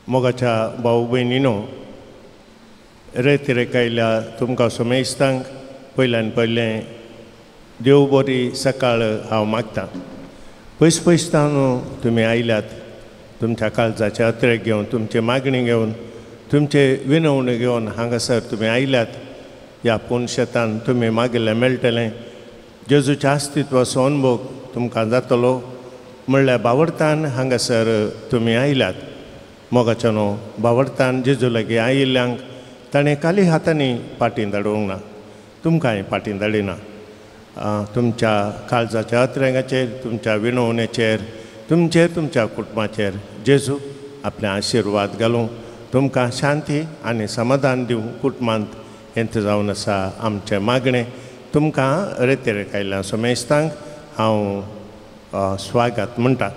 मोगाच्या भाव भयणीनो, रेतिरेक आयल्या तुमकां समेस्तांक पयल्यान पयलें देव बरी सकाळ हांव मागतां. पयस पयसतान तुमी आयल्यात, तुमच्या काळजाचे अत्रेक घेवन, तुमची मागणी घेवन, तुमचे विनवणी घेवन हांगासर तुमी आयल्यात. ह्या पूण शेतान तुमी मागिल्लें मेळटलें, जेजूच्या अस्तित्वाचो अनुभव तुमकां जातलो म्हणल्यार बावडतान हांगासर तुमी आयल्यात. मोगाच्या न्हू बावडतान जेजू लागीं आयिल्ल्यांक ताणें काली हातांनी पाटीं धाडूंक ना, तुमकांय पाटीं धाडिना. तुमच्या काळजाच्या अत्रेंगाचेर, तुमच्या विनवणेचेर, तुमचेर, तुमच्या कुटुंबाचेर जेजू आपले आशिर्वाद घालूं, तुमकां शांती आनी समाधान दिवं. कुटुंबांत हेंच जावन आसा आमचें मागणें. तुमकां रेतेरेक आयिल्ल्या समेस्तांक हांव स्वागत म्हणटा.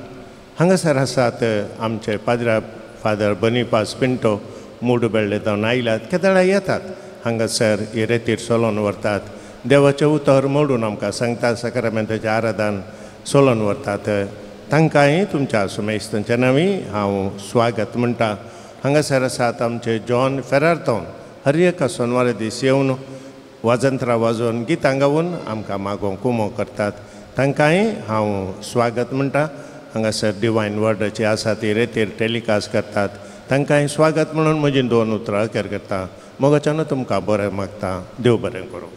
हांगासर आसात आमचे पाद्रा फादर बनीपास पिंटो, मूडबेल्ले जावन आयल्यात, केदळा येतात हांगासर ही रेतीर सोलोन व्हरतात, देवाचें उतर मोडून आमकां सांगतात, सकारामेंताचें आराधन सोलोन व्हरतात. तांकांय तुमच्या सुमेस्तांच्या नांवी हांव स्वागत म्हणटा. हांगासर आसात आमचे जॉन फेरारतोन, हर एका सोनवारा दीस येवन वाजंत्रां वाजोवन गितां गावन आमकां मागोवंक कुमो करतात, तांकांय हांव स्वागत म्हणटा. हांगासर डिवायन वर्डाची आसा ती रेतीर टेलिकास्ट करतात, तांकांय स्वागत म्हणून म्हजीं दोन उतरां अखेर करता. मोगाच्यान तुमकां बरें मागता. देव बरें करूं.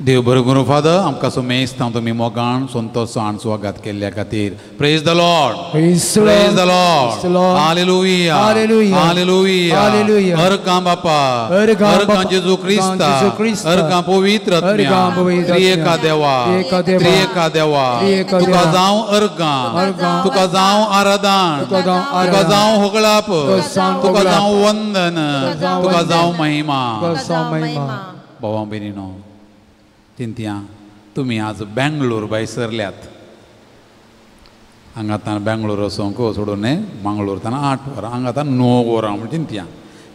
देव बरें करूं फादर. आमकां सुमेस्तां तुमी मोगान संतोशान स्वागत केल्ल्या खातीर. Praise the Lord, praise the Lord. Hallelujah, hallelujah, hallelujah. अर्गां बापा, अर्गां जेजू क्रिस्ता, अर्गां पवित्र आत्म्या, त्रिएका देवा, त्रिएका देवा, तुका जावं अर्गां, तुका जावं आराधन, तुका जावं होगळाप, तुका जावं वंदन, तुका जावं महिमा. भावा भयणीनो, चिंतया तुमी आज बेंगलोर भायर सरल्यात. हांगातान बेंगलोर वचोंक सोडून मंगळूर तान 8 वरां, हांगातान 9 वरां म्हण चिंतया.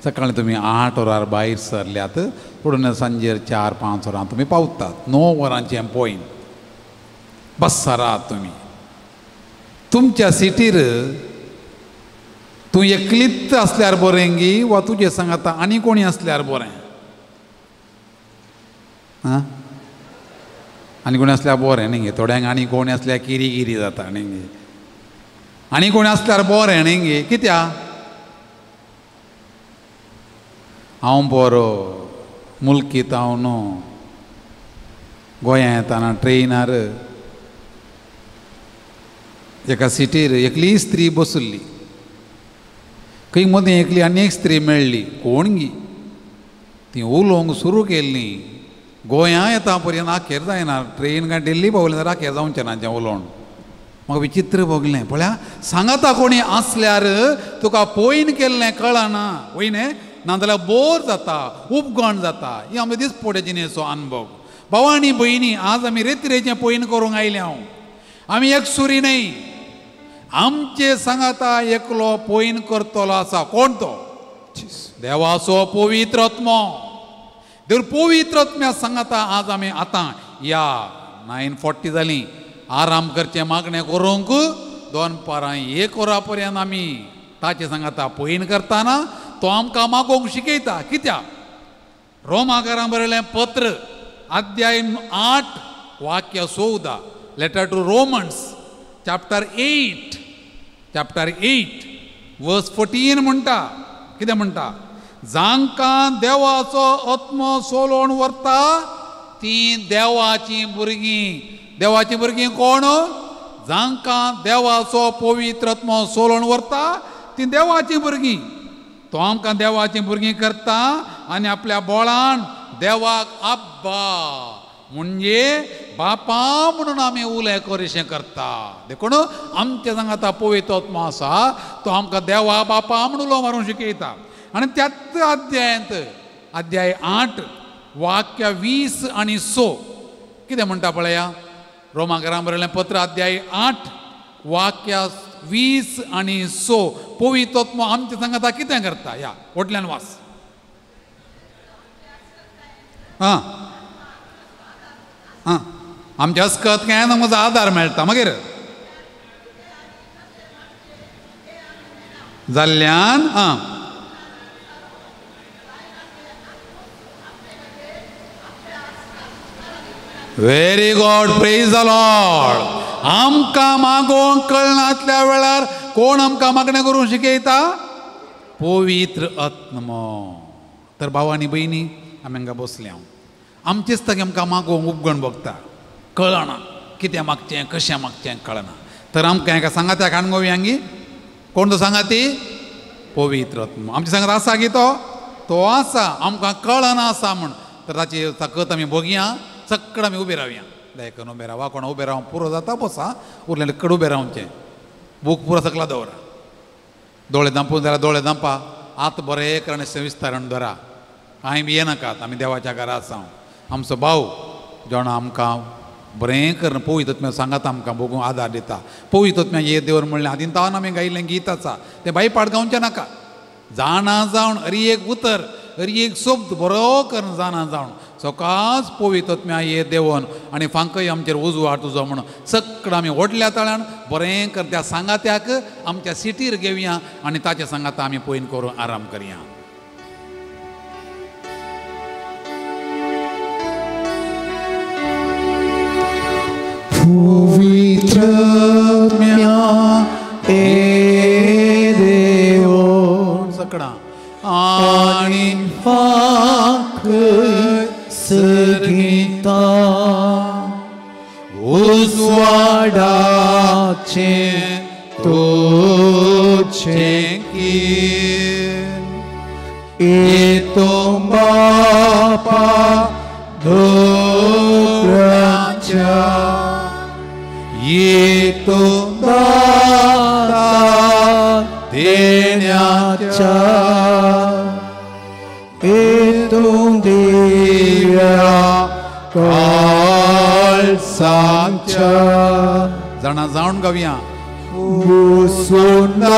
सकाळीं तुमी 8 वरार भायर सरल्यात, सोडून सांजेर 4-5 वरां तुमी पावतात. 9 वरांचें पॉयंट बसरात तुमी. तुमच्या सिटीर तूं एकलीत आसल्यार बरें गी वा तुजे सांगाता आनी कोणी आसल्यार बरें? आं, आनी कोणी आसल्यार बरें न्ही गे. थोड्यांक आनी कोणी आसल्यार किरी किरी जाता न्ही गे. आनी कोणी आसल्यार बरें न्ही गे. कित्याक? हांव बरो मुल्कीत हांव न्हू गोंया येताना ट्रेनार एका सिटीर एकली स्त्री बसली. खंय मदीं एकली आनी एक स्त्री मेळ्ळी, कोण गी ती उलोवंक सुरू केल्ली. गोंया येता पर्यंत आखेर जायना, ट्रेन काय दिल्ली पावली जाल्यार आखेर जावचें ना तें उलोवन. म्हाका विचित्र भोगलें. पळया सांगाता कोणी आसल्यार तुका पॉयन केल्लें कळना वय न्ही, नाजाल्यार बोर जाता, उपगण जाता. ही आमच्या दिसपट्या जिणेचो अनुभव. भाव आनी भयणी, आज आमी रेतिरेचें पॉयन करूंक आयले. हांव आमी एकसुरी न्हय, आमचे सांगाता एकलो पॉयन करतलो आसा. कोण तो? देवाचो पवित्र आत्मो. देव पवित्र आत्म्या सांगाता आज आमी आतां या 9:40 जालीं, आराम करचें मागणें करूंक दनपारां 1 वरां पर्यंत आमी ताचे सांगाता पॉयन करताना तो आमकां मागोवंक शिकयता. कित्याक? रोमाकारां बरयलें पत्र अध्याय 8 वाक्य 14, letter to Romans chapter 8, chapter 8 verse 14 म्हणटा. कितें म्हणटा? जांकां देवाचो आत्मो सोलोवन व्हरता तीं देवाचीं भुरगीं. देवाचीं भुरगीं कोण? जांकां देवाचो पवित्र आत्मो सोलोवन व्हरता तीं देवाचीं भुरगीं. तो आमकां देवाचीं भुरगीं करता आनी आपल्या बोळान देवाक आब्बा म्हणजे बापा म्हणून आमी उलय करिशें करता. देखून आमच्या सांगाता पवित्र आत्मो आसा तो आमकां देवा बापा म्हणून उलो मारूंक शिकयता. आनी त्याच अध्यायांत अध्याय 8 वाक्य 20 आनी 6 कितें म्हणटा पळया. रोमाकारां बरयलें पत्र अध्याय 8 वाक्य 20 आनी 6. पवित्र आत्मो आमच्या सांगाता कितें करता? ह्या व्हडल्यान वास. आं आं, आमच्या अस्कत काय ना म्हजो आदार मेळटा. मागीर जाल्ल्यान आं very good, praise the Lord. आमकां मागोवंक कळनासल्या वेळार कोण आमकां मागणें करूंक शिकयता? पवित्र आत्मो. तर भाव आनी भयणी आमी हांगा बसल्या, आमचेच तगे आमकां मागोवंक उपगण भोगता, कळना कितें मागचें कशें मागचें कळना. तर आमकां हेका सांगात्याक हाडून हांगी कोण तो सांगाती? पवित्र आत्मो. आमचे सांगात आसा गी तो? तो आसा, आमकां कळना आसा म्हूण. तर ताची ताकत आमी भोगया, सगळं आमी उबे रावया. दयकन उबे रावा, कोणा उबे रावूं पुरो जाता बसा, उरलें कड उबे रावचें. बूक पुरो सकला दवरा, दोळे धांपून जाल्यार दोळे धांपा, आत बरें करून विस्तारण दवरा. कांय बी येनाकात, आमी देवाच्या घरा आसा. आमचो भाव जेवणा आमकां बरें करून पवित्र आत्म्या सांगात आमकां भोगूंक आदार दिता. पवित्र आत्म्या ये देवर म्हणलें आदीन तावन आमी गायिल्लें गीत आसा तें बाई पाठ गावचें नाका. जाणा जावन हरी एक उतर हरी एक शब्द बरो करून जाणा जावन सकाळच पवित्र आत्म्या ये देवन आनी फांकय आमचेर उजवाड तुजो म्हणून सगळं आमी व्हडल्या ताळ्यान बरें कर त्या सांगात्याक आमच्या सिटीर घेवया आनी ताच्या सांगाता आमी पयन करून आराम करया. पवित्र आत्म्या ए देवो सगळा आनी फांकय सगिता उजवाडाचें तुजें किरण येतो बापा दोगराच्या येतो दाता देण्याच्या येतो दिव्या काळसाच्या. जाणा जावन गावया. सुंदरा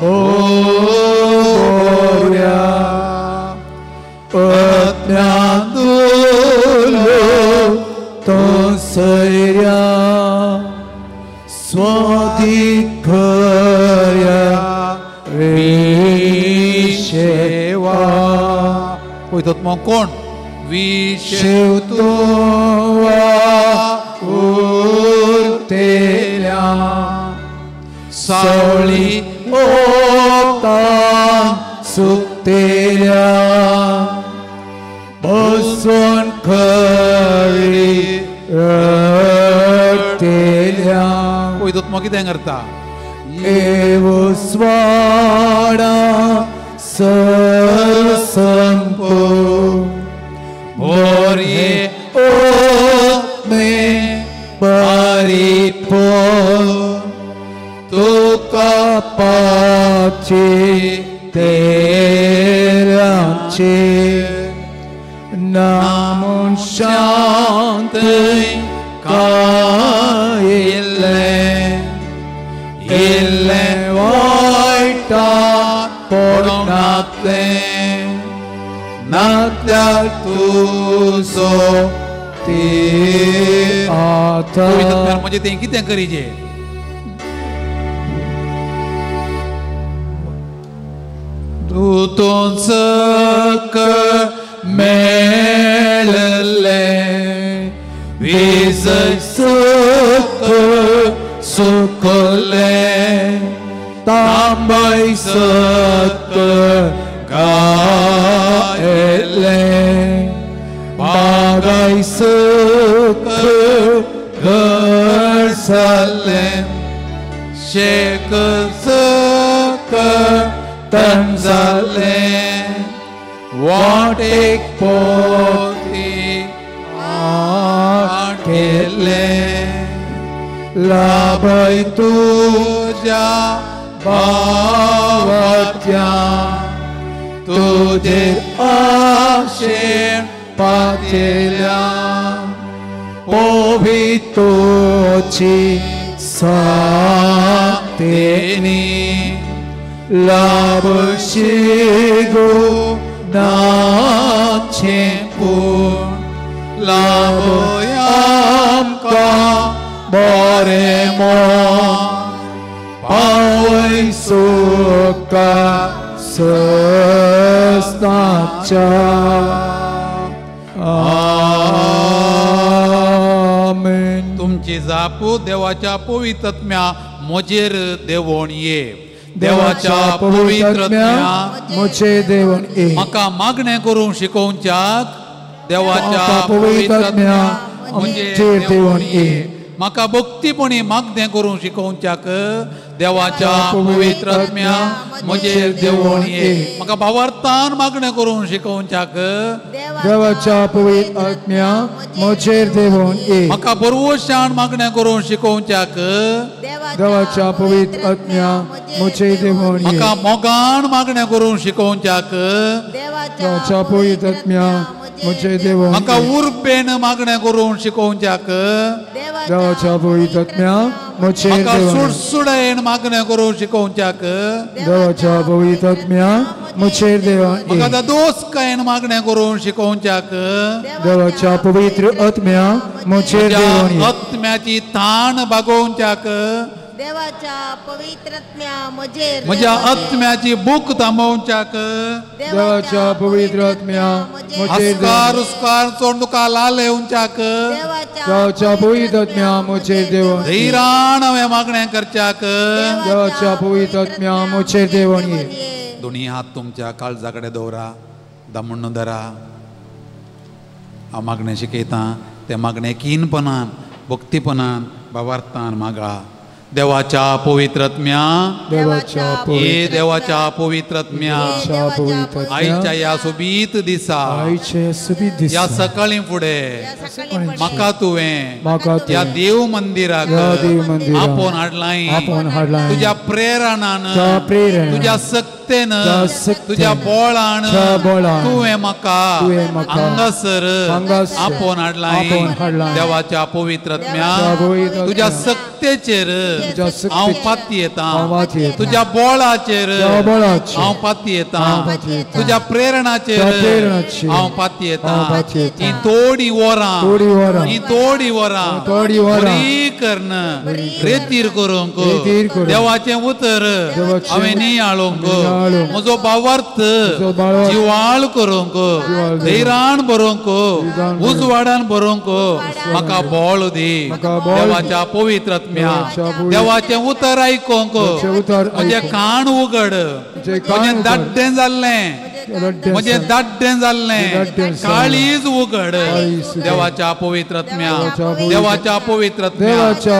बोऱ्या अज्ञातुलो तो सैर्या स्वादिक विशेवा. पवित्र आत्मो कोण? विशेवतो उरतेल्या सावळी ओतान सुकतेल्या बसून खरी रडतेल्या. पवित्र आत्मो कितें करता? एवस्वाडा सरसंपो बोरये ओमे परिपो तुका पाची तेराचे नामून शांत कायिल्लें इल्लें वायटा पडनातलें नातल्यार तुजो ते आता. म्हणजे तें कितें करीजे? तूं सक मेळले वीज सुख सुखले तांबय सत गायले बागाय सुख घरसले शेक सक तन जाले वाटेक पोती आठेले लाभय तुझ्या भावाच्या तुझे आशेन पाचेल्या पोवितोची सातेनी लाभ शिगो नाचे पूण लाभ आमकां बरें मोन पावय तुका सस्ताच्या. आमेन. तुमची जापू देवाच्या पवित्रत्म्या म्हजेर देवण ये. देवाच्या पवित्रत्म्या म्हजेर देवण ये. म्हाका मागणें करूंक शिकोवच्याक देवाच्या पवित्रत्म्या म्हजेर देवण ये. म्हाका भक्तीपणी मागणें करूंक शिकोवच्याक देवाच्या पवित्रत्म्या म्हजेर देवण ये. म्हाका भावार्थान मागणें करूंक शिकोवच्याक देवाच्या पवित्रत्म्या म्हजेर देवण ये. म्हाका बरवशान मागणें करूंक शिकोवच्याक देवाच्या पवित्रत्म्या म्हजेर देवण ये. म्हाका मोगान मागणें करूंक शिकोवच्याक देवाच्या पवित्रत्म्या म्हजेर देवण ये. म्हाका उर्बेन मागणें करूंक शिकोवच्याक देवाच्या पवित्रत्म्या म्हजेर म्हाका देवण ये. सुडसुडायेन मागणें करूंक शिकोवच्याक देवाच्या पवित्रत्म्या म्हजेर देवण ये. म्हाका दोसकायेन मागणें करूंक शिकोवच्याक देवाच्या पवित्र आत्म्या म्हजेर देवण ये. आत्म्याची ताण भागोवच्याक देवाच्या पवित्रत्म्या म्हजेर म्हज्या आत्म्याची भूक थांबोवच्याक देवाच्या पवित्र आत्म्या म्हजेर अस्कार उस्कार चोड तुका लाल येवच्याक देवाच्या पवित्र आत्म्या म्हजेर देवण ये. धैरान हांवें मागणें करच्याक देवाच्या पवित्र आत्म्या म्हजेर देवण ये. दोनी हात तुमच्या काळजा कडेन दवरा, दामून धरा. हांव मागणें शिकयतां तें मागणें किनपणान भक्तीपणान भावार्थान मागा. देवाच्या पवित्रत्म्या देवाच्या ये देवाच्या पवित्रत्म्या आयच्या ह्या सोबीत दिसा ह्या सकाळीं फुडें म्हाका तुवें ह्या देव मंदिराक आपोवन हाडलाय. तुज्या प्रेरणान तुज्या सक्तेन तुज्या बोळान तुवें म्हाका हांगासर आपोवन हाडलाय. देवाच्या पवित्रत्म्या तुज्या सक्तेचेर हांव पातयेतां, तुज्या बोळाचेर हांव पातयेतां, तुज्या प्रेरणाचेर हांव पातयेतां. ही थोडी वरां ही थोडी वरां बरी करून रेतीर करूंक देवाचें उतर हांवें नियाळूंक म्हजो भावार्थ जिवाळ करूंक धैरान बरोवंक उजवाडान बरोवंक म्हाका बोळ दी. देवाच्या पवित्रत्म्या देवाचें उतर आयकोंक म्हजें कान उगड. म्हजें दाड्डें जाल्लें म्हजें दाड्डें जाल्लें काळीज उगड. देवाच्या पवित्रत्म्या देवाच्या पवित्रत्म्या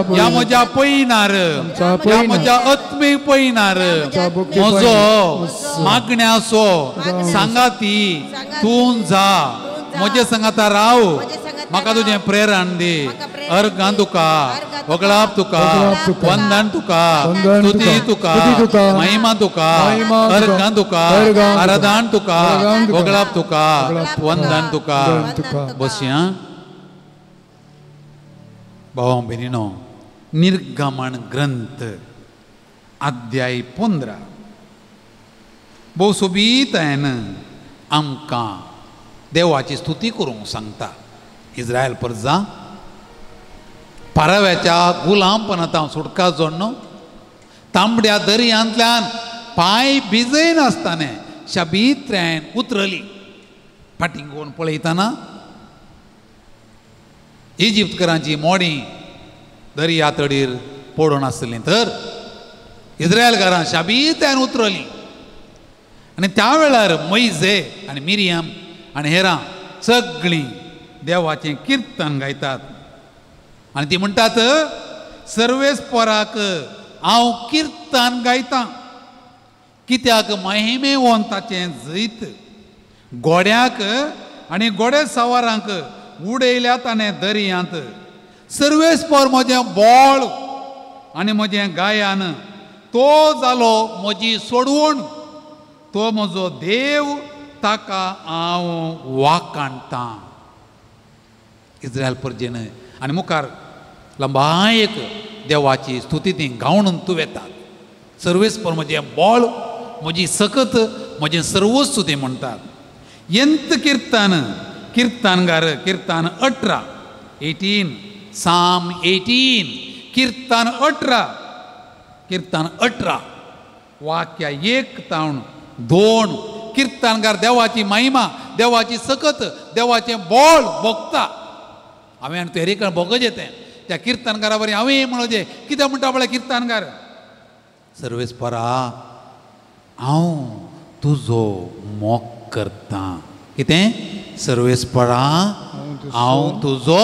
ह्या म्हज्या पयनार ह्या म्हज्या आत्मीक पयनार म्हजो मागण्याचो सांगाती तूं जा म्हजे सांगाता राव. म्हाका तुजें प्रेरण दी. अर्गां तुका वगळाप तुका वंदन तुका स्तुती तुका महिमा तुका अर्गां तुका आराधन तुका वगळाप तुका वंदन तुका. बसया भावा भयणीनो, निर्गमन ग्रंथ अध्याय 15 भोव सोबीतायेन आमकां देवाची स्तुती करूंक सांगता. इस्रायल प्रजा पाराव्याच्या गुलामपणांत सुटका जोडून तांबड्या दर्यांतल्यान पांय भिजयनासतना शबीत्र्यान उतरली. फाटीं कोण पळयतना इजिप्तकारांची मोडी दर्या तडीर पडून आसली तर इस्रायलकारां शाबीत्यान उतरली. आनी त्या वेळार मोयजे आनी मिरियम आनी हेरां सगळीं देवाचें किर्तन गायतात आनी ती म्हणटात, सर्वेस्पराक हांव किर्तन गायतां कित्याक महिमेवंताचें जैत घोड्याक आनी घोडे सवारांक उडयल्या ताणें दर्यांत. सर्वेस्पर म्हजें बोळ आनी म्हजें गायन, तो जालो म्हजी सोडवण, तो म्हजो देव, ताका हांव वाखाणटां. इस्रायल परजेन आनी मुखार लंबायक देवाची स्तुती ती गावन तूं वेतात. सर्वेस्पर म्हजें बोळ, म्हजी सकत, म्हजें सर्वस्व ती म्हणटात. यंत किर्तन किर्तनगार किर्तन 18 18 साम 18 किर्तन 18 किर्तन 18 वाक्य 1 तावन 2 किर्तनकार देवाची महिमा, देवाची सकत, देवाचें बोळ भोगता. हांवें आनी तेरेकण भोगचें तें त्या किर्तनकारा बरें हांवें म्हणचें कितें म्हणटा पळय किर्तनकार, सर्वेस्परा हांव तुजो मोग करतां. कितें? सर्वेस्परा हांव तुजो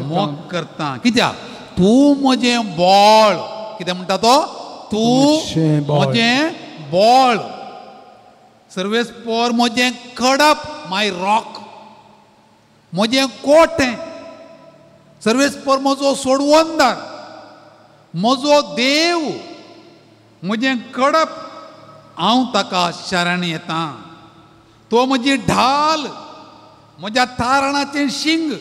मोग करतां. कित्याक? तूं म्हजें बोळ. कितें म्हणटा तो? तूं म्हजें बोळ. सर्वेस्पर म्हजें कडप, माय रॉक, म्हजें कोटें. सर्वेस्पर म्हजो सोडवंदार, म्हजो देव, म्हजें कडप. हांव ताका शरण येता. तो म्हजी ढाल, म्हज्या तारणाचें शिंग,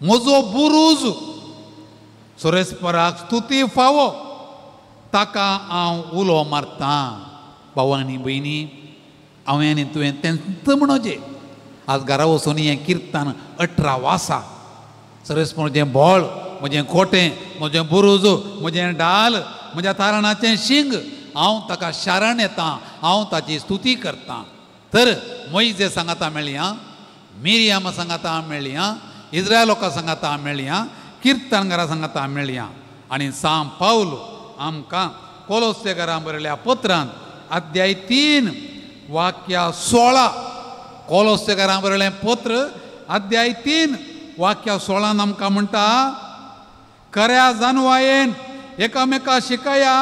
म्हजो बुरूज. सर्वेस्पराक स्तुती फावो, ताका हांव उलो मारतां. भाव आनी भयणी, हांवें आनी तुवें तेंच म्हणचें. आज घरा वचून हें किर्तन 18 वासा. सर्वेस्पर म्हजें बोळ, म्हजें कोटें, म्हजें बुरूज, म्हजें ढाल, म्हज्या तारणाचें शिंग, हांव ताका शरण येता, हांव ताची स्तुती करतां. तर मोयजे सांगाता मेळया, मिरियामा सांगाता मेळया, इस्रायल लोकां सांगाता मेळया, किर्तनकारां सांगाता मेळया. आनी सांव पावल आमकां कोलोस्सेकारां बरयल्या पत्रांत अध्याय 3 वाक्य 16, कोलोस्सेकारां बरयलें पत्र अध्याय 3 वाक्य 16 आमकां म्हणटा, खऱ्या जानवायेन एकामेका शिकया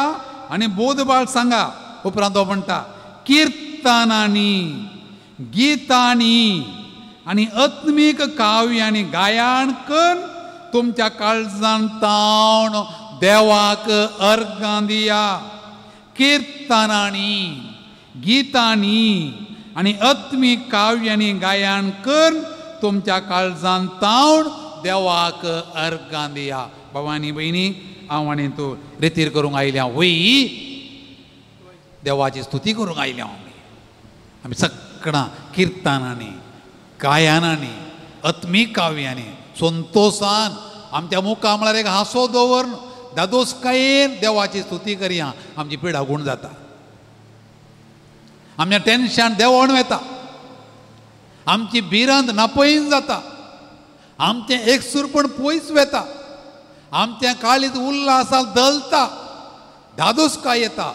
आनी बोधबाळ सांगा. उपरांत तो म्हणटा, किर्तनांनी, गितांनी आनी आत्मीक काव्यांनी गायन करून तुमच्या काळजान तावन देवाक अर्गां दिया. किर्तनांनी, गितांनी आनी आत्मीक काव्यांनी गायन करून तुमच्या काळजान तावन देवाक अर्गां दिया. भाव आनी भयणी, हांव आनी तूं रेतीर करूंक आयल्या वय, देवाची स्तुती करूंक आयल्या. आमी आमी सगळां किर्तनांनी, गायनांनी, आत्मीक काव्यांनी संतोसान आमच्या मुखा म्हळ्यार एक हांसो दवरून दादोसकायेन देवाची स्तुती करया. आमची पिडा गूण जाता, आमचें टेन्शन देंवोन वता, आमची भिरांत नापयन जाता, आमचें एकसूरपण पयस वता, आमचें काळीज उल्हासान दलता, दादोसकाय येता.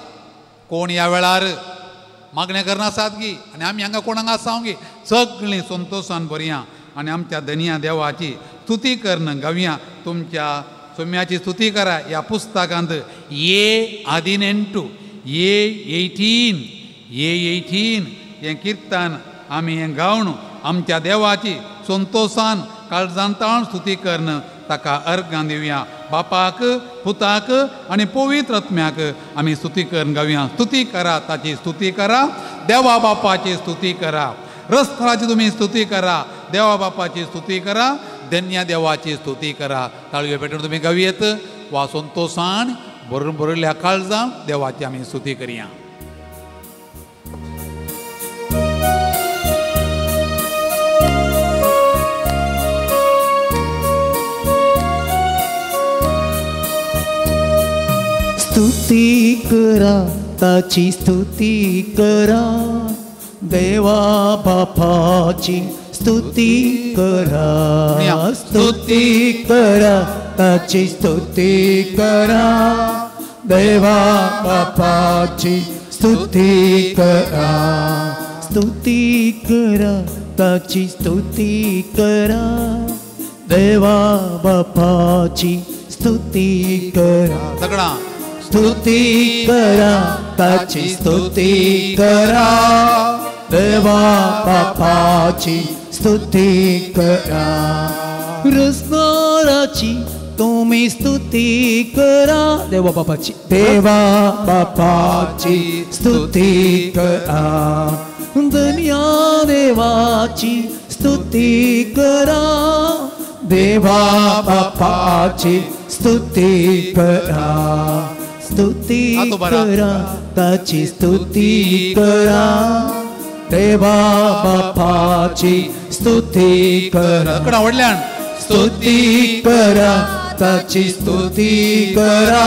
कोण ह्या वेळार मागणें करनासात गी आनी आमी हांगा कोणाक आसा गी, सगळीं संतोसान बरया आनी आमच्या धनया देवाची स्तुती करून गावया. तुमच्या सोम्याची स्तुती करा. ह्या पुस्तकांत ए 18 ए 18 ए 18 हें किर्तन आमी हें गावन आमच्या देवाची संतोसान काळजान ताण स्तुती करून ताका अर्गां दिवया. बापाक, पुताक आनी पवित्र आत्म्याक आमी स्तुती करून गावया. स्तुती करा, ताची स्तुती करा, देवा बापाची स्तुती करा, रस्त्याची तुमी स्तुती करा, देवा बापाची स्तुती करा, धन्य देवाची स्तुती करा. ताळयो पेटून तुमी गावयेत वा संतोसान भरून भरिल्ल्या काळजान देवाची आमी स्तुती करया. स्तुती करा, ताची स्तुती करा, देवा बापाची स्तुती करा. स्तुती करा, ताची स्तुती करा, देवा बापाची स्तुती करा. स्तुती करा, ताची स्तुती करा, देवा बापाची स्तुती करा. सगळा स्तुती करा, ताची स्तुती करा, देवा बापाची स्तुती करा. रसनाराची तुम्ही स्तुती करा, देवा बापाची, देवा बापाची स्तुती करा. धन्या देवाची स्तुती करा, देवा बापाची स्तुती करा. स्तुती करा, ताची स्तुती करा, देवा बापाची स्तुती करा. स्तुती करा, ताची स्तुती करा,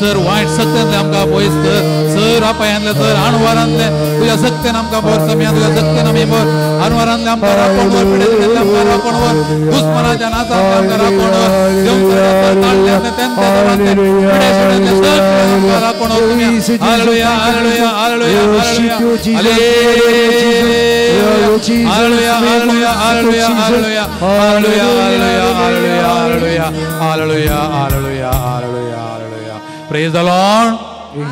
सर वायट सत्यांतले आमकां पयस कर, सर अपायांतले, सर आणवारांतले तुज्या सत्यान आमकां भर सम्या, तुज्या सत्यान आमी भर, आणवारांतले आमकां राखण वर, पिडेंतले आमकां राखण वर, दुस्मनाच्या नाचांतले आमकां राखण वर, देवसारांतले तेंतले पिडे सर आमकां राखण वर तुमी. Hallelujah, hallelujah, hallelujah, hallelujah, hallelujah, hallelujah, hallelujah, hallelujah, hallelujah, hallelujah, hallelujah, hallelujah, hallelujah, hallelujah. Praise the Lord.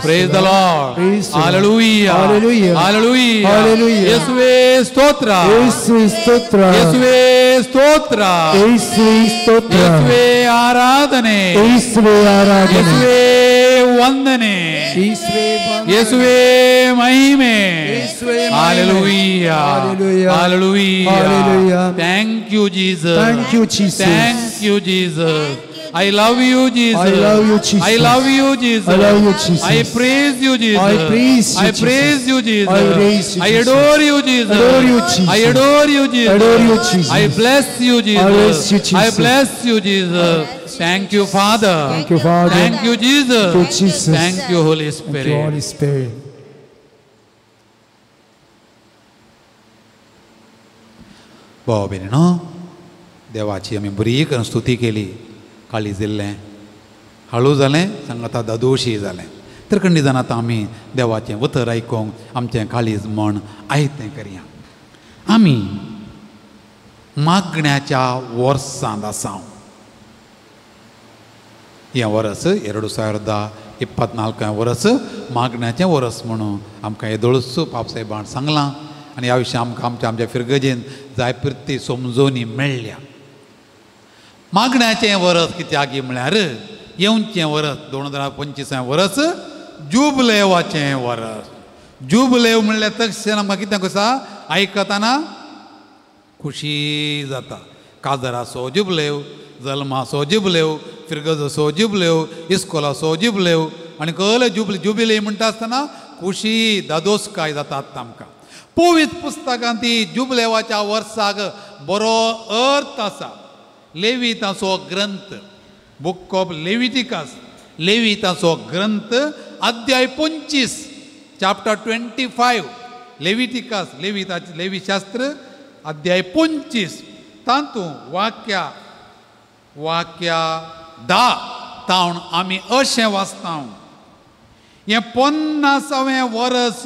Praise the Lord. Hallelujah. Hallelujah. Hallelujah. Hallelujah. Yeshuve stotra. Yeshuve stotra. Yeshuve stotra. Yeshuve stotra. Yeshuve ಆರಾಧನೆ. Yeshuve ಆರಾಧನೆ. Yeshuve ವಂದನೆ. Yeshuve Yeshuve ಮಹಿಮೆ. Hallelujah. Hallelujah. Hallelujah. Hallelujah. Thank you Jesus. Thank you Jesus. Thank you Jesus. I love you, Jesus. I love you, Jesus. I love you, Jesus. I love you, Jesus. I praise you, Jesus. I praise you, I praise you, Jesus. I praise you, I adore you, Jesus. Adore you, Jesus. I adore you, Jesus. Adore you, Jesus. I bless you, Jesus. I bless you, Jesus. I bless you, Jesus. Thank you, Father. Thank you, Father. Thank you, Jesus. Thank you, Jesus. Thank you, Holy Spirit. Thank you, Holy Spirit. भाव भयणीनो, देवाची आमी बरी करून स्तुती केली. काळीज दिल्लें हाळू जालें, सांगाता दादोशी जालें. तर कंडिजान आतां आमी देवाचें उतर आयकूंक आमचें काळीज मन आयतें करया. आमी मागण्याच्या वर्सांत आसा. हें वर्स 2024 वर्स मागण्याचें वर्स म्हणून आमकां येदोळूच पापसाहेबान सांगलां आनी ह्या विशय आमकां आमच्या आमच्या फिरगजेन जाय पुरती समजोवणी मेळ्ळ्या. मागण्याचें वरस कित्याक म्हळ्यार येवचें वरस 2025 वरस जुबलेवाचें वरस. जुबलेव म्हणल्यार तक्षण आमकां कितें कसा आयकतना खुशी जाता. काजराचो जुबलेव, जल्माचो जुबलेव, फिरगजाचो जुबलेव, इस्कोलाचो जुबलेव आनी कहले जुबिले म्हणटा आसतना खुशी दादोसकाय जाता आतां आमकां. पवित्र पुस्तकांत ती जुबलेवाच्या वर्साक बरो अर्थ आसा. लेविताचो ग्रंथ, बुक ऑफ लेविटिकस, लेविताचो ग्रंथ अध्याय 25, चॅप्टर 25, लेविटिकस, लेविताचे लेवीशास्त्र अध्याय 25, तातूंत वाक्या वाक्या 10 तावन आमी अशें वाचता, हें 50वें वरस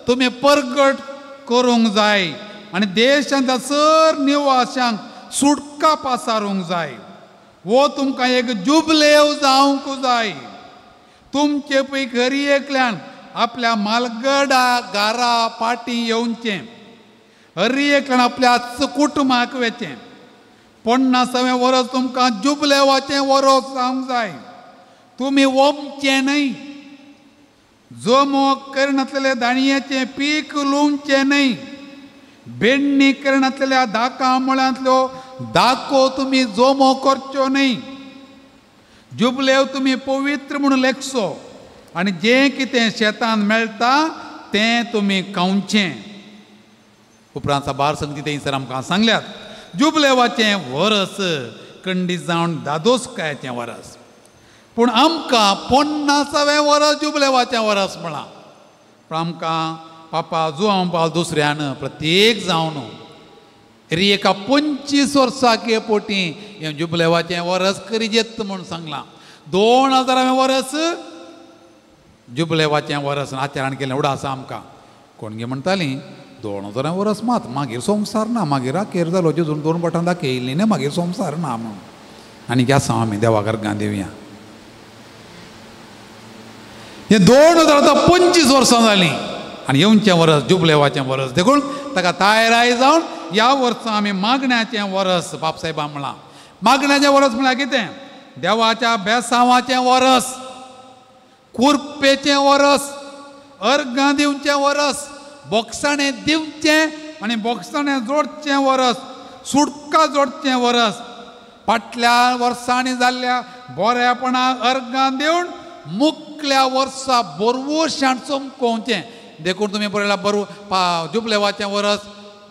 तुमी परगट करूंक जाय आनी देशांतल्या सर निवाशांक सुटका पासारूंक जाय. वो तुमकां एक जुबलेव जावंक जाय. तुमचे पय घरी एकल्यान आपल्या मालगडा गारा पाटी येवचें, हरी एकल्यान आपल्या कुटुंबाक वेचें. 50वें वरस तुमकां जुबलेवाचें वरस जावंक जाय. तुमी वमचें न्हय, जमो करनासलेल्या दाणयेचें पीक लुवचें न्हय, बेडणी करनासलेल्या दाका मुळांतल्यो दाको तुमी जमो करच्यो न्हय. जुबलेव तुमी पवित्र म्हणून लेखचो आनी जें कितें शेतान मेळटा तें तुमी खावचें. उपरांत साबार संगती थंयसर आमकां सांगल्यात. जुबलेवाचें वरस कंडी जावन दादोसकायेचें वरस, पूण आमकां 50वें वरस जुबलेवाचें वरस म्हळां. पूण आमकां पापा जुआंव पावल दुसऱ्यान प्रत्येक जावन री एका 25 वर्सां पोटी हें जुबलेवाचें वरस करीजेत म्हूण सांगलां. 2000वें वरस जुबलेवाचें वरस आचरण केलें उडा आसा आमकां. कोणगे म्हणटालीं 2000 वरस मात मागीर संवसार ना, मागीर आखेर जालो जेजून 2 बोटां दाखयलीं न्ही, मागीर संवसार ना म्हणून. आनी आसा आमी देवा गर्गां दिवया. हें 2000 आतां 25 वर्सां जालीं आनी येवचें वरस जुबलेवाचें वरस, देखून ताका तयाराय जावन ह्या वर्सा आमी मागण्याचें वरस बापसाहेबान म्हळां. मागण्याचें वरस म्हळ्यार कितें? देवाच्या बेसांवाचें वरस, कुर्पेचें वरस, अर्गां दिवचें वरस, बोगसाणें दिवचें आनी बोगसाणें जोडचें वरस, सुटका जोडचें वरस. फाटल्या वर्सांनी जाल्ल्या बऱ्यापणा अर्गां दिवन मुखल्या वर्सा बोरवोशान चमकोवचें. देखून तुमी पळयला बरो जुबलेवाचें वरस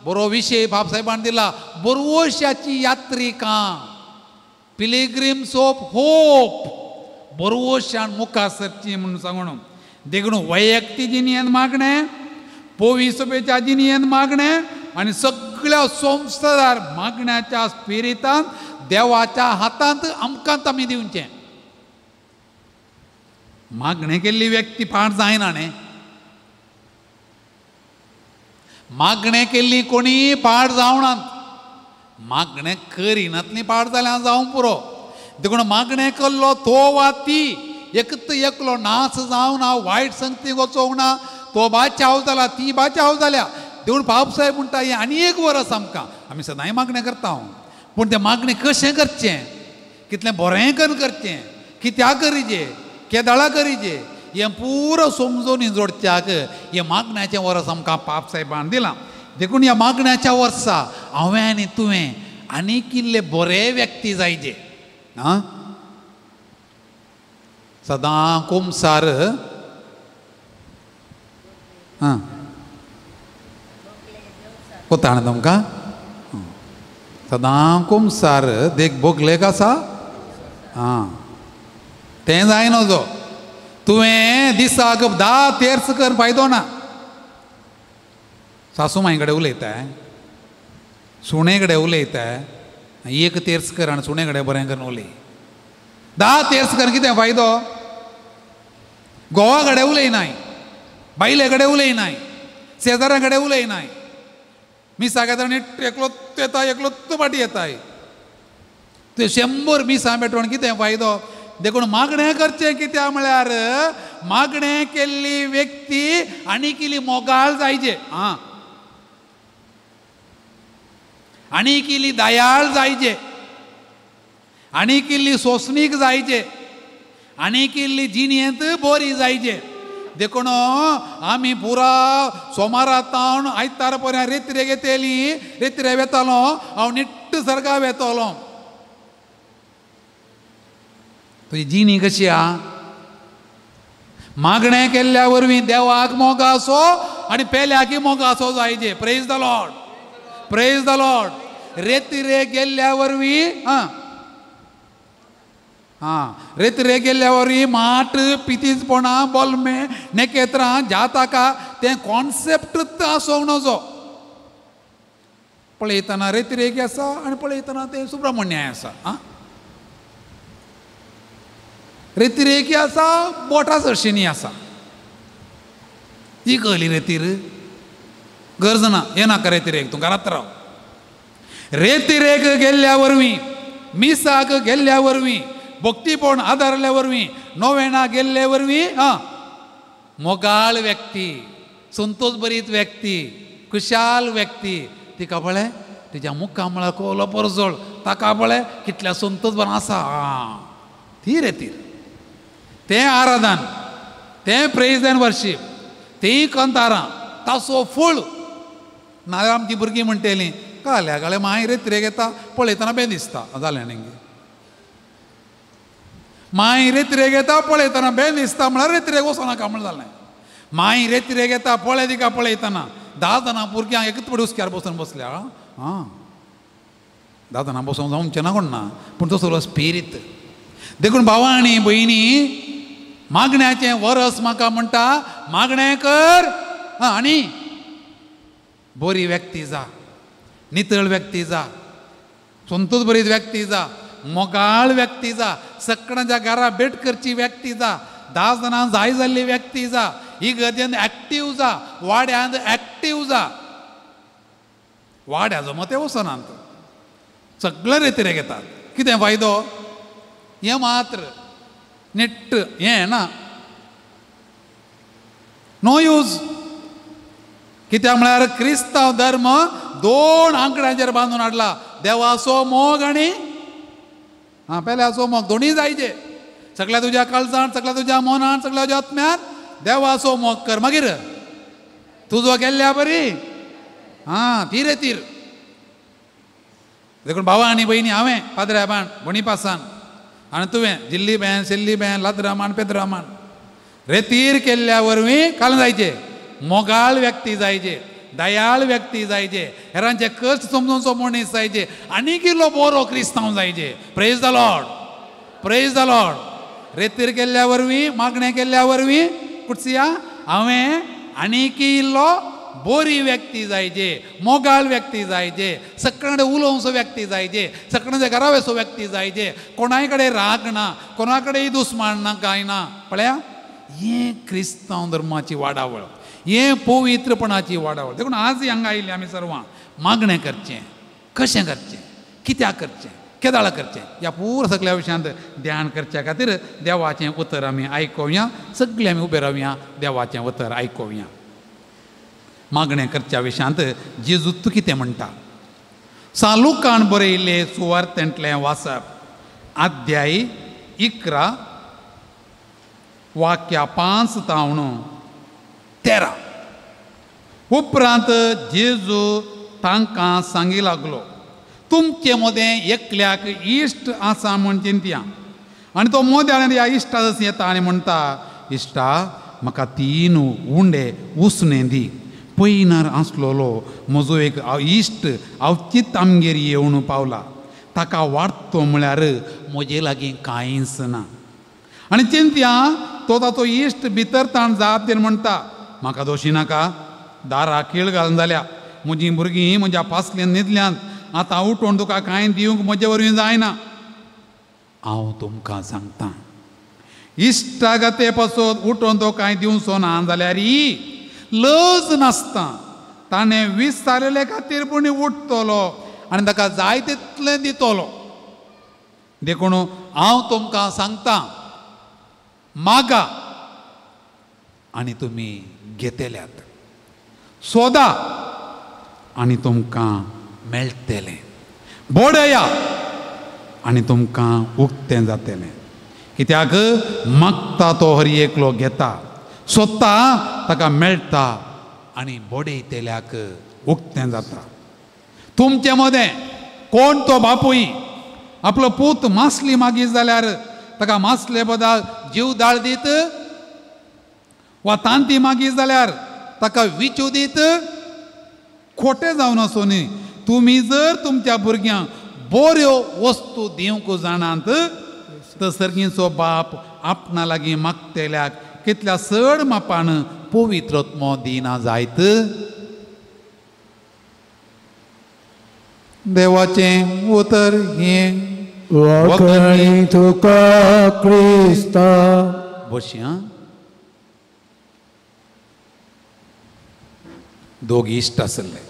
बरो विशय बापसाहेबान दिला, बोरवोशाची यात्रिकां, पिलिग्रीम्स ऑफ होप, बरोवशान मुखार सरची म्हणून सांगून. देखून वैयक्तीक जिणेंत मागणें, पोवी सभेच्या जिणेंत मागणें आनी सगळ्या संवसारार मागण्याच्या स्पिरितान देवाच्या हातांत आमकांच आमी दिवचें. मागणें केल्ली व्यक्ती पाड जायना न्ही, मागणें केल्ली कोणी पाड जावनात, मागणें करिनातली पाड जाल्यार जावं पुरो. देखून मागणें केल्लो तो वा ती एकत एकलो नाच जावना, वायट संगती वचोंक ना, तो बाचाव जाला, ती बाचाव जाल्या. देखून बाबसाहेब म्हणटा हें आनी एक वरस आमकां, आमी सदांय मागणें करता पूण तें मागणें कशें करचें, कितलें बरें करून करचें, कित्याक करिजे, केदाळा करिजे, हें पुरो समजून जोडच्याक हें मागण्याचें वर्स आमकां पापसाहेबान दिलां. देखून ह्या मागण्याच्या वर्सा हांवें आनी तुवें आनीक इल्ले बरे व्यक्ती जायजे. आं, सदां कुमसार आं कोता जाणा तुमकां, सदां कुमसार देख बोगलेक आसा आं तें जायना जो तुवें दिसाक 10 तेर्स कर फायदो ना. सासू माई कडेन उलयता, सुणे कडेन उलयता, एक तेर्स कर आनी सुणे कडेन बरें करून उलय. 10 तेर्स कर कितें फायदो? घोवा कडेन उलयनाय, बायले कडेन उलयनाय, शेजाऱ्यां कडेन उलयनाय, मिसाक येता आनी एकलोच येता, एकलोच फाटी येताय. तुवें 100 मिसां पेटोवन कितें फायदो? देखून मागणें करचें कित्याक म्हळ्यार मागणें केल्ली व्यक्ती आनी केली मोगाळ जायचे, आं आनी केली दयाळ जायचे, आनी केल्ली सोंसणीक जायचे, आनी केल्ली जिणेंत बरी जायचे. देखून आमी पुरा सोमारा तावन आयतार पर्यंत रेत्रे घेतली, रेत्रे वेतालो हांव निट्ट सर्गा वेतलो. तुजी जिणी कशी आ? मागणें केल्ल्या वरवीं देवाक मोग आसो आनी पेल्याकय मोग आसो जायचे. Praise the Lord, praise the Lord. रेतिरे गेल्ल्या वरवीं आं आं रेतिरे गेल्ल्या वरवीं माट पितीजपणां बोलमे नेकेत्रां जाताका तें कॉन्सेप्टूच आसूंक नजो. पळयतना रेतिरेक आसा आनी पळयतना तें सुब्रमण्याय आसा. आं रेतिरेकी आसा, बोटा सरशींनी आसा. ती कहली रेतीर गरज ना, येनाका रेतिरेक, तूं घरांत राव. रेतिरेक गेल्ल्या वरवीं, मिसाक गेल्ल्या वरवीं, भक्तीपण आदारल्या वरवीं, नोवेणा गेल्ले वरवीं आं मोगाळ व्यक्ती, संतोष बरीत व्यक्ती, खुशाल व्यक्ती, तिका पळय तिच्या मुखामळा कोलो परजळ, ताका पळय कितल्या संतोष बरो आसा. आं ती रेतीर, तें आराधन, तें प्रेज एंड वर्शीप, तेंय कंतारां तासो फूल. नाजाल्यार आमची भुरगीं म्हणटलीं काल्या काळे माय रेतिरेक येता पळयतना बें दिसता जालें न्ही. माय रेतिरेक येता पळयतना बें दिसता म्हळ्यार रेतिरेक वचोनाका म्हण जालें. माय रेतिरेक येता पळय तिका पळयतना 10 जाणां भुरग्यांक एकच पडे हुस्क्यार बसून बसल्या. आं 10 जाणां बसून जावचें ना कोण ना, पूण तसलो स्पिरीत. देखून भावा आनी भयणी मागण्याचें वरस म्हाका म्हणटा मागणें कर आनी बरी व्यक्ती जा, नितळ व्यक्ती जा, संतोष बरी व्यक्ती जा, मोगाळ व्यक्ती जा, सगळ्यांच्या घरा भेट करची व्यक्ती जा, 10 जाणां जाय जाल्ली व्यक्ती जा, इगर्जेन एक्टीव जा, वाड्यांत एक्टीव जा. वाड्याचो मत वचनात, सगळे रेतिरेक येतात. कितें फायदो? हें मात्र नेट हें ना, नो यूज. कित्याक म्हळ्यार क्रिस्तांव धर्म 2 आंकड्यांचेर बांदून हाडला, देवाचो मोग आनी आं पेल्याचो मोग, दोनूय जायचे. सगळ्या तुज्या काळजान, सगळ्या तुज्या मनान, सगळ्या तुज्या आत्म्यान देवाचो मोग कर, मागीर तुजो गेल्ल्या बरी आं ती रेतीर. देखून भावा आनी भयणी हांवें पाद्र्याबान बोणीपासान आनी तुवें जिल्ली बेन, सिल्ली बेन, लाद्रामान, पेद्रामान रेतीर केल्ल्या वरवीं काल जायचे, मोगाळ व्यक्ती जायचे, दयाळ व्यक्ती जायचे, हेरांचे कश्ट समजूनचो मनीस जायचे, आनी कितलो बरो क्रिस्तांव जायचे. Praise the Lord, praise the Lord. रेतीर केल्ल्या वरवीं, मागणें केल्ल्या वरवीं कुटसिया हांवें आनीकी इल्लो बोरी व्यक्ती जायजे, मोगाळ व्यक्ती जायजे, सगळे उलोवचो व्यक्ती जायजे, सगळ्यांच्या घरावेचो व्यक्ती जायजे, कोणाय कडेन राग ना, कोणा कडेन दुस्मान ना, कांय ना. पळया हें क्रिस्तांव धर्माची वाडावळ, हें पवित्रपणाची वाडावळ. देखून आज हांगा आयिल्ली आमी सर्वां मागणें करचें, कशें करचें, कित्याक करचें, केदाळा करचें, ह्या पुरा सगळ्या विशयांत ध्यान करच्या खातीर देवाचें उतर आमी आयकोवया. सगळे आमी उबे रावया, देवाचें उतर आयकोवया. मागणें करच्या विशयांत जेजू तूं कितें म्हणटा? सालुकान बरयिल्लें सुवार्तेंतलें वाचप, अध्याय 11 वाक्या 5 तावन 13. उपरांत जेजू तांकां सांगी लागलो, तुमचे मदें एकल्याक इश्ट आसा म्हूण चिंतया. आनी तो मोद्यान ह्या इश्टा जसो येता आनी म्हणटा, इश्टा म्हाका 3 उंडे उसणें दी, पयनार आसलेलो म्हजो एक इश्ट अवचीत आमगेर येवन पावला, ताका वाडतो म्हळ्यार म्हजे लागीं कांयच ना. आनी चिंतया तो ताचो इश्ट भितर ताण जाप दिवन म्हणटा, म्हाका दोशी नाका, दारा खीळ घालून जाल्या, म्हजीं भुरगीं म्हज्या पासल्यान न्हिदल्यांत, आतां उठोवन तुका कांय दिवंक म्हजे वरवीं जायना. हांव तुमकां सांगता, इश्टागते पासत उठोवन तो कांय दिवचो ना जाल्यार लज नासता ताणें विचारले खातीर पूण उठतलो आनी ताका जाय तितलें दितलो. देखून हांव तुमकां सांगता, मागा आनी तुमी घेतल्यात, सोदा आनी तुमकां मेळटलें, बोडया आनी तुमकां उक्तें जातलें. कित्याक मागता तो हर एकलो घेता, सोदता ताका मेळटा आनी बोडयतल्याक उक्तें जाता. तुमचे मदें कोण तो बापूय आपलो पूत मासली मागीत जाल्यार ताका मासले बदाक जीव दाळ दीत, वा तांती मागीत जाल्यार ताका विचू दीत? खोटें जावन आसूं न्ही, तुमी जर तुमच्या भुरग्यांक बऱ्यो वस्तू दिवंक जाणात तर सर्गीचो बाप आपणा लागीं मागतल्याक कितल्या चड मापान पवित्र आत्मो दिना जायत. देवाचें उतर हें वाखाणी तुका क्रिस्ता. बसया. दोग इश्ट आसले,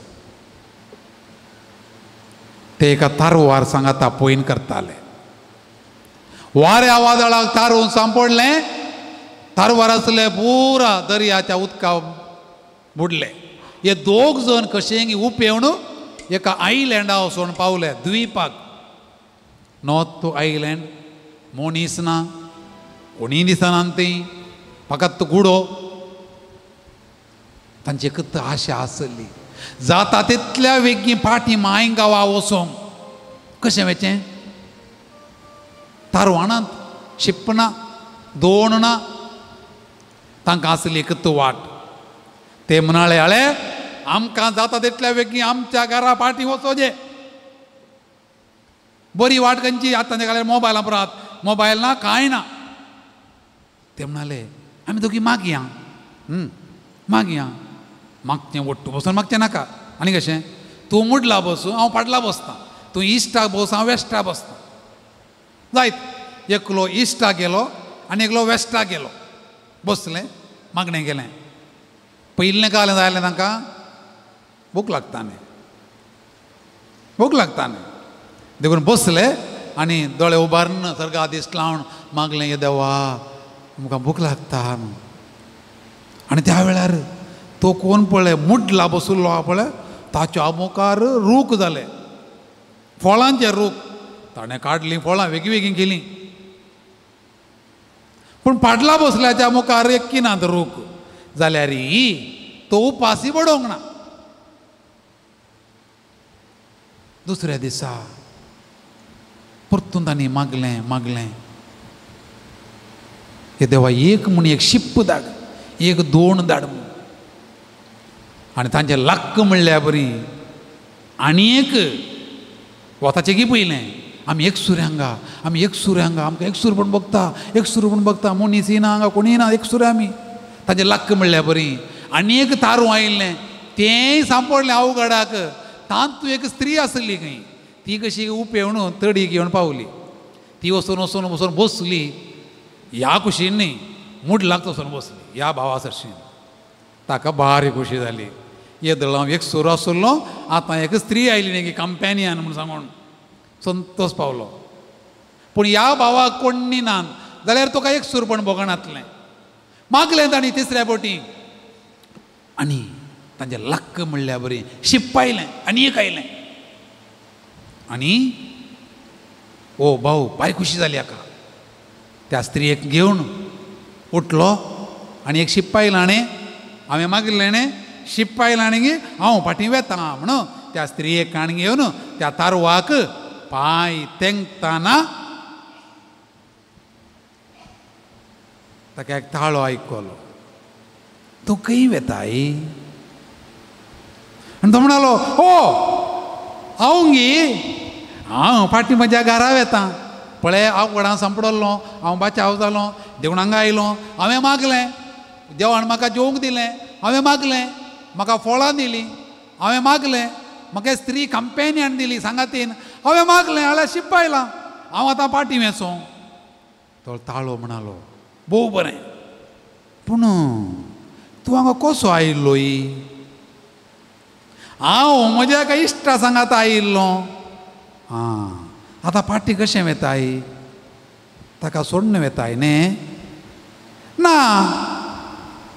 ते एका तारवार सांगाता पयन करताले. वाऱ्या वादळाक तारून सांपडलें, तारवार आसले पुरा दर्याच्या उदका बुडले. हे दोग जण कशें उपेवन एका आयलँडा वचून पावले, द्वीपाक. नॉर्थ आयलँड, मनीस ना, कोणीय दिसना ती, फकत गुडो. तांची एकच आशा आसली, जाता तितल्या वेगीं फाटीं माय गांवा वचोंक. कशें वेचें? तारवाणांत शिप ना, दोण ना, तांकां आसली एकच वाट. ते म्हणाले, आळे आमकां जाता तितल्या वेगीं आमच्या घरा फाटीं वचोजे. बरी वाट खंयची? आतां तांचे मोबायला पुरात, मोबायल ना, कांय ना. ते म्हणाले, आमी दोगी मागया, मागया. मागचें ओट्टू बसून मागचें नाका. आनी कशें, तूं मुडला बसूं, हांव पाडला बसतां, तूं इश्टाक बस, हांव वेस्टाक बसतां. जायत एकलो इश्टाक गेलो आनी एकलो वेस्टाक गेलो, बसलें, मागणें केलें. पयलें कालें जालें तांकां भूक लागता न्ही, भूक लागता न्ही. देखून बसले आनी दोळे उबारून सर्गा दीस लावन मागलें, हे देवा आमकां भूक लागता. आनी त्या वेळार तो कोण पळय मुडला बसुल्लो आहा पळय, ताच्या मुखार रूख जाले, फळांचे रूख. ताणें काडलीं फळां, वेगळीं वेगळीं केलीं, पूण पाडला बसल्याच्या मुखार एक किनात रूख जाल्यार तो उपासी बडोवंक ना. दुसऱ्या दिसा परतून तांणी मागलें मागलें, हे देवा एक म्हूण एक शिप्प धाड, एक दोन धाड म्हूण. आनी तांचें लक्क म्हणल्या बरी आनी एक वताचें की पयलें आमी एकसुरे हांगा, आमी एकसुरे हांगा, आमकां एकसूरपण बघता, एकसूरपण बघता, मनीस येना हांगा, कोणी येना, एकसुरे आमी. ताजें लक्क म्हणल्यार बरी. आनी एक तारूं आयिल्लें तेंय सांपडलें अवघडाक. तातूंत एक स्त्री आसली खंय, ती कशी उपेवन तडीक येवन पावली. ती वचून वचून वचून बसली ह्या कुशीन न्ही, मुडलाक वचून बसली ह्या भावा सरशीन. ताका भारी खोशी जाली. येदळ हांव एकसुरो आसलो, आतां एक स्त्री आयली न्ही कंपॅनियन म्हूण सांगून संतोष पावलो. पूण ह्या भावाक कोण्णी ना जाल्यार तुका एकसूरपण भोगणांतलें. मागलें तांणी तिसऱ्या बोटी आनी तांचें लक्क म्हणल्यार बरी शिप्प आयलें आनी एक आयलें. आनी ओ भाऊ भारी खुशी जाली हाका. त्या स्त्रियेक घेवन उठलो आनी एक शिप्प आयलां न्ही, हांवें मागिल्लें न्ही, शिप्प आयलां आनी हांव फाटीं वेता म्हणून त्या स्त्रियेक काण घेवन त्या तारवाक पांय तेंकतना ताका एक ताळो आयकलो, तूं खंय वेताय? आनी तो म्हणालो, हो हांव गी हांव फाटीं म्हज्या घरा वेता. पळय हांव वडां सांपडलो, हांव बाचाव जालो, देवण हांगा आयलो, हांवें मागलें, देवान म्हाका जेवंक दिलें, हांवें मागलें, म्हाका फळां दिलीं, हांवें मागलें, म्हाका स्त्री कंपेनियन दिली सांगातीन, हांवें मागलें, हाल्यार शिप्प आयलां, हांव आतां पाटी वेचो. तो ताळो म्हणालो, भोव बरें, पूण तूं हांगा कसो आयिल्लोय? हांव म्हज्या एका इश्टा सांगाता आयिल्लो. आं, आतां पाटी कशें वेताय? ताका सोडून वेताय न्ही? ना,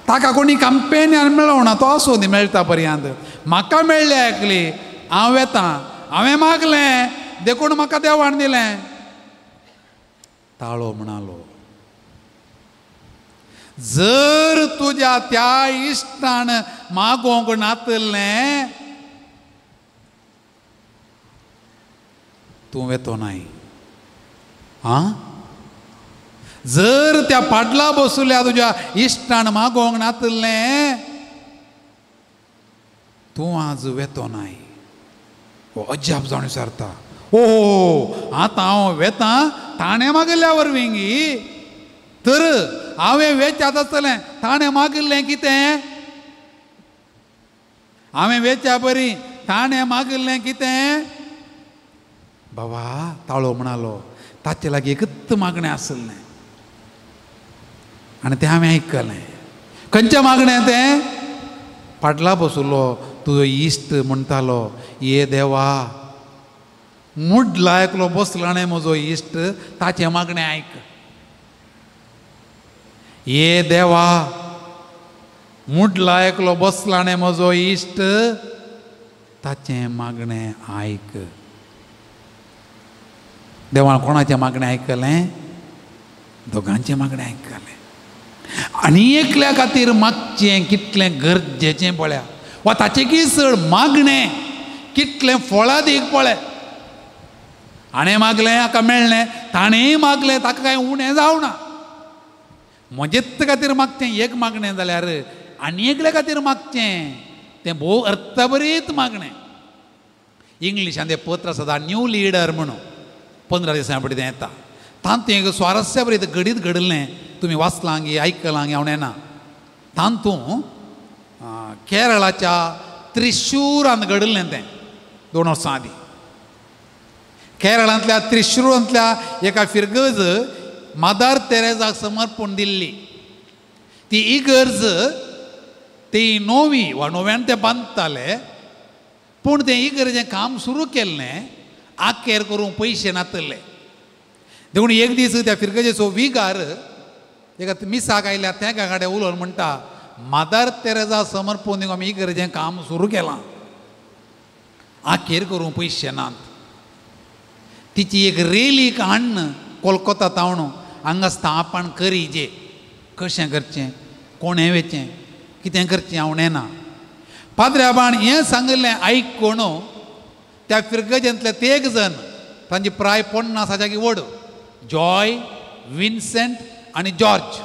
ताका कोणी कंपेनियन मेळोना, तो आसूं दी मेळटा पर्यंत. म्हाका मेळ्ळें एकली, हांव वेता, हांवें मागलें देखून म्हाका देवान दिलें. ताळो म्हणालो, जर तुज्या त्या इश्टान मागोवंक नातलें तूं वेतो नाय. आं, जर त्या पाडला बसल्या तुज्या इश्टान मागोवंक नातलें तूं आज वेतो नाय. हो अजाप जावन विचारता, ओ आतां हांव वेतां ताणें मागिल्ल्या वरवीं गी, तर हांवें वेच्यात आसतलें, ताणें मागिल्लें कितें? हांवें वेच्या बरी ताणें मागिल्लें कितें? बाबा ताळो म्हणालो, ताचे लागीं एकच मागणें आसलें आनी तें हांवें आयकलें. खंयचें मागणें तें? पाडला बसलो तुजो इश्ट म्हणटालो, ये देवा मुडला एकलो बसला न्ही म्हजो इश्ट, ताचें मागणें आयक. ये देवा मुडला एकलो बसला न्ही म्हजो इश्ट, ताचें मागणें आयक. देवान कोणाचें मागणें आयकलें? दोगांचें मागणें आयकलें. आनी एकल्या खातीर मागचें कितलें गरजेचें पळया, वा ताचें की चड मागणें कितलें फळादीक पळय. हाणें मागलें हाका मेळ्ळें, ताणेंय मागलें ताका कांय उणें जावना. म्हजेच खातीर मागचें एक मागणें जाल्यार आनी एकल्या खातीर मागचें तें भोव अर्थभरीत मागणें. इंग्लिशान तें पत्र आसा न्यू लिडर म्हणून, 15 दिसां फुडें तें येता. तातूंत एक स्वारस्य घडीत घडलें, तुमी वाचलां गी आयकलां गी हांव नेना. तातूंत केरळाच्या त्रिशूरान घडलें तें 2 वर्सां आदीं. केरळांतल्या त्रिशूरांतल्या एका फिरगज मादार तेरेजाक समर्पण दिल्ली. ती इगर्ज ती नोवी वा नव्यान ते बांदताले, पूण तें इगर्जें काम सुरू केल्लें आकेर करूंक पयशे नातले. देखून एक दीस त्या फिरगजेचो विगार एका मिसाक आयल्या त्या कडेन उलोवन म्हणटा, मादार तेरेजा समर्पण दिवंक आमी इगर्जें काम सुरू केलां, आखेर करूंक पयशे नात. तिची एक रेलीक हाडून कोलकोता तावण हांगा स्थापन करीजे, कशें करचें, कोणें वेचें, कितें करचें हांव नेना. पाद्र्याबान हें सांगिल्लें आयकून त्या फिरगजेंतले तेग जण, तांची प्राय 50 की व्हड, जॉय विन्सेंट आनी जॉर्ज,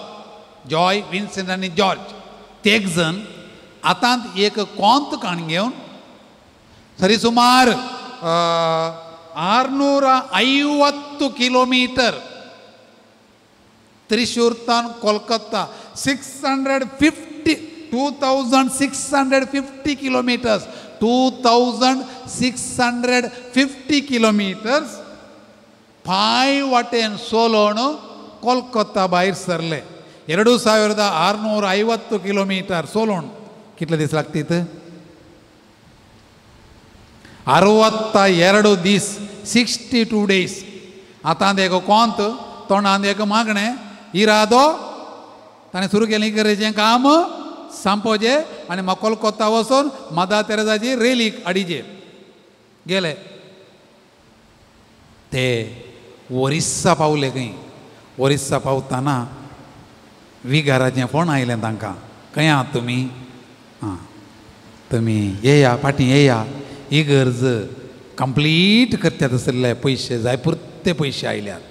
जॉय विन्सेंट आनी जॉर्ज तेग जण आतां एक कोंत काण घेवन सरी सुमार 650 kilometre Thrissur तान कोलकाता 650 2650 kilometres 2650 kilometres पांय वाटेन सोलोवन कोलकाता भायर सरले. 2650 किलोमीटर सोलोवन कितले दीस लागतीत? 62 दीस, 62 डेज. आतां एक कोंत तोंडांत एक मागणें इरादो ताणें सुरू केलें गरजेचें काम सांपोवचें आनी म्हाका कोलकोता वचून मदर तेरेजाची रेलीक हाडीचे गेले. ते ओरिस्सा पावले. खंय ओरिस्सा पावतना विगाराचें फोन आयलें तांकां, खंय आहात तुमी? आं तुमी येया फाटीं येया, ही गरज कंप्लीट करतात आसले पयशे जाय पुरते पयशे आयल्यात,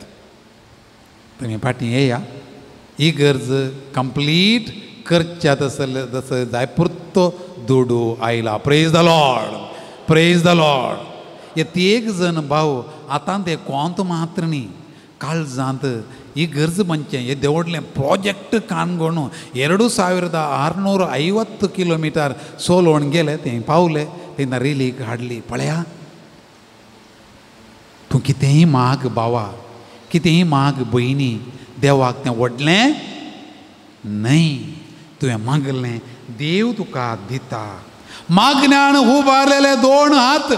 तुमी फाटीं येया, ही गरज कंप्लीट करच्यात आसले तसो जाय पुरतो दुडू आयला. Praise the Lord, praise the Lord. हे एक जण भाव आतां ते कोंत मात्र न्ही काळजांत ही गरज म्हणचें हे देवडलें प्रोजेक्ट काणकोण 2650 किलोमिटर सोलोवन गेले. थंय पावले, तेन्ना रेलीक हाडली. पळया तूं कितेंय माग भावा, कितेंय माग भयणी, देवाक तें व्हडलें न्हय. तुवें मागलें देव तुका दिता. मागण्यान उबारलेले दोन हात,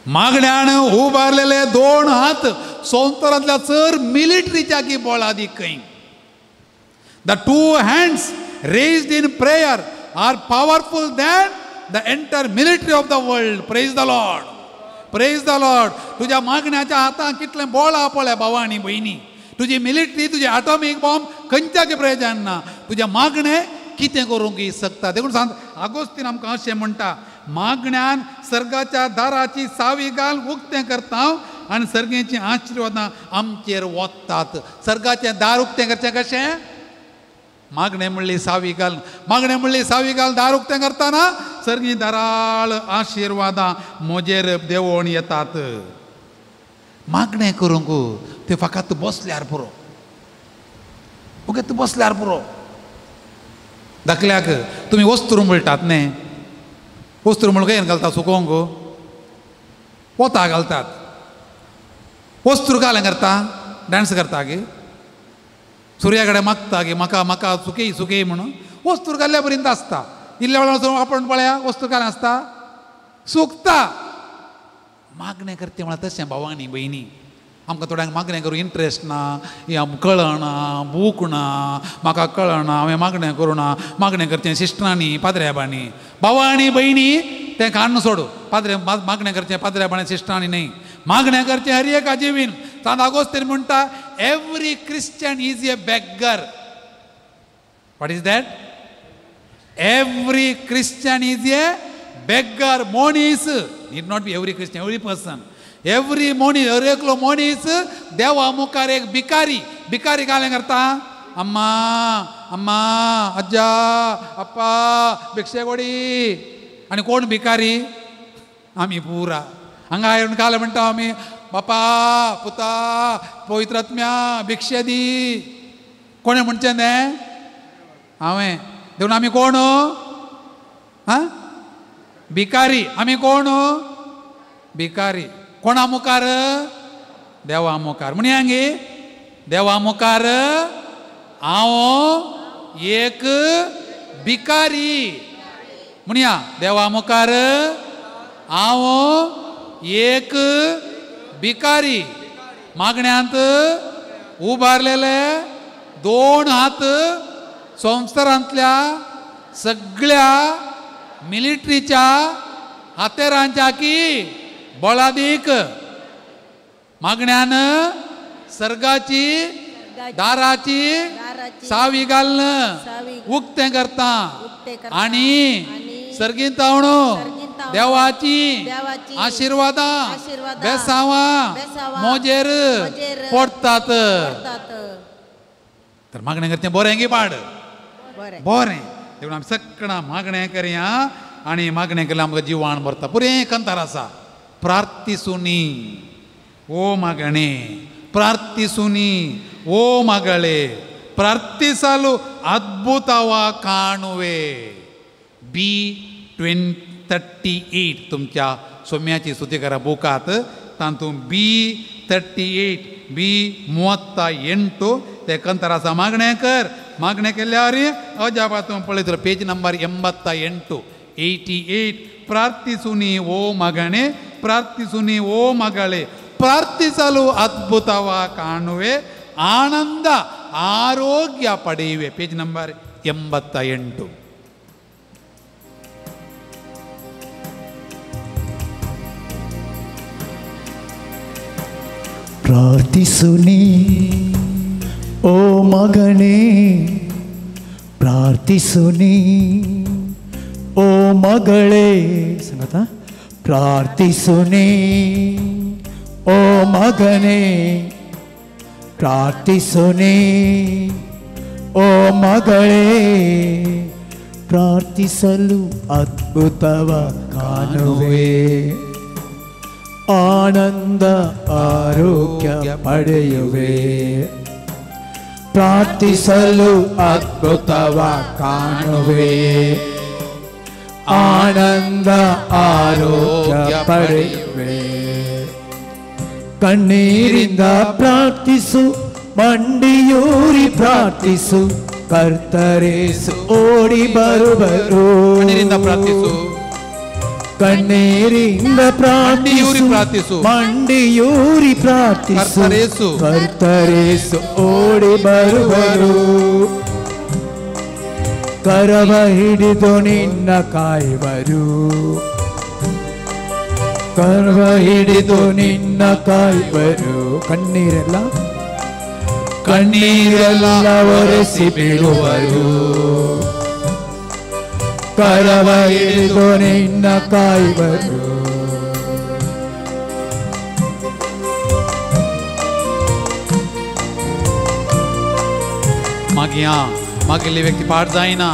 मागण्यान उबारलेले दोन हात संवसारांतल्या चड मिलिटरीच्या की बळादी खंय. The two hands raised in prayer are powerful than the entire military of the world. Praise the Lord, praise the Lord. तुज्या मागण्याच्या हातांत कितलें बळ आहा पळय भावा आनी भयणी. तुजी मिलिटरी, तुजी एटॉमीक बॉम्ब खंयच्याक प्रयोजन ना. तुजें मागणें कितें करूंक शकता. देखून सांग आगोस्तीन आमकां अशें म्हणटा, मागण्यान सर्गाच्या दाराची सावी घाल उक्तें करता आनी सर्गेचीं आशिर्वादां आमचेर वतात. सर्गाचें दार उक्तें करचें कशें? मागणें म्हणली सावी घाल, मागणें म्हणली सावी घाल दार उक्तें करतना सर्गी दाराळ आशिर्वादां म्हजेर देंवोवन येतात. मागणें करूंक तें फकत बसल्यार पुरो, फकत बसल्यार पुरो. धाकल्याक तुमी वस्त्रू म्हणटात न्ही, वस्त्रू म्हण खंय घालता? सुकोवंक वता घालतात. वस्त्रू घालें करता, डांस करता गे, सुर्या कडेन मागता गे म्हाका म्हाका सुकय सुकय म्हणून. वस्त्रू घाल्ल्या पर्यंत आसता. इल्ल्या वेळार आपण पळया वस्तू घालें आसता सुकता. मागणें करते म्हळ्यार तशें भावांनी भयणी. आमकां थोड्यांक मागणें करूं इंट्रस्ट ना, कळना, बूक ना, म्हाका कळना, हांवें मागणें करूं ना. मागणें करचें सिस्टरांनी पाद्र्याबांनी. भावा आनी भयणी तें काडून सोडू. पाद्रे मागणें करचें पाद्र्याबांनी सिस्टरांनी न्ही, मागणें करचें हर एका जिवीन. सांत आगोस्तीन म्हणटा, every Christian is a beggar. What is that? Every Christian is a beggar. मनीस need not be every Christian, every person, every मनीस, हर एकलो मनीस देवा मुखार एक भिकारी. भिकारी कालें करता? अम्मा अम्मा अज्जा अप्पा भिक्षे कोडी. आनी कोण भिकारी? आमी पुरा हांगा येवन कालें म्हणटा आमी, बापा पुता पवित्र आत्म्या भिक्षे दी. कोणें म्हणचें तें? हांवें. देखून आमी कोण? आं भिकारी. आमी कोण? भिकारी. कोणा मुखार? देवा मुखार. म्हणया गे, देवा मुखार हांव एक भिकारी. म्हणया, देवा मुखार हांव एक भिकारी. मागण्यांत उबारलेले दोन हात संवसारांतल्या सगळ्या मिलिटरीच्या हातेरांच्या की बळादीक. मागण्यान सर्गाची दाराची सावी घालून उक्तें करता आनी सर्गींतावणो देवाची आशिर्वादां बेसांवां मोजेर पडटात. तर मागणें करचें बरें गी पाड? बरें. देखून आमी सगळां मागणें करया आनी मागणें केल्यार आमकां जिवाण भरता. पुरें कंतार आसा. ಪ್ರಾರ್ಥಿಸು ನೀ ಓ ಮಗನೇ, ಪ್ರಾರ್ಥಿಸು ನೀ ಓ ಮಗಳೇ, ಪ್ರಾರ್ಥಿಸಲು ಅದ್ಭುತವ ಕಾಣುವೆ. B38 तुमच्या सोम्याची स्तुती करा बुकात तातूंत B38 B38 ते कंतरासा मागणें कर. मागणें केल्यार अजापा तूं पळयतलो. पेज नंबर 88 88. ಪ್ರಾರ್ಥಿಸು ನೀ ಓ ಮಗನೇ, ಪ್ರಾರ್ಥಿಸು ನೀ ಓ ಮಗಳೇ, ಪ್ರಾರ್ಥಿಸಲು ಅದ್ಭುತವ ಕಾಣುವೆ, ಆನಂದ ಆರೋಗ್ಯ ಪಡೆಯುವೆ. Page number 88. ಪ್ರಾರ್ಥಿಸು ನೀ ಓ ಮಗನೇ, ಪ್ರಾರ್ಥಿಸು ನೀ ಓ ಮಗಳೇ, ಸಂಗತ ಪ್ರಾರ್ಥಿಸು ನೀ ಓ ಮಗನೇ, ಪ್ರಾರ್ಥಿಸು ನೀ ಓ ಮಗಳೇ, ಪ್ರಾರ್ಥಿಸಲು ಅದ್ಭುತವ ಕಾಣುವೆ, ಆನಂದ ಆರೋಗ್ಯ ಪಡೆಯುವೆ, ಪ್ರಾರ್ಥಿಸಲು ಅದ್ಭುತವ ಕಾಣುವೆ, ಆನಂದ ಆರೋಗ್ಯ ಪಡೆಯುವೆ. ಕಣ್ಣೀರಿಂದ ಪ್ರಾರ್ಥಿಸು, ಮಂಡಿಯೂರಿ ಪ್ರಾರ್ಥಿಸು, ಕರ್ತರೇಸು ಓಡಿ ಬರುವರು. ಕಣ್ಣೀರಿಂದ ಪ್ರಾರ್ಥಿಸು, ಕಣ್ಣೀರಿಂದ ಪ್ರಾರ್ಥಿಸು, ಮಂಡಿಯೂರಿ ಪ್ರಾರ್ಥಿಸು, ಕರ್ತರೇಸು ಓಡಿ ಬರುವರು. ಕರವ ಹಿಡಿದು ನಿನ್ನ ಕಾಯುವರು, ಕರವ ಹಿಡಿದು ನಿನ್ನ ಕಾಯುವರು. ಕಣ್ಣೀರೆಲ್ಲ ಕಣ್ಣೀರೆಲ್ಲ ಒರೆಸಿ ಬಿಡುವರು, ಕರವ ಹಿಡಿದು ನಿನ್ನ ಕಾಯುವರು. मागीर मागेली व्यक्ती पाठ जायना,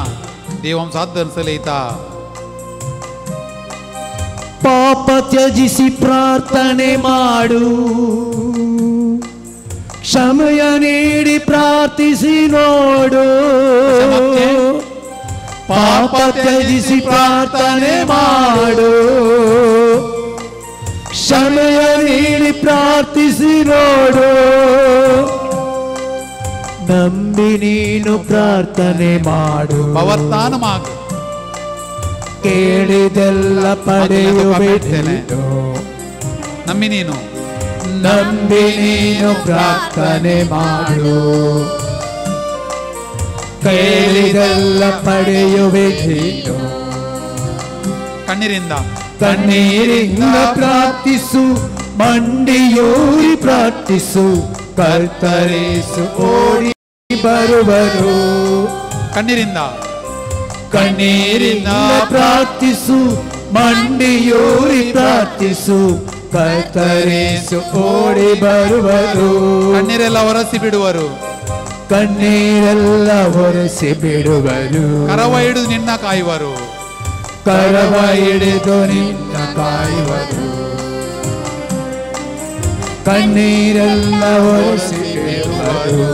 देव आमचो हात धरून चलयता. ಪಾಪ ತ್ಯಜಿಸಿ ಪ್ರಾರ್ಥನೆ ಮಾಡು, ಕ್ಷಮೆಯ ನೀಡಿ ಪ್ರಾರ್ಥಿಸಿ ನೋಡು. ಪಾಪ ತ್ಯಜಿಸಿ ಪ್ರಾರ್ಥನೆ ಮಾಡು, ಕ್ಷಮೆಯ ನೀಡಿ ಪ್ರಾರ್ಥಿಸಿ ನೋಡು. ನಂಬಿ ನೀನು ಪ್ರಾರ್ಥನೆ ಮಾಡು, ಪವರ್ತಾನ ಮಾಡು, ಕೇಳಿದೆಲ್ಲ ಪಡೆಯುವೆ. ನಂಬಿ ನೀನು, ನಂಬಿ ನೀನು ಪ್ರಾರ್ಥನೆ ಮಾಡು, ಕೇಳಿದೆಲ್ಲ ಪಡೆಯುವೆ ನೀನು. ಕಣ್ಣೀರಿಂದ ಕಣ್ಣೀರಿಂದ ಪ್ರಾರ್ಥಿಸು, ಮಂಡಿಯೂರಿ ಪ್ರಾರ್ಥಿಸು, ಕರ್ತರೇಸು ಓಡಿ ಬರುವರು. ಕಣ್ಣೀರಿಂದ ಕಣ್ಣೀರಿಂದ ಪ್ರಾರ್ಥಿಸು, ಮಂಡಿಯೂರಿ ಪ್ರಾರ್ಥಿಸು, ಕರ್ತರೇಸು ಓಡಿ ಬರುವರು. ಕಣ್ಣೀರೆಲ್ಲ ಒರೆಸಿ ಬಿಡುವರು, ಕಣ್ಣೀರೆಲ್ಲ ಒರೆಸಿ ಬಿಡುವರು. ಕರವ ಹಿಡಿದು ನಿನ್ನ ಕಾಯುವರು, ಕರವ ಹಿಡಿದು ನಿನ್ನ ಕಾಯುವರು. ಕಣ್ಣೀರೆಲ್ಲ ಒರೆಸಿ ಬಿಡುವರು,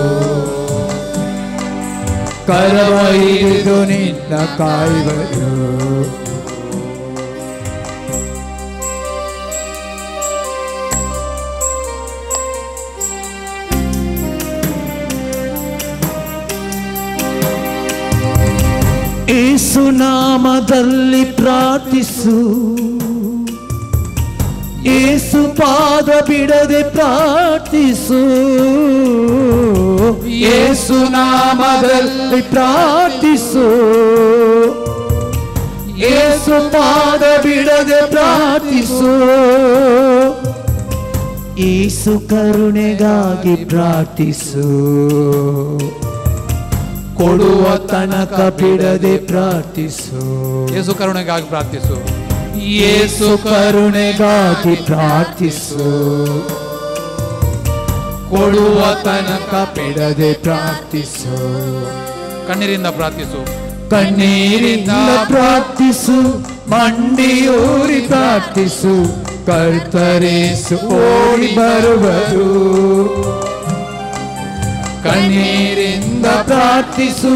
ಕರವ ಹಿಡಿದು ನಿನ್ನ ಕಾಯುವರು. ಯೇಸು ನಾಮದಲ್ಲಿ ಪ್ರಾರ್ಥಿಸು, ಯೇಸು ಪಾದ ಬಿಡದೆ ಪ್ರಾರ್ಥಿಸು, ಯೇಸು ನಾಮದಲ್ಲಿ ಪ್ರಾರ್ಥಿಸು, ಯೇಸು ಪಾದ ಬಿಡದೆ ಪ್ರಾರ್ಥಿಸು, ಯೇಸು ಕರುಣೆಗಾಗಿ ಪ್ರಾರ್ಥಿಸು, ಕೊಡುವ ತನಕ ಬಿಡದೆ ಪ್ರಾರ್ಥಿಸು. ಯೇಸು ಕರುಣೆಗಾಗಿ ಪ್ರಾರ್ಥಿಸು, ಯೇಸು ಕರುಣೆಗಾಗಿ ಪ್ರಾರ್ಥಿಸು, ಕೊಡುವ ತನಕ ಬಿಡದೆ ಪ್ರಾರ್ಥಿಸು. ಕಣ್ಣೀರಿಂದ ಪ್ರಾರ್ಥಿಸು, ಕಣ್ಣೀರಿಂದ ಪ್ರಾರ್ಥಿಸು, ಮಂಡಿಯೂರಿ ಪ್ರಾರ್ಥಿಸು, ಕರ್ತರೇಸು ಓಡಿ ಬರುವರು. ಕಣ್ಣೀರಿಂದ ಪ್ರಾರ್ಥಿಸು,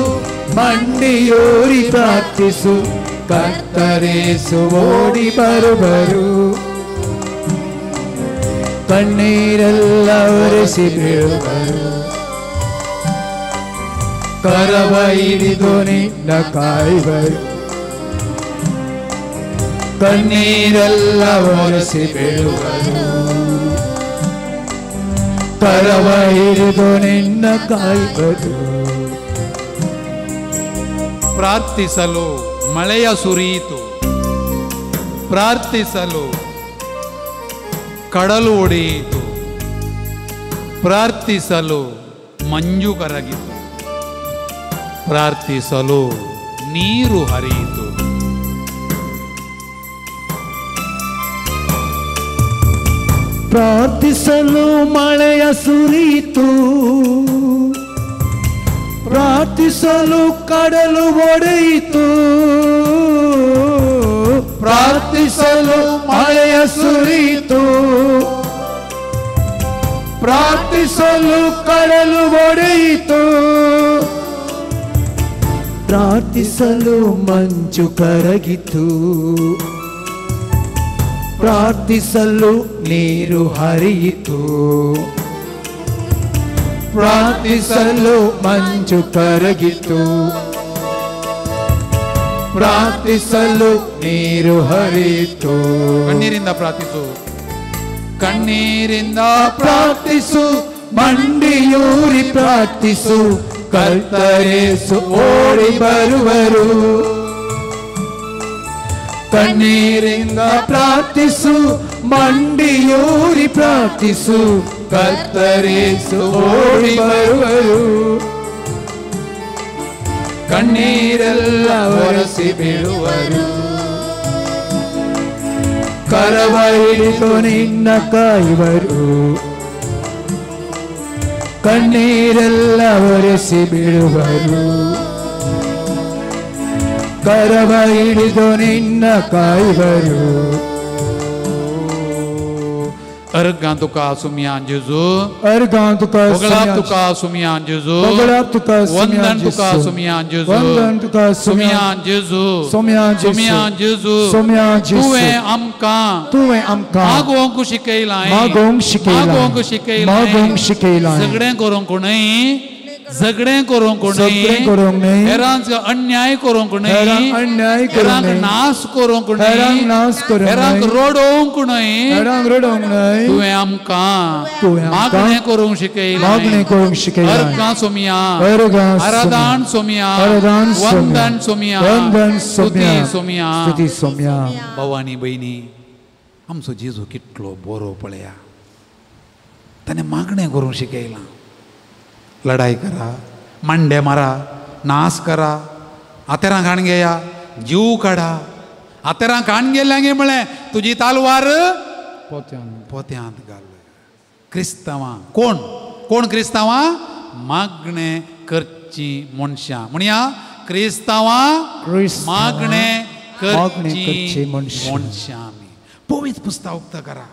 ಮಂಡಿಯೂರಿ ಪ್ರಾರ್ಥಿಸು, ಕರ್ತರೇಸು ಓಡಿ ಬರುವರು. ಕಣ್ಣೀರೆಲ್ಲ ಒರೆಸಿ ಬೀಳುವರು, ಕರವ ಹಿಡಿದು ನಿನ್ನ ಕಾಯುವರು. ಕಣ್ಣೀರೆಲ್ಲ ಒರೆಸಿ ಬೀಳುವರು, ಕರವ ಹಿಡಿದು ನಿನ್ನ ಕಾಯುವರು. ಪ್ರಾರ್ಥಿಸಲು ಮಳೆಯ ಸುರಿಯಿತು, ಪ್ರಾರ್ಥಿಸಲು ಕಡಲು ಒಡೆಯಿತು, ಪ್ರಾರ್ಥಿಸಲು ಮಂಜು ಕರಗಿತು, ಪ್ರಾರ್ಥಿಸಲು ನೀರು ಹರಿಯಿತು. ಪ್ರಾರ್ಥಿಸಲು ಮಳೆಯ ಸುರಿಯಿತು, ಪ್ರಾರ್ಥಿಸಲು ಕಡಲು ಒಡೆಯಿತು, ಪ್ರಾರ್ಥಿಸಲು ಮಳೆಯ ಸುರಿಯಿತು, ಪ್ರಾರ್ಥಿಸಲು ಕಡಲು ಒಡೆಯಿತು, ಪ್ರಾರ್ಥಿಸಲು ಮಂಜು ಕರಗಿತು, ಪ್ರಾರ್ಥಿಸಲು ನೀರು ಹರಿಯಿತು, ಪ್ರಾರ್ಥಿಸಲು ಮಂಜು ಕರಗಿತು, ಪ್ರಾರ್ಥಿಸಲು ನೀರು ಹರಿಯಿತು. ಕಣ್ಣೀರಿಂದ ಪ್ರಾರ್ಥಿಸು, ಕಣ್ಣೀರಿಂದ ಪ್ರಾರ್ಥಿಸು, ಮಂಡಿಯೂರಿ ಪ್ರಾರ್ಥಿಸು, ಕರ್ತರೇಸು ಓಡಿ ಬರುವರು. ಕಣ್ಣೀರಿಂದ ಪ್ರಾರ್ಥಿಸು, ಮಂಡಿಯೂರಿ ಪ್ರಾರ್ಥಿಸು, ಕರ್ತರೇಸು ಓಡಿ ಬರುವರು. ಕಣ್ಣೀರೆಲ್ಲ ಒರೆಸಿ ಬೀಳುವರು, ಕರವ ಹಿಡಿದು ನಿನ್ನ ಕಾಯುವರು. ಕಣ್ಣೀರೆಲ್ಲ ಒರೆಸಿ ಬೀಳುವರು, ಕರವ ಹಿಡಿದು ನಿನ್ನ ಕಾಯುವರು. अर्गां तुका सुमियान जेजू, अर्गां तुका होगळाप तुका सुमियान जेजू, होगळाप तुका वंदन तुका सुमियान जेजू, वंदन तुका सुमियान जेजू, सुमियान जेजू, सुमियान जेजू, सुमियान जेजू. तुवें आमकां, तुवें आमकां मागोवंक शिकयलां, मागोवंक शिकयलां, मागोवंक शिकयलां, मागोवंक शिकयलां. झगडें करूंक न्हय, झगडें करूंक झगडें करूंक न्हय, हेरांक अन्याय करूंक न्हय, हेरांक अन्याय करूंक हेरांक न्हय, नाश करूंक न्हय, हेरांक नाश करूंक न्हय, हेरांक रडोवंक न्हय, हेरांक रडोवंक न्हय. तुवें आमकां तुवें आमकां मागणें करूंक शिकयलें, मागणें करूंक शिकयलें. अर्गां सोमिया, अर्गां आराधन सोमिया, आराधन सोमिया, वंदन सोमिया, वंदन स्तुती सोमिया, सोमिया, स्तुती सोमिया. भाव आनी भयणी, आमचो जेजू कितलो बरो पळया, ताणें मागणें करूंक शिकयलां. लढाई करा, मांडे मारा, नाश करा, आतेरां खाण घेया, जीव काडा. आतेरां खाण गेल्यांगे म्हळें तुजी तालवार पोत्यांत घाल. क्रिस्तांवां कोण कोण क्रिस्तांवां? मागणें करचीं मनशां. म्हणया क्रिस्तांवां मागणें करचीं मनशां. आमी पवित्र पुस्तक उक्ता करा,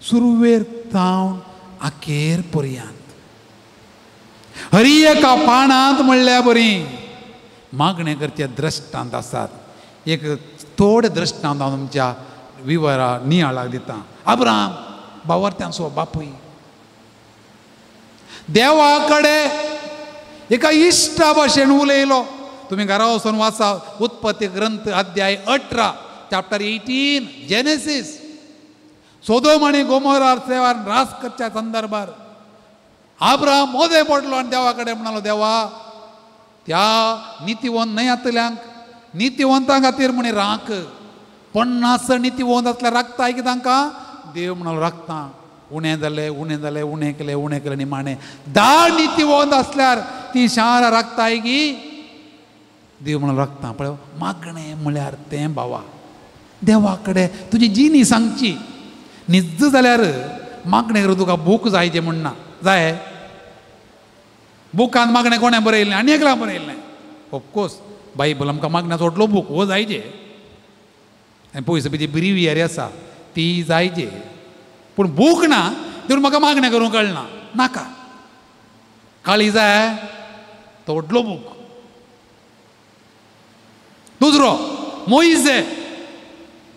सुरवेर तावन अखेर पर्यंत हरी एका पानांत म्हणल्या बरी मागणें करचे दृश्टांत आसात. एक थोडे दृश्टांत हांव तुमच्या विवरा नियाळाक दिता. अब्राम बावर्त्यांचो बापूय देवा कडेन एका इश्टा भाशेन उलयलो. तुमी घरा वचून वाचा उत्पत्ती ग्रंथ अध्याय 18 चॅप्टर 18 जेनेसीस. सोदोम आनी गोमोरार सेवार रास करच्या संदर्भार आब्राम मोदें पडलो आनी देवा कडेन म्हणालो, देवा त्या नितीवंत न्हय जातल्यांक, नितीवंतां खातीर म्हणी राख. 50 नितीवंत आसल्यार राखताय की तांकां? देव म्हणालो राखता. उणें जालें, उणें जालें, उणें केलें, उणें केलें निमाणें 10 नितीवंत आसल्यार ती शारां राखताय की? देव म्हणालो राखता. पळय मागणें म्हळ्यार तें भावा, देवा कडेन तुजी जिणी सांगची. निज्ज जाल्यार मागणें करूं तुका बूक जाय जें म्हण ना जाय. बुकान मागणें कोणें बरयलें? आनी एकल्यान बरयलें. ऑफकोर्स बायबल आमकां मागण्याचो व्हडलो बूक हो जायजे. आनी पयस बी ती ब्रिवियरी आसा, ती जायजे, पूण भूक ना देखून म्हाका मागणें करूंक कळना, नाका. काळी जाय तो व्हडलो बूक. दुसरो मोइजे,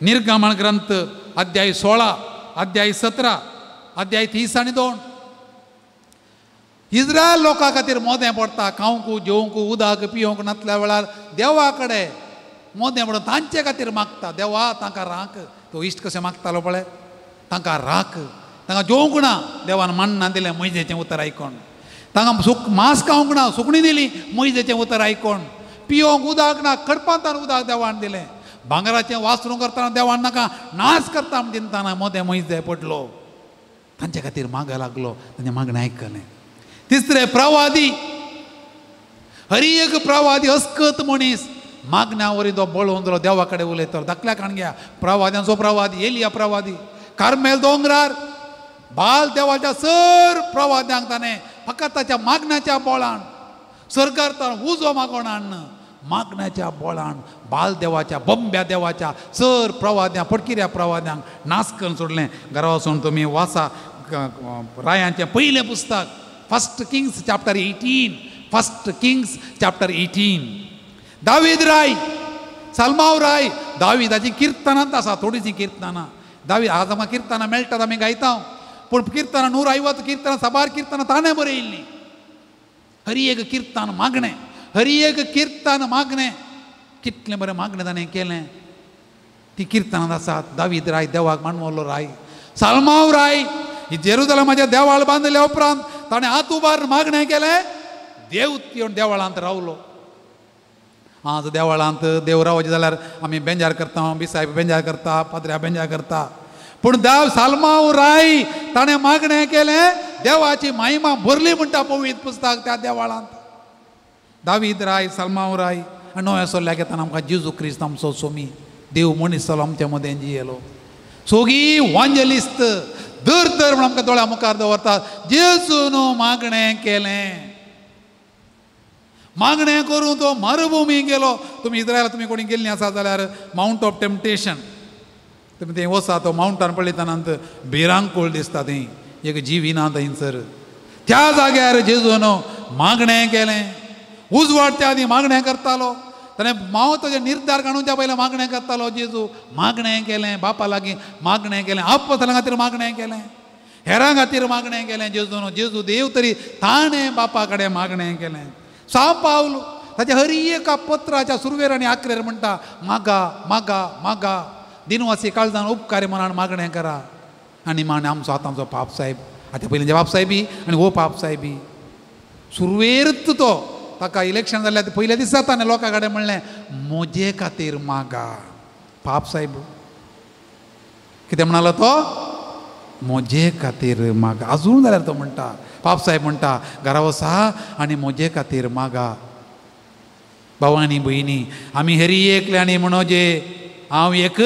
निर्गमन ग्रंथ अध्याय 16, अध्याय 17, अध्याय 30 आनी 2. इस्रायल लोकां खातीर मोदें पडटा, खावंक जेवंक उदक पिवंक नासल्या वेळार देवा कडेन मोदें पडून तांचे खातीर मागता, देवा तांकां राख. तो इश्ट कशें मागतालो पळय, तांकां राख, तांकां जेवंक ना, देवान मान्ना दिलें मोयजेचें उतर आयकोन, तांकां सुक मांस खावंक ना, सुकणी दिली मोयजेचें उतर आयकोन, पिवंक उदक ना, खडपांतान उदक देवान दिलें, भांगराचें वासरूं करतना देवान नाका नाश करता म्हण दितना मोदें मोयजे पडलो, तांचे खातीर मागो लागलो, तांचें मागणें आयकलें. तिसरें प्रवादी, हरी एक प्रवादी अस्कत मनीस मागण्या वरी तो बळोवन जालो देवा कडेन उलयतलो. धाकल्या काणग्या प्रवाद्यांचो प्रवादी एलिया प्रवादी, कार्मेल दोंगरार बाल देवाच्या सर प्रवाद्यांक ताणें फकत ताच्या मागण्याच्या बोळान सरकार उजो मागोवन हाडन मागण्याच्या बोळान बाल देवाच्या बंब्या देवाच्या सर प्रवाद्यां फटकिऱ्या प्रवाद्यांक नाश करून सोडलें. घरा वचून तुमी वाचा रायांचें पयलें पुस्तक, 1 Kings chapter 18, 1 Kings chapter 18. David राय, साल्माव राय, दावीदाची किर्तनांत आसा थोडीशीं किर्तनां. दावीद आज आमकां किर्तनां मेळटात, आमी गायता, पूण किर्तनां 150 किर्तनां साबार किर्तनां ताणें बरयल्लीं. हरी एक किर्तन मागणें, हरी एक किर्तन मागणें, कितलें बरें मागणें ताणें केलें. ती किर्तनांत आसात. दावीद राय देवाक मानवलो राय. साल्माव राय जेरुजलमाच्या देवाळ बांदल्या उपरांत ताणें हात उबार मागणें केलें, देव येवन देवळांत रावलो. आज देवळांत देव रावचें जाल्यार आमी बेंजार करता, बिसायब बेंजार करता, पाद्र्या बेंजार करता, पूण देव साल्माव राय ताणें मागणें केलें, देवाची महिमा भरली म्हणटा पवित्र पुस्तक त्या देवळांत. दावीद राय, साल्माव राय आनी नव्या सोल्ल्याक येतना आमकां जेजू क्रिस्त आमचो सोमी देव मनीस जालो, आमच्या मदें जियेलो. सोगी वांजेलिस्त दर दर म्हण आमकां दोळ्या मुखार दवरतात. जेजून मागणें केलें, मागणें करून तो मरुभुमी गेलो. तुमी इस्रायला तुमी कोणी गेल्लीं आसा जाल्यार मावंट ऑफ टेम्पटेशन तुमी थंय वचा, तो मावंटान पळयतना भिरांकूळ दिसता, थंय एक जीव ना थंयसर. त्या जाग्यार जेजून मागणें केलें. उजवाडच्या आदी मागणें करतालो, ताणें मावताचे निर्धार काडून पयलें मागणें करतालो. जेजू मागणें केलें, बापा लागीं मागणें केलें, आपतल्या खातीर मागणें केलें, हेरां खातीर मागणें केलें. जेजून जेजू देव तरी ताणें बापा कडेन मागणें केलें. साव पावल ताच्या हरी एका पत्राच्या सुरवेर आनी आक्रेर म्हणटा, मागा मागा मागा, दिनवासी काळजान उपकारी मनान मागणें करा. आनी मागणें आमचो आतांचो पाप साहेब, आतां पयलींचे बाप साहेबी आनी हो पाप साहेबी सुरवेरच तो ताका इलेक्शन जाल्यार पयल्या दिसा ताणें लोकां कडेन म्हणलें, म्हजे खातीर मागा. पाप साहेब कितें म्हणालो तो, म्हजे खातीर मागा. आजून जाल्यार तो म्हणटा, पाप साहेब म्हणटा, घरा वसा आनी म्हजे खातीर मागा. भावानी भयणी, आमी हरी एकले आनी म्हणोजे हांव एक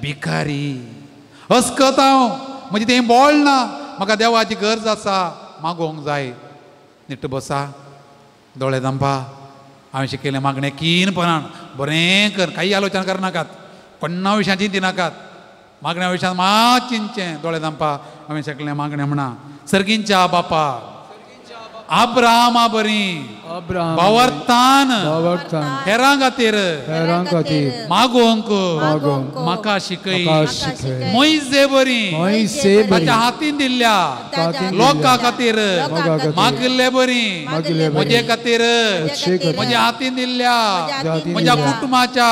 भिकारी, अस्कत हांव, म्हजें तें बोळ ना, म्हाका देवाची गरज आसा, मागोवंक जाय. निट्ट बसा, दोळे धांपा. हांवें शिकयलें मागणें कीनपणान बरें कर, काही आलोचना करनाकात, कोण्णा विशयान चिंतिनाकात, मागण्या विशयान मात चिंतचें. दोळे धांपा. हांवें शकलें मागणें म्हणा, सर्गींच्या बापा अब्राहमा बरी भावार्थान हेरां खातीर मागोवंक म्हाका शिकय, मोयजे बरी ताच्या हातीन दिल्ल्या लोकां खातीर मागिल्ले बरी, म्हजे खातीर म्हज्या हातीन दिल्ल्या म्हज्या कुटुंबाच्या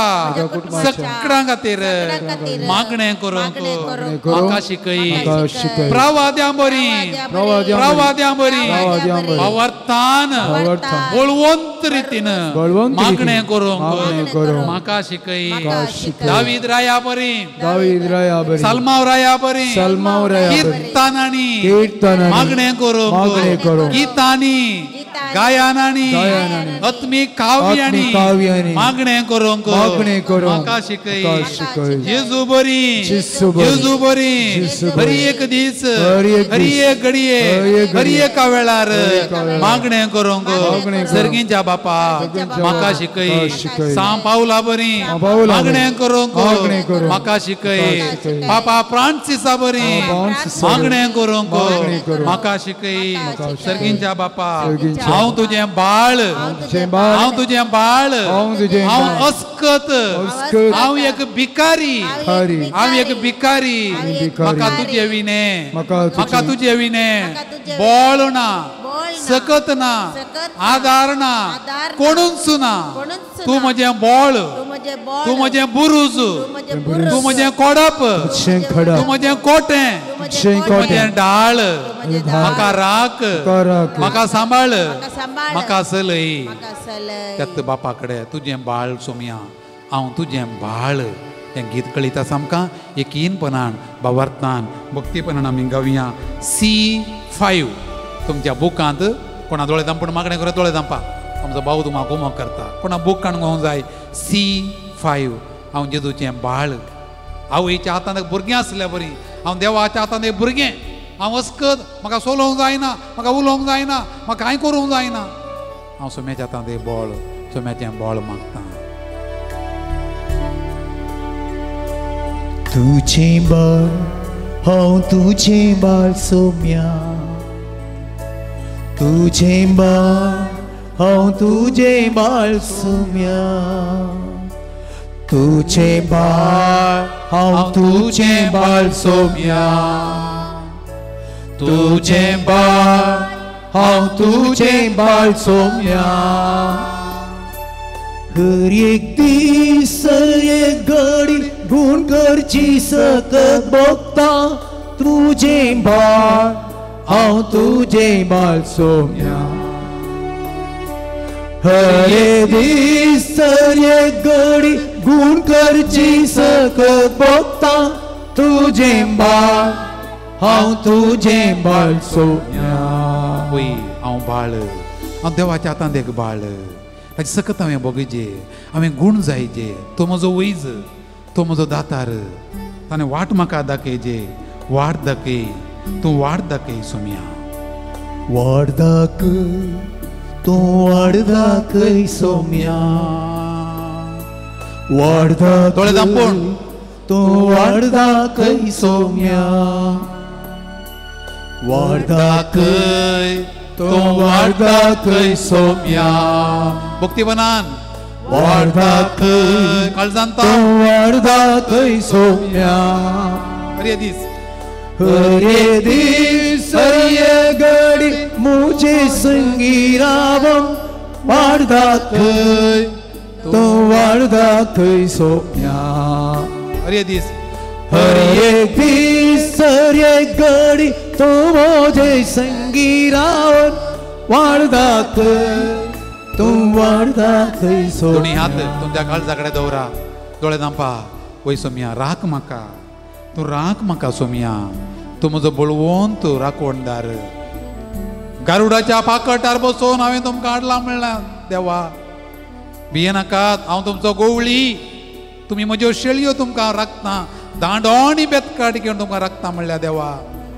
सगळ्यां खातीर मागणें करूंक म्हाका शिकय. प्रवाद्यां बरी, प्रवाद्यां बरी भावार्थान बळवंत रितीन मागणें करूंक म्हाका शिकय. दावीद राया बरी, साल्माव राया बरी, किर्तनांनी मागणें करूंक, गितांनी गायनांनी आत्मीक काव्यांनी मागणें करूंक म्हाका शिकय. जेजू बरी, जेजू बरी, हरी एक दीस, हरी एक घडये, हरी एका वेळार मागणें करूंक सर्गींच्या बापा म्हाका शिकय. सां पावला बरी मागणें करूंक म्हाका शिकय. पापा फ्रांसिसा बरी मागणें करूंक म्हाका शिकय. सर्गींच्या बापा हांव तुजें बाळ, हांव तुजें बाळ, हांव अस्कत, हांव एक भिकारी, हांव एक भिकारी, म्हाका तुजे विणे, म्हाका तुजे विणे बळ ना, सकत ना, आदार ना, कोणूच ना. तूं म्हजें बळ, तूं म्हजें बुरूज, तूं म्हजें कोडप, तूं म्हजें कोटें, म्हजें ढाळ. म्हाका राख, म्हाका सांबाळ, म्हाका सलय. त्यात बापा कडेन तुजें बाळ सोमया, हांव तुजें बाळ हें गीत कळीत आसा आमकां. यकीनपणान, भावार्थान, भक्तीपणान आमी गावया. C5 तुमच्या बुकांत कोणा दोळे दांपून मागणें करून दोळे दांपा, आमचो भाव तुमकां गुमो करता. कोणा बूक काडूंक जाय C5 हांव जेजूचें बाळ. आवयच्या हातांत भुरगें आसल्या बरी हांव देवाच्या हातांत एक भुरगें. हांव अस्कत, म्हाका सोलोवंक जायना, म्हाका उलोवंक जायना, म्हाका कांय करूंक जायना. हांव सोम्याच्या हातांत एक बळ, सोम्याचें बळ मागता. तुजें बाळ हांव तुजें बाळ सोम्या, तुजें बाळ हांव तुजें बाळ सोम्या, तुजें बाळ हांव तुजें बाळ सोम्या, तुजें बाळ हांव तुजें बाळ सोम्या. हर एक दीस हर एक घडी गुण करची सकत भोगता तुजें बाळ हांव तुजें बाळ सोम्या. हर एक दीस हर एक घडी गुण करची सकत भोगता तुजें बाळ हांव तुजें बाळ सोम्या. वय हांव बाळ, हांव देवाच्या हातांत एक बाळ. ताची सकत हांवें भोगीजे, हांवें गूण जायजे. तो म्हजो वैज, तो म्हजो दातार, ताणें वाट म्हाका दाखयजे. वाट दाखय, तूं वाट दाखय सोम्या. वाट दाखय, तूं वाट दाखय सोम्या, वाट दाखय, दोळे दांपून, तूं वाट दाखय सोम्या, वाट दाखय, तूं वाट दाखय सोम्या. भक्तीपणान वाट दाखय, काळजान तूं वाट दाखय सोम्या. हर दीस हर दीस हर घडी मुझे संगी रावम वाट दाखय, तूं वाट दाखय सोम्या. हर दीस हर एक दीस हर एक घडी तूं म्हजे संगी रावन वाट दाखय, तूं वाट दाखय सोम्या. दोनी हात तुमच्या काळजा कडेन दवरा, दोळे दांपा. वय सोम्या राख म्हाका, तूं राख म्हाका सोम्या. तूं म्हजो बळवंत राखणदार. गारुडाच्या पाकटार बसोवन हांवें तुमकां हाडलां म्हणलां. देवा भियेनाकात, हांव तुमचो गोवळी, तुमी म्हज्यो शेळयो तुमकां राखता, दांडो आनी बेतकाट घेवन तुमकां राखता म्हणल्यार. देवा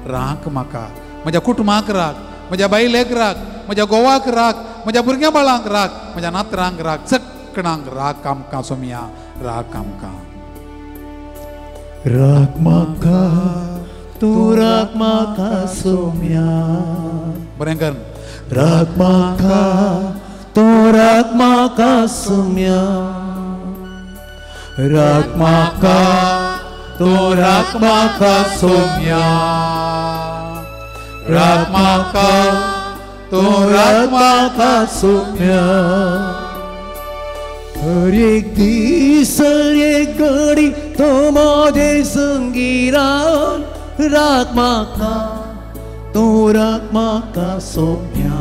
राख म्हाका, म्हज्या कुटुंबाक राख, म्हज्या बायलेक राख, म्हज्या घोवाक राख, म्हज्या भुरग्यां बाळांक राख, म्हज्या नातरांक राख, सगळ्यांक राख आमकां सोम्या, राख आमकां. राख म्हाका, तूं राख म्हाका सोम्या. बरें कर. राख म्हाका, तूं राख म्हाका सोम्या, राख म्हाका, तूं राख म्हाका सोम्या, राख म्हाका, तूं राख म्हाका सोम्या. हर एक दीस हर एक घडी तूं म्हजे संगी रावन राख म्हाका, तूं राख म्हाका सोम्या.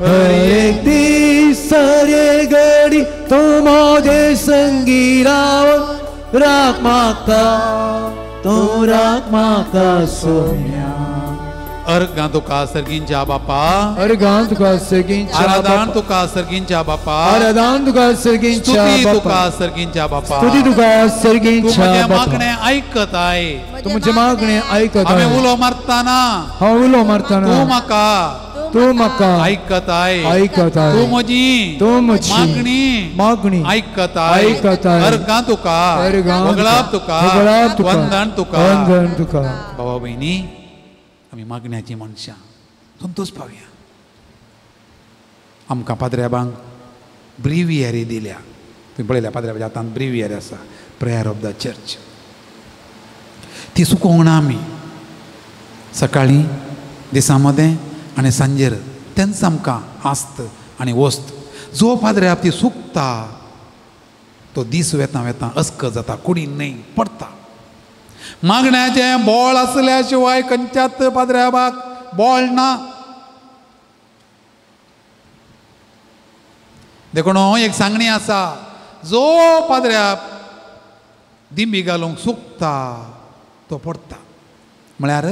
हर एक दीस हर एक घडी तूं म्हजे संगी रावन राख म्हाका, तूं राख म्हाका सोम्या. अर्गां तुका सर्गींच्या बापा, अर्गां तुका सर्गींच्या बापा, आराधन तुका सर्गींच्या बापा, आराधन तुका सर्गींच्या स्तुती बापा, तुका सर्गींच्या बापा, स्तुती तुका सर्गींच्या तूं म्हजें बापा। मागणें आयकताय, तूं म्हजें मागणें आयकताय, हांवें उलो मारतना, हांव उलो मारतना, तूं म्हाका, तूं म्हाका आयकताय, आयकताय, तूं म्हजी, तूं म्हजी मागणी, मागणी आयकताय, आयकताय, अर्गां तुका, अर्गां वगळाप तुका, वगळाप तुका, वंदन तुका, वंदन तुका। बाबा भयणी, आमी मागण्याची मनशां, संतोष पावया। आमकां पाद्र्याबांक ब्रिवियरी दिल्या, तुमी पळयल्या पाद्र्याबाच्या हातांत ब्रिवियरी आसा, प्रेयर ऑफ the church. ती सुकोवंक ना आमी, सकाळीं दिसा मदें आनी सांजेर, तेंच आमकां आस्त आनी वस्त। जो पाद्र्याब ती सुकता तो दीस वेता वेता अस्क जाता, कुडीन न्हय पडटा। मागण्याचें बोळ आसल्या शिवाय खंयच्याच पाद्र्याबाक बोळ ना। देखून एक सांगणी आसा, जो पाद्र्याब दिंबी घालूंक सुकता तो पडटा। म्हळ्यार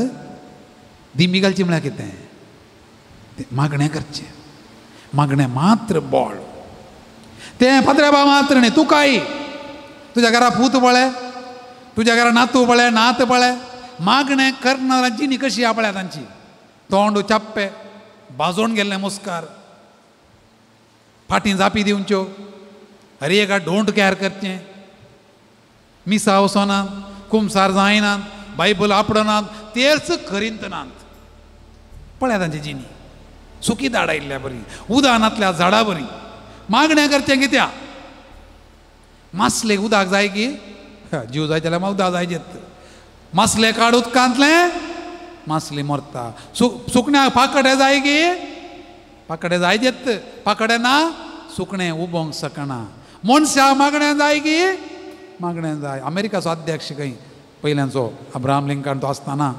दिंबी घालची म्हळ्यार कितें? मागणें करचें, मागणें मात्र बोळ। तें पाद्र्याबा मात्र न्ही, तुकाय तुज्या घरा पूत पळय, तुज्या घरा नातू पळय, नात पळय, मागणें करना जिणी कशी आपल्या तांची, तोंड चाप्पे बाजोवन गेल्ले मुस्कार, फाटीं जापी दिवच्यो, अरे एका don't care करचें, मिसा वचनात, कुमसार जायनात, बायबल आपडनात, तेच करीत नात। पळया तांची जिणी सुकी दाड आयिल्ल्या बरी, उदानांतल्या झाडा बरी। मागणें करचें कित्याक? मासलेक उदक जाय की जीव जाय जाल्यार उदक जाय जेत, मासले काड उदकांतलें मासली मरता। सुकण्याक पाकटे जाय की पाकटे जाय जेत, पाकटे ना सुकणें उबोंक शकना। मनशां मागणें जाय की मागणें जाय। अमेरिकाचो अध्यक्ष खंय पयल्यांचो अब्राहम लिंकन तो आसतना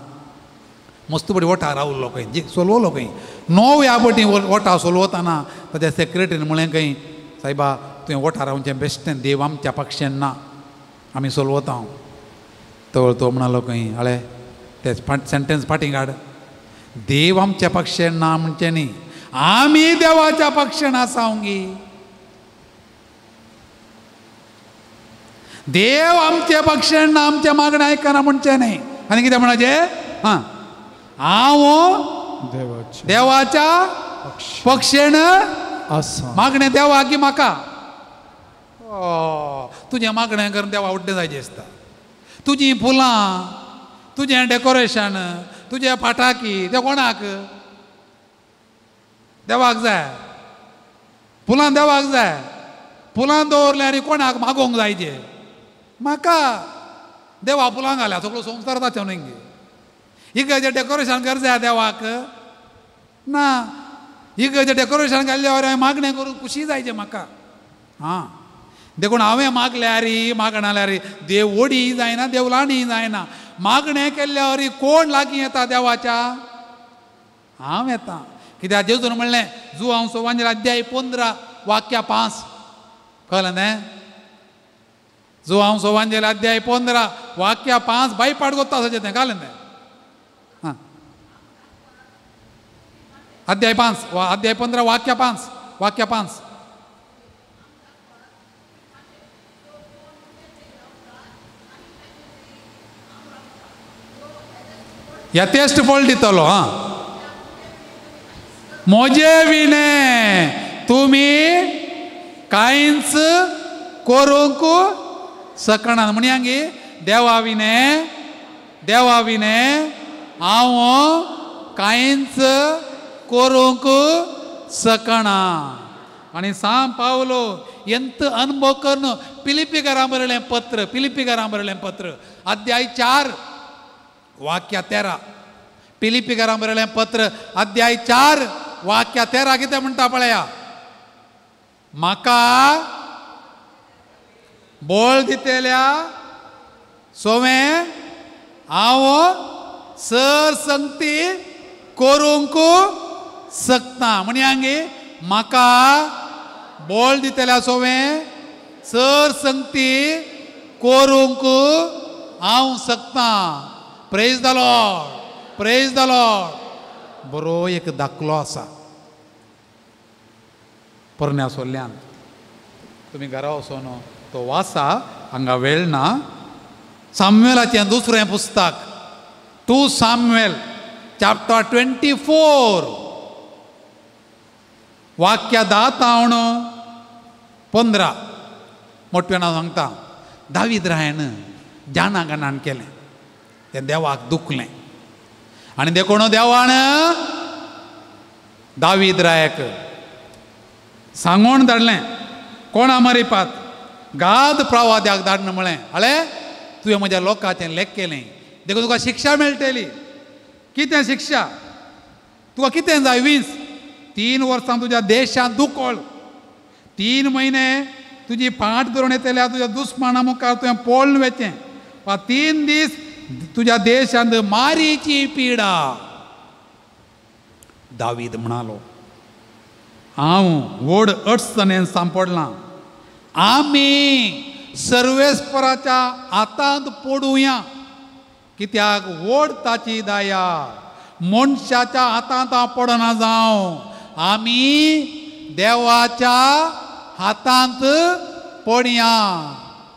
मस्त बडी वोटा रावल्लो खंय, जे सोलवलो खंय, 9 ह्या पटी वोटा सोलवतना ताच्या सेक्रेटरीन म्हणलें खंय, सायबा तुवें वोटा रावचें बेश्टें, देव आमच्या पक्षान ना, आमी सोलवता। तवळ तो म्हणालो खंय, आळे ते सेंटेन्स फाटीं काड, देव आमच्या पक्षान ना म्हणचें न्ही, आमी देवाच्या पक्षान आसा गी। देव आमच्या पक्षान ना, आमच्या मागणें आयकना म्हणचें न्ही। आनी कितें म्हणचें? हां, हांव देवाच्या पक्षेन आसा, मागणें देवाक की म्हाका? तुजें मागणें करून देवा आवडटें जायचें दिसता, तुजीं फुलां, तुजें डेकोरेशन, तुजें फाटाकी, तें कोणाक? देवाक जाय। फुलां देवाक जाय, फुलां दवरल्यार आनी कोणाक मागोवंक जायचें? म्हाका। देवा फुलां घाल्या, सगळो संवसार ताचो न्ही गे। इगर्जे डेकोरेशन कर जाय देवाक ना, इगर्जे डेकोरेशन घाल्ल्या हांवें मागणें करून खुशी जायचें म्हाका। हां, देखून हांवें मागल्यार मागणाल्यार देव वडी जायना, देव लाणी जायना। मागणें केल्ल्या वरी कोण लागीं येता देवाच्या? हांव येता। कित्याक जेजून म्हणलें, जुआंव सोवांजेर अध्याय 15 वाक्या 5, कळ्ळें न्ही? जुआंव सोवांजेर अध्याय 15 वाक्या 5 बायपाट गोत्ता आसा तें, कळ्ळें न्ही? हां, अध्याय 5, अध्याय 15 वाक्या 5, वाक्या 5। यथेश्ट फळ दितलो। हां, म्हजे विणे तुमी कांयच करूंक शकना। म्हणया गे, देवा विणे, देवा विणे हांव कांयच करूंक शकना। आनी सांग पावलो एंत अनुभव करून पिलिपीकारां बरयलें पत्र, पिलिपीकारां बरयलें पत्र अध्याय 4 वाक्या 13, पिलिपीकारां बरयलें पत्र अध्याय 4 वाक्या 13 कितें म्हणटा पळया, म्हाका बोळ दितेल्या सोवें हांव सर संगती करूंक शकता। म्हणया गे, म्हाका बोळ दितेल्या सोवें सर संगती करूंक हांव शकता। Praise the Lord, praise the Lord. बरो एक दाखलो आसा पोरण्या सोल्ल्यान. तुमी घरा वचोन तो वाचा, हांगा वेळ ना. सामुएलाचें दुसरें पुस्तक 2 सामुएल चॅप्टर 24 वाक्य 10 तावन 15 मोठ्यान सांगता. दावीद रायन जाणा गणान केलें तें देवाक दुखलें आनी देखून देवान दावीद रायक सांगून धाडलें कोणा मरिपात गाद प्रवाद्याक धाडन म्हळें आळे तुवें म्हज्या लोकांचें लेख केलें देखून तुका शिक्षा मेळटली. कितें शिक्षा? तुका कितें जाय? 20 3 वर्सां तुज्या देशांत दुकळ, 3 म्हयने तुजी फाट धरून येतल्या तुज्या दुस्माना मुखार तुवें पळून वचें, वा 3 दीस तुज्या देशांत मारीची पिडा. दावीद म्हणालो हांव व्हड अडचणेन सांपडलां, आमी सर्वेस्पराच्या हातांत पडुया, कित्याक व्हड ताची दया, मनशाच्या हातांत हांव पडना जावं, आमी देवाच्या हातांत पडया.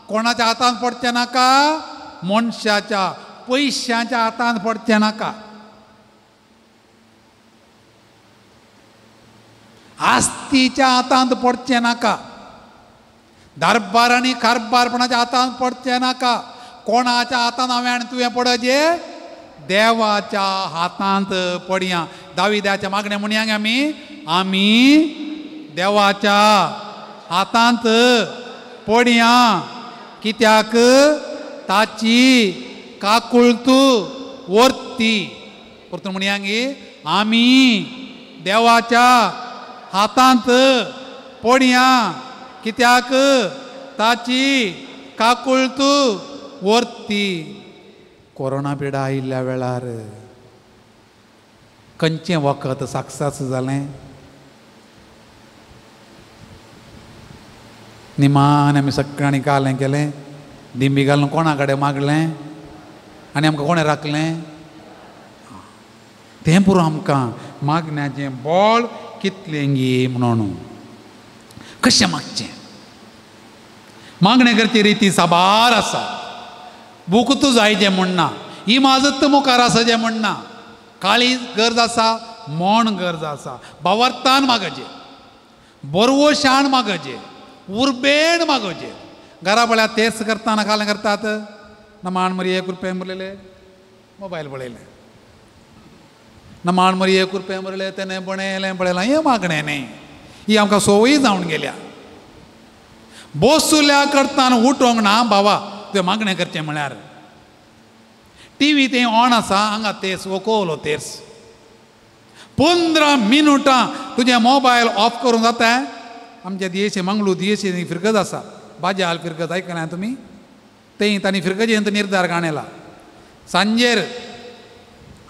कोणाच्या हातांत पडचें नाका? मनशाच्या, पयशांच्या हातांत पडचें नाका, आस्तीच्या हातांत पडचें नाका, दरबार आनी कारबारपणाच्या हातांत पडचें नाका. कोणाच्या हातांत हांवें आनी तुवें पडचे? देवाच्या हातांत पडया. दाविदाच्या मागणें म्हणया आमी आमी देवाच्या हातांत पडया, कित्याक ताची काकुळत वर्ती. परतून म्हणया आमी देवाच्या हातांत पडया, कित्याक ताची काकुळत वर्ती. कोरोना पिडा आयिल्ल्या वेळार खंयचें वखद सक्सेस जालें? निमान आमी सगळ्यांनी कालें केलें, दिंबी घालून कोणा कडेन मागलें आनी आमकां कोणें राखलें? तें पुरो आमकां मागण्याचें बळ कितलें गी म्हणून. कशें मागचें? मागणें करची रिती साबार आसा. बुकूत जाय जें म्हणना, इमाजत मुखार आसा जें म्हणना, काळीज गरज आसा, मौन गरज आसा, बावर्तान मागचें, बरवशान मागचें, उर्बेन मागचें. घरा पळयात तेच करतना कालें करतात नमाण मरी 1 रुपये मुरलेले मोबायल पळयलें, नमाण मरी 1 रुपये मुरले तेणें बणयलें पळयलां. हें मागणें न्ही, ही आमकां संवय जावन गेल्या. बसुल्या करतना उठोंक ना बाबा तुवें मागणें करचें म्हळ्यार. टिवी तें ऑन आसा, हांगा तेस वकोवलो तेस 15 मिनुटां तुजें मोबायल ऑफ करूंक जाता. आमच्या दियेचे मंगळूर दियेचे फिरगज आसा, बाजाल फिरगज आयकना तुमी? तें तांणी फिरगजेंत निर्धार गाणेला सांजेर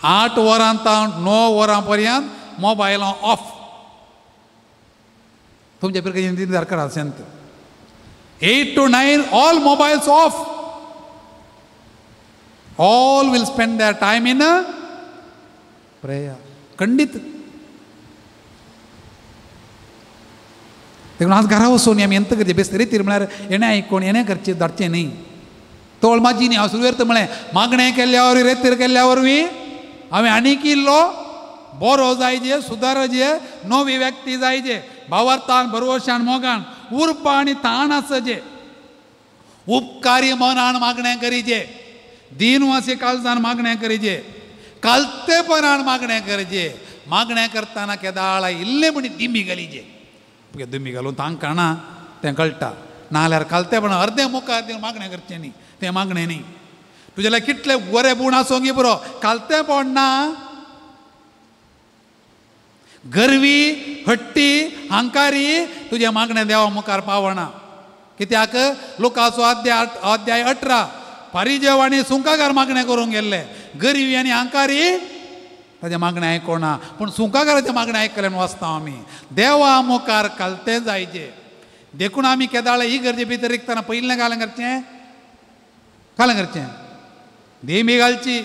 8 वरां तावन 9 वरां पर्यंत मोबायल ऑफ. तुमच्या फिरगजेंत निर्धार करा सेंत 8 to 9 all mobiles off. All will spend their time in prayer. खंडीत. देखून आज घरा वचून आमी एंत करचें बेस्त रितीर म्हळ्यार हेणें आयकोन हेणें करचें धाडचें न्ही. तोळ माजी न्ही. हांव सुरवेर म्हळें मागणें केल्ल्या वरवीं रेतीर केल्ल्या वरवीं हांवें आनीक इल्लो बरो जायजे, सुदारजे, नवी व्यक्ती जायजे, भावार्थान भरवशान मोगान उर्बा आनी ताण आसचे, उपकारी मनान मागणें करीजे, दिनवासी काळजान मागणें करीजे, कालतेपणान मागणें करीजे. मागणें करतना केदाळा इल्लें म्हणी दिंबी घालीजे, दिंबी घालून तांकां ना तें कळटा, नाजाल्यार कालतेपणान अर्दें मुखार दिवन मागणें करचें न्ही, तें मागणें न्ही. तुजें कितले बरे गूण आसूंक पुरो, कालतेपण ना, गर्वी हट्टी हंकारी तुजें मागणें देवा मुखार पावना. कित्याक लोकाचो अध्याय 18 फारीजेव आनी सुंकागार मागणें करूंक गेल्ले, गरिबी आनी हंकारी ताजें मागणें आयकोना, पूण सुंकागाराचें मागणें आयकलें म्हूण वाचता आमी. देवा मुखार कालतें जायचे. देखून आमी केदाळे ही गरजे भितर रिगतना पयलें कालें करचें, कालें करचें, देमी घालची.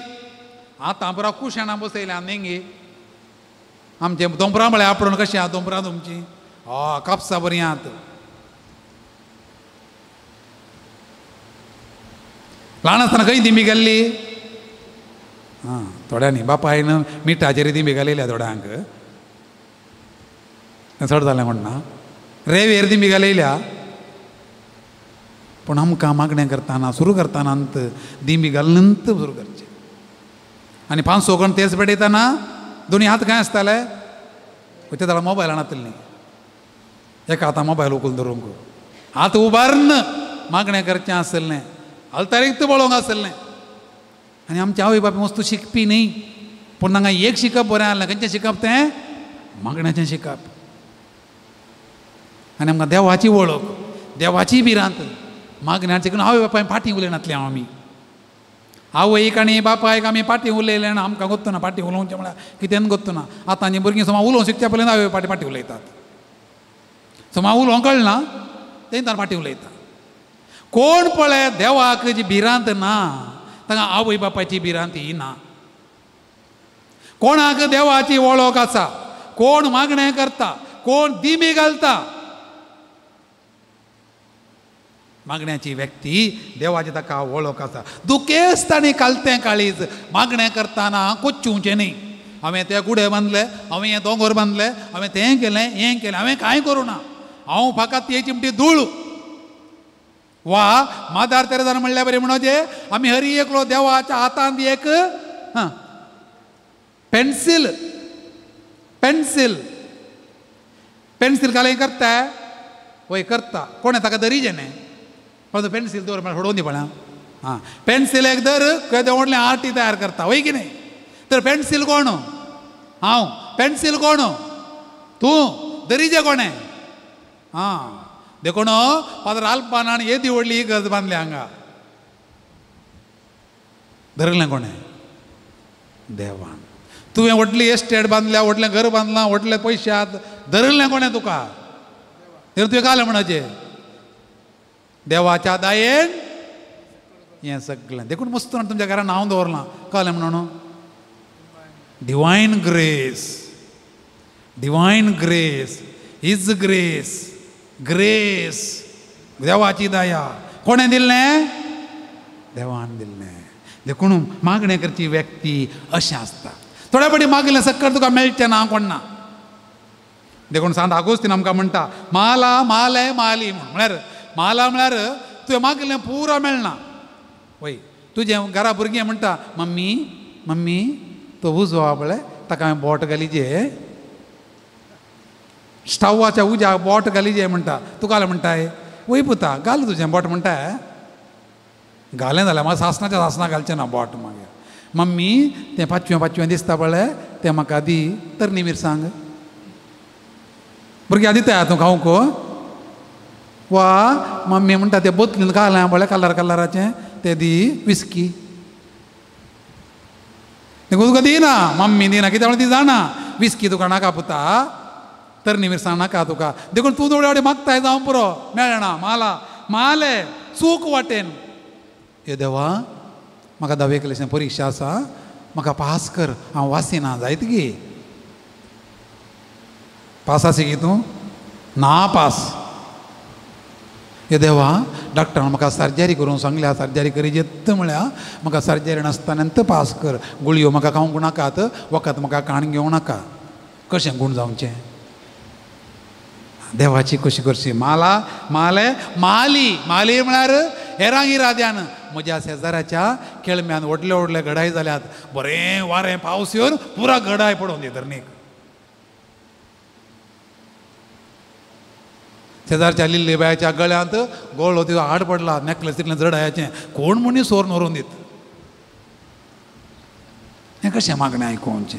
आतां पुरा कुशणां बसयल्या न्ही. आमचे दोंपरां म्हळ्यार आपडून कशें आहा दोंपरां तुमची हय कापसां बरीं आहात. ल्हान आसतना खंय दिंबी गेल्ली? आं थोड्यांनी बापायन मिठाचेर दिंबी घालयल्या थोड्यांक, तें चड जालें म्हण ना, रेवेर दिंबी घालयल्या. पूण आमकां मागणें करतना सुरू करतना अंत दिंबी घालून सुरू करचें. आनी 500 कोण तेच पेटयतना दोनी हात खंय आसताले? ते जाल्यार मोबायलान आसतली, एका हाता मोबायल उखलून धरूंक, हात उबारून मागणें करचें आसलें, आल्तारीक पळोवंक आसलें. आनी आमचे आवय बापूय वस्तू शिकपी न्ही, पूण तांकां एक शिकप बरें आसलें. खंयचें शिकप तें? मागण्याचें शिकप. आनी आमकां देवाची वळख, देवाची भिरांत, मागण्याचें करून आवय बापाय फाटीं उलयनातलें आमी. आवयक आनी बापायक आमी फाटीं उलयलें ना, आमकां गोत्तो ना फाटीं उलोवचें म्हळ्यार कितेंच गोत्तो ना. आतां आनी भुरगीं समा उलोवंक शिकच्या पयलीं आवय फाटीं फाटीं उलयतात, समा उलोवंक कळना तें तांकां फाटीं उलयता. कोण पळय देवाक जी भिरांत ना तांकां आवय बापायची भिरांत ही ना. कोणाक देवाची वळख आसा, कोण मागणें करता, कोण दिमी घालता, मागण्याची व्यक्ती देवाची ताका वळख आसा. दुखेस्त आनी कालतें काळीज मागणें करतना कोच्चुवचें न्ही. हांवें ते गुडे बांदले, हांवें हें दोंगर बांदले, हांवें तें केलें हें केलें, हांवें कांय करूं ना, हांव फाकात ती चिमटी धूळ. वा मादार तेरेजान म्हणल्यार बरें म्हणचे आमी हरी एकलो देवाच्या हातांत एक पेन्सील, पेन्सील पेन्सील घालून करता वय करता, कोणें ताका दरीजें न्ही, पण पेन्सील दवर म्हळ्यार सोडोवन दी पळय. आं पेन्सील एक दर केदें व्हडलें आर्टी तयार करता वय की न्ही. तर पेन्सील कोण? हांव. पेन्सील कोण? तूं. दरीजें कोणें? आं देखून फादर आल्पान आनी येदी व्हडली इगर्ज बांदली हांगा, धरलें कोणें? देवान. तुवें व्हडली एस्टेट बांदल्या, व्हडलें घर बांदलां, व्हडले पयशे आहात, धरलें कोणें तुका? तर तुवें कालें म्हणचें देवाच्या दयेन हें सगळें. देखून मस्त तुमच्या घरान नांव दवरलां, कळ्ळें म्हणून divine grace, divine grace, his grace, grace, देवाची दया. कोणें दिल्लें? देवान दिल्लें. देखून मागणें करची व्यक्ती अशें आसता. थोड्या फावटी मागलें सक्कर तुका मेळचें ना, कोण ना. देखून सांत आगोस्तीन आमकां म्हणटा माला माले माली म्हूण. म्हळ्यार माला म्हळ्यार तुवें मागलें पुरो मेळना. वय तुजें घरा भुरगें म्हणटा मम्मी मम्मी तो उजो आहा पळय ताका हांवें बोट घालीजे, स्टवाच्या उज्याक बोट घालीजे म्हणटा. तुका घाल म्हणटाय? वय पुता घाल तुजें बोट म्हणटाय. घालें जाल्यार म्हाका सासणाच्या सासणां घालचें ना बोट. मागीर मम्मी तें पांचवें पांचवें दिसता पळय तें म्हाका दी तरणी मिरसांग. भुरग्यां दिता तूं खावंक? वा मम्मी म्हणटा तें बोतलीन घालें पळय कलर कलराचें तें दी विस्की. देखून तुका दिना मम्मी, दिना कित्याक म्हणल्यार ती जाणा विस्की तुका नाका पुता, तरणी मिरसांग नाका तुका. देखून तूं थोडे फावटी मागताय जावं पुरो मेळना. माला माले चूक वाटेन हे देवा म्हाका धावे क्लासीन परिक्षा आसा, म्हाका पास कर, हांव वासिना जायत गी? पास आसी गी तूं? ना पास. हे देवा डॉक्टरान म्हाका सर्जरी करूंक सांगल्या, सर्जरी करी जेत म्हळ्यार म्हाका सर्जरी नासतना पास कर, गुळयो म्हाका खावंक नाकात, वखद म्हाका काण घेवंक नाका. कशें गूण जावचें? देवाची कशी करची? माला माले माली माली म्हळ्यार हेरांक इराद्यान. म्हज्या शेजाराच्या केळम्यान व्हडले व्हडले घडाय जाल्यात, बरें वारें पावस येवन पुरा घडाय पडोवन दी धरणीक. शेजारच्या लिल्ली बायाच्या गळ्यांत गोळो तिजो हाड पडला, नॅकलेस तितलें जडायाचें, कोण मनीस सोर व्हरून दित. हें कशें मागणें आयकोवचें?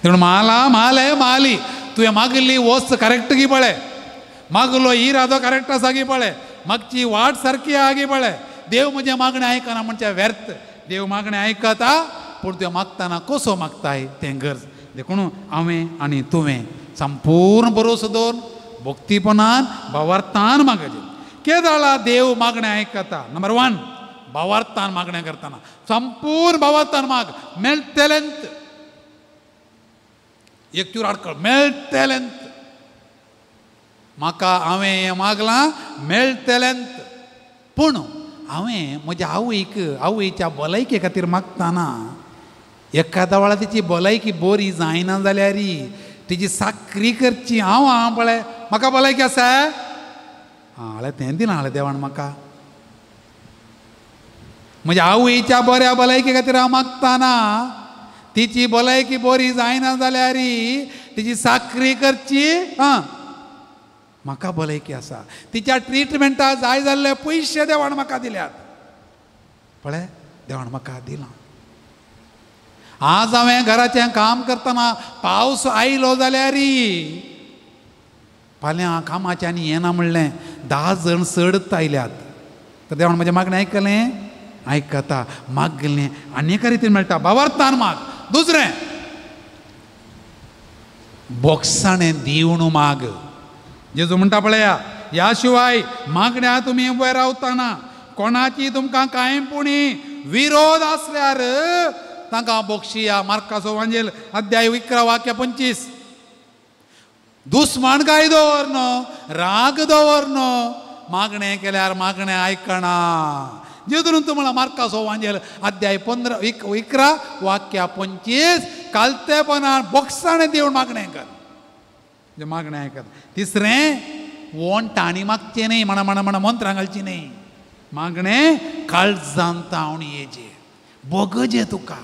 देखून माला माले माली तुवें मागिल्ली वस्त करेक्ट गी पळय, मागलो इरादो करेक्ट आसा गी पळय, मागची वाट सारकी आहा गी पळय. देव म्हजें मागणें आयकना म्हणचें व्यर्थ. देव मागणें आयकता, पूण तुवें मागतना कसो मागताय तें गरज. देखून हांवें आनी तुवें संपूर्ण भरोसो दवर भक्तीपणान भावार्थान मागचें. केदाळा देव मागणें आयकता? नंबर 1 भावार्थान मागणें करतना संपूर्ण भावार्थान माग, मेळटलेंच. एक चूर आडकळ मेळटलेंत म्हाका, हांवें हें मागलां मेळटलेंत. पूण हांवें म्हज्या आवयक, आवयच्या भलायके खातीर मागतना एखाद्या वेळार तिची भलायकी बरी जायना जाल्यार तिची साकरी करची. हांव हांव पळय म्हाका भलायकी आसा, हांवें तें दिलां हांवें देवान म्हाका. म्हज्या आवयच्या बऱ्या भलायके खातीर हांव मागतना तिची भलायकी बरी जायना जाल्यार तिची साकरी करची. आं, म्हाका भलायकी आसा, तिच्या ट्रिटमेंटा जाय जाल्ले पयशे देवान म्हाका दिल्यात. पळय देवान म्हाका दिलां. आज हांवें घराचें काम करतना पावस आयलो जाल्यार फाल्यां कामाचें आनी येना म्हणलें 10 जण चडत आयल्यात तर देवान म्हजें मागणें आयकलें, आयकता. मागलें आनी एका रितीन मेळटा, भावार्थान माग. दुसरें बोक्साणें दिवन माग. जेजू म्हणटा पळया, ह्या शिवाय मागण्या तुमी उबे रावतना कोणाची तुमकां कांय पुणी विरोध आसल्यार तांकां बोक्षिया. मार्काचो वांजेल अध्याय 11 वाक्य 25. दुस्मान काय दवरनो, राग दवरनो, मागणें केल्यार मागणें आयकना. जेजून तुम्हाला मार्काचो वांजेल अध्याय 11 वाक्य 25 कालतेपणान बोक्साणें दिवन मागणें कर, मागणें आयकत. तिसरें वोंटांनी मागचें न्ही, म्हणा म्हणा म्हणा मंत्रां घालची न्ही. मागणें काळजान तावण येजे, बगजे तुका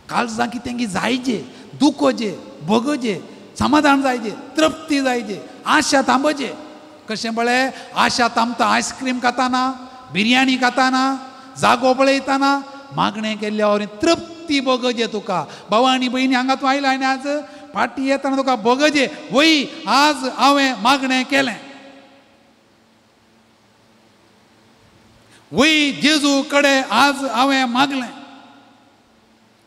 काळजां कितें जायजे, दुखोजे, बगजे, समाधान जायजे, तृप्ती जायजे, आशा थांबोजे. कशें पळय आशा थांबता आयस्क्रीम खाताना, बिरयानी खाताना, जागो पळयताना मागणें केल्ल्या वरी तृप्ती बगजे तुका. भावा आनी भयणी हांगा तूं आयला आनी आज फाटी येतना तुका बगजे, वय आज हांवें मागणें केलें, वय जेजू कडेन आज हांवें मागलें.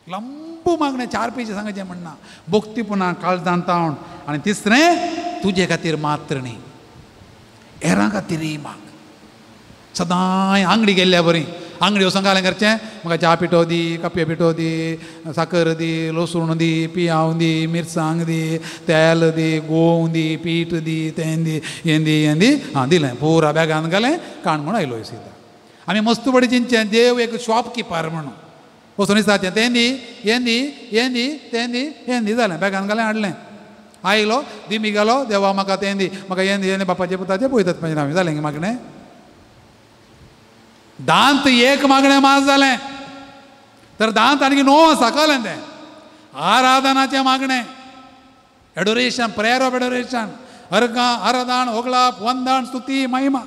लंबू मागणें 4 पेजी सांगाचें म्हणना, भक्तीपणा काळजान तावण. आनी तिसरें तुजे खातीर मात्र न्ही, हेरां खातीरय माग. सदांय आंगडी गेल्ल्या बरी, आंगडी वचून घालें करचें, म्हाका च्या पिठो दी, कपये पिठो दी, साकर दी, लसूण दी, पियांव दी, मिरसांग दी, तेल दी, गोंव दी, पीठ दी, तें दी, हें दी, हें दी. आं दिलें पुरा बॅगान घालें, काण म्हूण आयलो सीधा. आमी मस्त बडी चिंतचें देव एक शॉप किपर म्हणून वचून दिसता तें दी, हें दी, हें दी, तें दी, हें दी, जालें बॅगान घालें हाडलें. आयलो दिमी गेलो, देवा म्हाका तें दी, म्हाका हें दी, हें बापाचें पुताचें पळयतात मागीर आमी. जालें मागणें दांत एक मागणें मास जालें तर दांत आनी 9 आसा, कळ्ळें तें. आराधनाचें मागणें, एडोरेशन, प्रेयर ऑफ एडोरेशन, अर्गां, आराधन, होगळाप, वंदन, स्तुती, महिमा.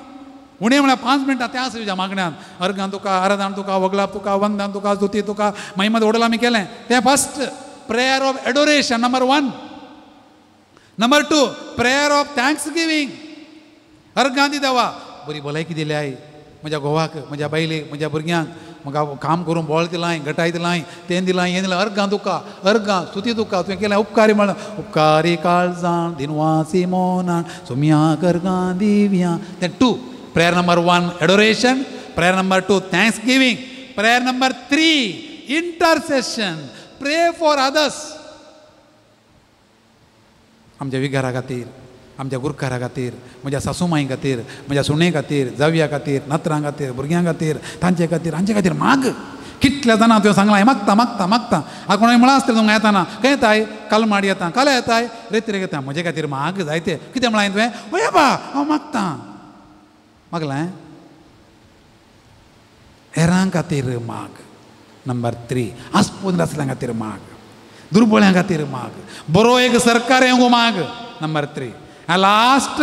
उणें म्हळ्यार 5 मिनटां तें आसा तुज्या मागण्यांत. अर्गां तुका, आराधन तुका, वगळाप तुका, वंदन तुका, स्तुती तुका, महिमा ओडला आमी केलें तें first prayer of adoration number 1. Number 2 prayer of thanksgiving. अर्गां दी देवा, बरी भलायकी दिली आई म्हज्या घोवाक, म्हज्या बायलेक, म्हज्या भुरग्यांक, म्हाका काम करूंक बळ दिलां, घटाय दिलां, तें दिलां, हें दिलां. अर्गां तुका, अर्गां स्तुती तुका, तुवें केलें उपकारी म्हण. उपकारी काळजान दिनवासी मोनान सोम्या अर्गां दिव्या. तें 2. Prayer number 1 adoration, prayer number 2 thanksgiving, prayer number 3 intercession, pray for others. आमच्या विगारा खातीर, आमच्या गुरकारा खातीर, म्हज्या सासूमाई खातीर, म्हज्या सुणे खातीर, जावया खातीर, नातरां खातीर, भुरग्यां खातीर, तांचे खातीर, हांचे खातीर माग. कितल्या जाणां तुवें सांगलां हें मागता मागता मागता. आतां कोणूय म्हळां आसतलें तुमकां येताना, खंय येताय, कालमाड येता, काल येताय, रेत्रेक येता, म्हजे खातीर माग जायते. कितें म्हळां तुवें? हय बा हांव मागतां. मागलें हेरां खातीर माग. नंबर 3 आसपून आसल्या खातीर माग, दुर्बळ्यां खातीर माग, बरो एक सरकार येवंक माग. नंबर 3. लास्ट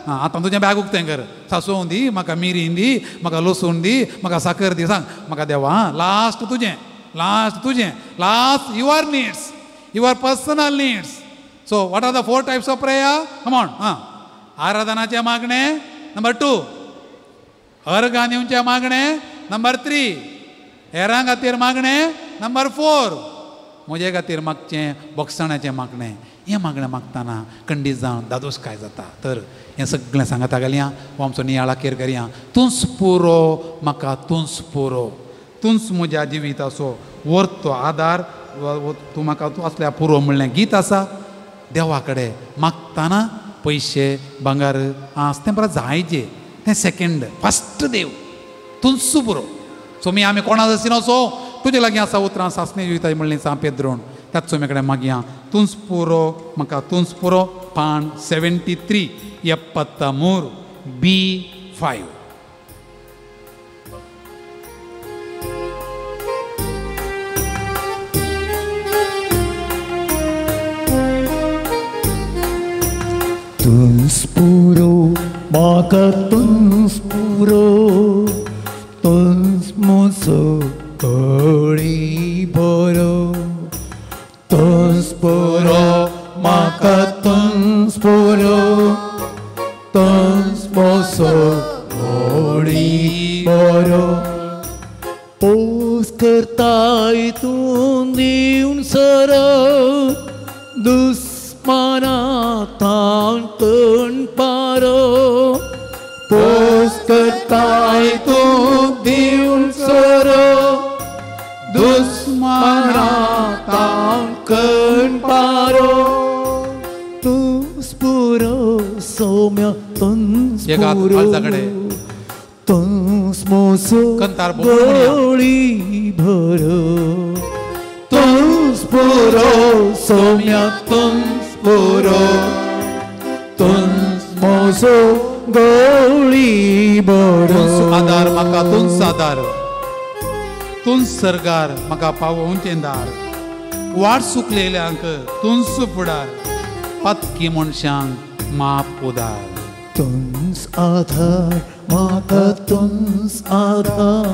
आतां तुजें बॅग उक्तें कर, सासोव दी म्हाका, मिरी दी म्हाका, लसूण दी म्हाका, साकर दी, सांग म्हाका देवा. लास्ट तुजें, लास्ट तुजें, last your needs, your personal needs. So what are the 4 types of prayer? Come on. आं, आराधनाचें मागणें नंबर 2, अर्गां दिवचें मागणें नंबर 3, हेरां खातीर मागणें नंबर 4, म्हजे खातीर मागचें बोगसाण्याचें मागणें. हें मागणें मागतना खंडीत जावन दादोसकाय जाता. तर हें सगळें सांगता घालया, हो आमचो नियाळ अखेर करया. तूंच पुरो म्हाका, तूंच पुरो, तूंच म्हज्या जिविताचो वर्तो आदार, तूं म्हाका तूं आसल्यार पुरो म्हणलें गीत आसा. देवा कडेन मागताना पयशे भांगर आस तें परत जायचे तें सेकेंड फस्ट देव तुंच पुरो. सोमी आमी कोणा आसिना सो तुजे लागीं आसा उतरां सासणे जिविताय म्हणलें सांग पेद्रोन त्याच सोम्या कडेन मागया तुंच पुरो म्हाका तुंच पुरो. पान 73 73 B5. तुंच पुरो म्हाका तुंच पुरो तुंच म्हजो कळी बरो तुंच पुरो म्हाका तुंच पुरो तुंच म्हजो कळी बरो. पोस करताय तूं दिवन सर दुस्माना ताण पारो पोस करताय तूं दिवन सर दुस्माना ताण पारो तुंच पुरो सौम्या तुंच पुरो तुंच म्हजो गोळी भरो तुंच पुरो सौम्या तुंच पुरो तुंच म्हजो गोळी भरो. आदार म्हाका तुंच आदार तुंच सरगार म्हाका पावोवचें दार वाट सुकलेल्यांक तुंच फुडार पातकी मनशांक माप उदार. तुंच आधार म्हाका तुंच आधार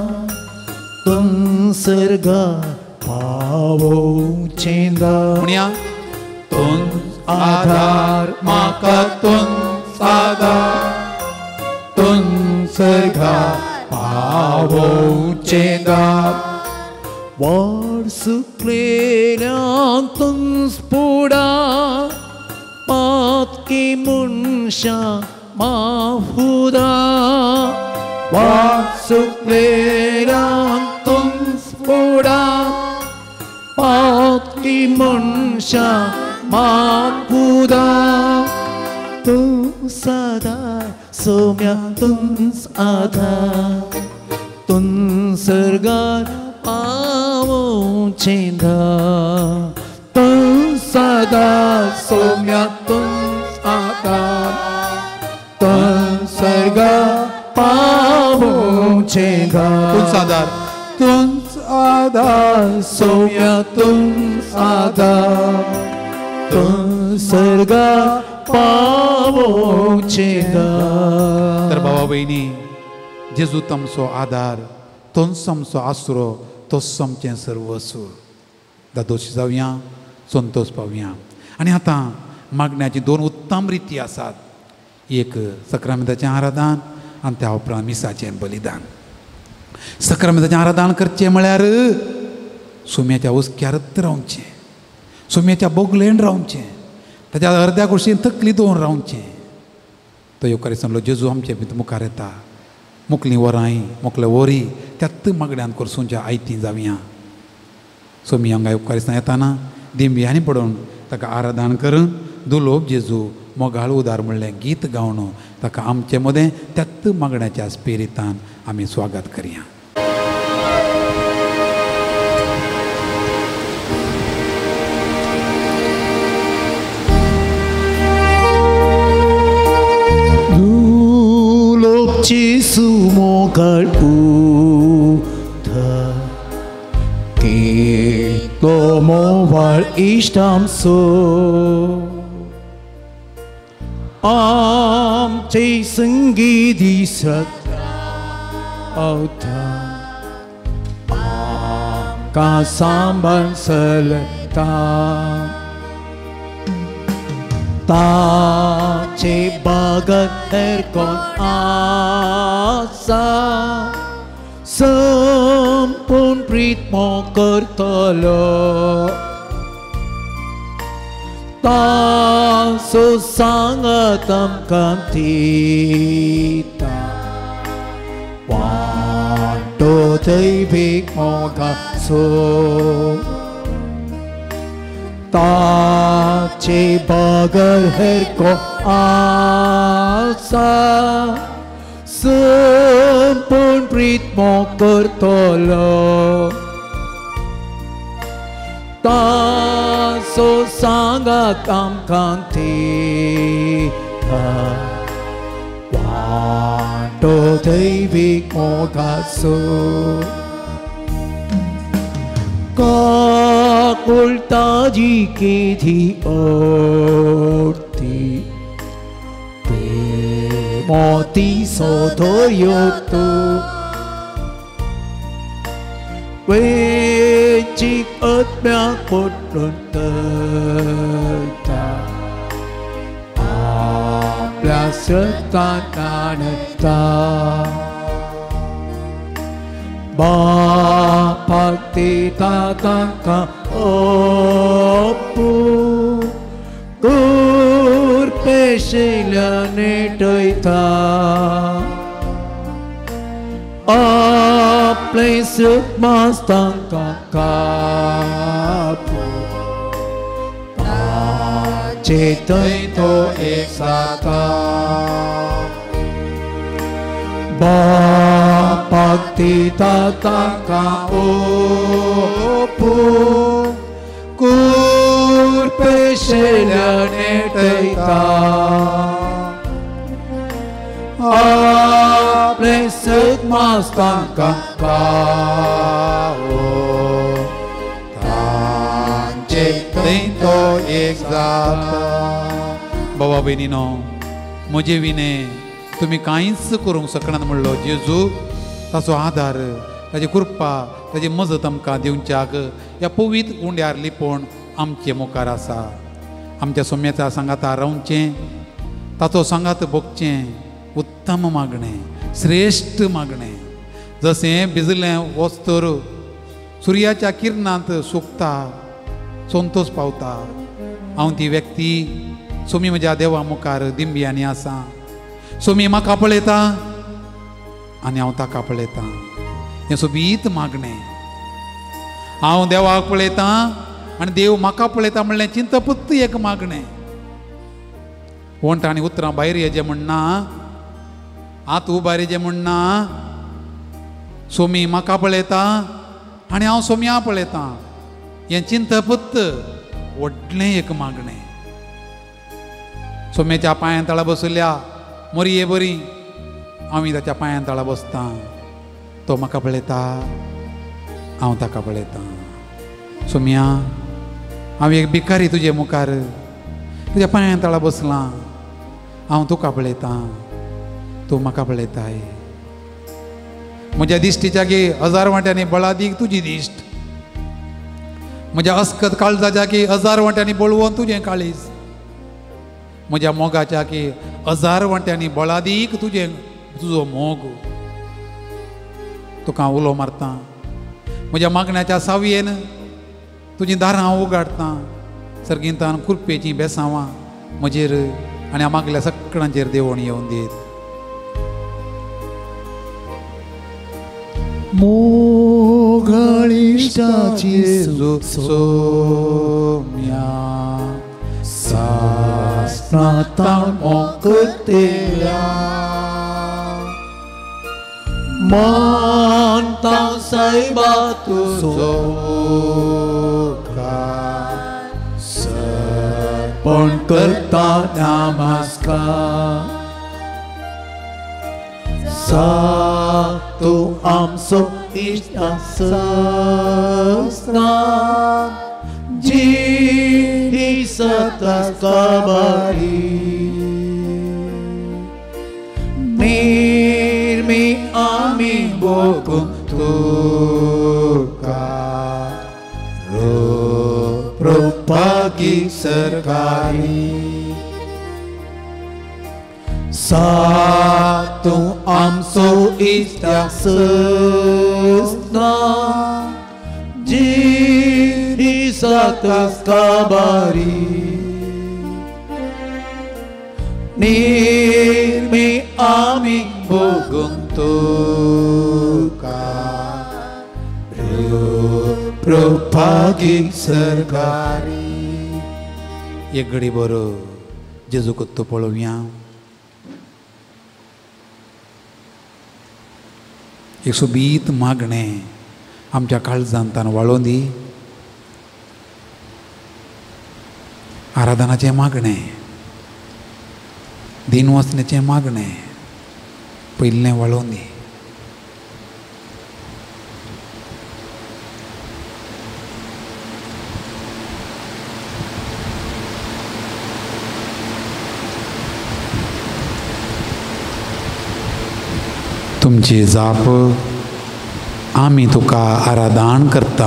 तुंच सरगार पावोवचें दार. म्हणया तुंच आधार म्हाका तुंच आधार तुंच सरगार पावोवचें दार. वाट सुकलेल्यांक तुंच फुडार पातकी मनशां माफुदा वाट सुकलेल्यांक तुंच फुडार पातकी मनशां माफुदा तुंच आधार सौम्या तुंच आधार तुंच सरगार पावोवचें दार तुंच आधार सौम्या तुंच आधार तुंच सरगार पावोवचें दार. तुंच आधार तुंच आधार सौम्या तुंच आधार तुंच सरगार पावोवचें दार. तर भावा भयणी जेजू तमचो आदार तोच आमचो आसरो तोच आमचें सर्वस्व. दादोशी जावया संतोष पावया. आनी आतां मागण्याची दोन उत्तम रिती आसात. एक सक्रामेंताचें आराधन आनी त्या उपरांत मिसाचें बलिदान. सक्रामेंताचें आराधन करचें म्हळ्यार सुम्याच्या हुस्क्यारत रावचें, सुम्याच्या बोगलेन रावचें, ताच्या अर्द्या कुशीन तकली दवरून रावचें. तो येवकारी सांगलो जेजू आमचे मुखार येता मुकलीं वरांय मुकले वरी त्यात मागण्यान करसूंच्या आयतीं जावया. सोमी हांगा येवकारिस्तां येताना दिंब्यांनी पडून ताका आराधन करून दुलोब जेजू मोगाळ उदार म्हणलें गीत गावन ताका आमचे मदें त्यात मागण्याच्या स्पिरितान आमी स्वागत करया. दुलोब जेजू मोगाळ उदार कितलो मोवाळ इश्ट आमचो आमचे संगी दिसत रावता आमकां सांबाळ चलता ताचे बागत हेर कोण आसा संपूर्ण प्रीत करतलो ताचो सांगात आमकां दिता वांटो दैवीक मोगाचो. ताचे बगर हेर को आसा संपूर्ण प्रीत मोग करतलो ताचो सांगात आमकां दिता वांटो दैवीक मोगाचो काकुळताजी केधी ओडती प्रेमोती सोदोयो तूं वेचीक आत्म्याक पडून तरता आपल्या सतान आणता बापाक दिता तांकां ओपू कुरपेशिल्या नेटयता आपले सुखमास तांकां कापू ताचे थंय तो एक जाता बापाक दिता तांकां ओपू कुरपेशिल्या नेटयता आपले सुखमास तांकां कावो तांचे थंय तो एक जाता. बाबा भयणीनो, म्हजे विणे तुमी कांयच करूंक शकनात म्हणलो जेजू. ताचो आदार, ताची कृपा, ताची मजत आमकां दिवच्याक ह्या पवित्र उंड्यार लिपोवन आमचे मुखार आसा. आमच्या सोम्याच्या सांगाता रावचें, ताचो सांगात भोगचें उत्तम मागणें, श्रेश्ठ मागणें. जशें भिजलें वस्तर सुर्याच्या किरणांत सुकता, संतोष पावता, हांव ती व्यक्ती सोमी म्हज्या देवा मुखार दिंब्यांनी आसा. सोमी म्हाका पळयता आनी हांव ताका पळयतां. हें सोबीत मागणें. हांव देवाक पळयतां आनी देव म्हाका पळयता म्हणलें चिंतपूत एक मागणें. वंट आनी उतरां भायर येजे म्हणना, आत उबार येजे म्हणना. सोमी म्हाका पळयता आनी हांव सोम्या पळयतां. हें चिंतपूत व्हडलें एक मागणें. सोम्याच्या पांयां तळा बसल्या मोरये बरी हांव ताच्या पांयां तळा बसतां. तो म्हाका पळयता, हांव ताका पळयतां. सोम्या, हांव एक भिकारी तुजे मुखार, तुज्या पांयां तळा बसलां. हांव तुका पळयतां, तूं म्हाका पळयताय. म्हज्या दिश्टीच्या की हजार वांट्यांनी बळादीक तुजी दिश्ट, म्हज्या अस्कत काळजाच्या की हजार वांट्यांनी बळवून तुजें काळीज, म्हज्या मोगाच्या की हजार वांट्यांनी बळादीक तुजें तुजो मोग. तुका हांव उलो मारतां, म्हज्या मागण्याच्या सावयेन तुजीं दारां हांव उगाडटां. सर्गींतान कृपेचीं बेसांवां म्हजेर आनी हांव मागल्या सगळ्यांचेर देवण येवन दित. मोगळिश्टाची सोम्या सासनातां मोकतेल्या मानता सायबा तुजो पण करता नमस्कार. सा तूं आमचो इश्ट आसना जी ही सतत खबरी निर्मी आमी भोगूं तुका रोपागी सरकारी. सा तूं आमचो इश्ट आसना जी ही सतत खबरी निर्मी आमी भोगूं तुका रोपागी सरकारी. एक घडी बरो जेजू कोत्तो पळोवया. एक सोबीत मागणें आमच्या काळजांतान वाळोवन दी. आराधनाचें मागणें, दिनवासनेचें मागणें पयलें वाळोवन दी. तुमची जाप आमी तुका आराधन करता.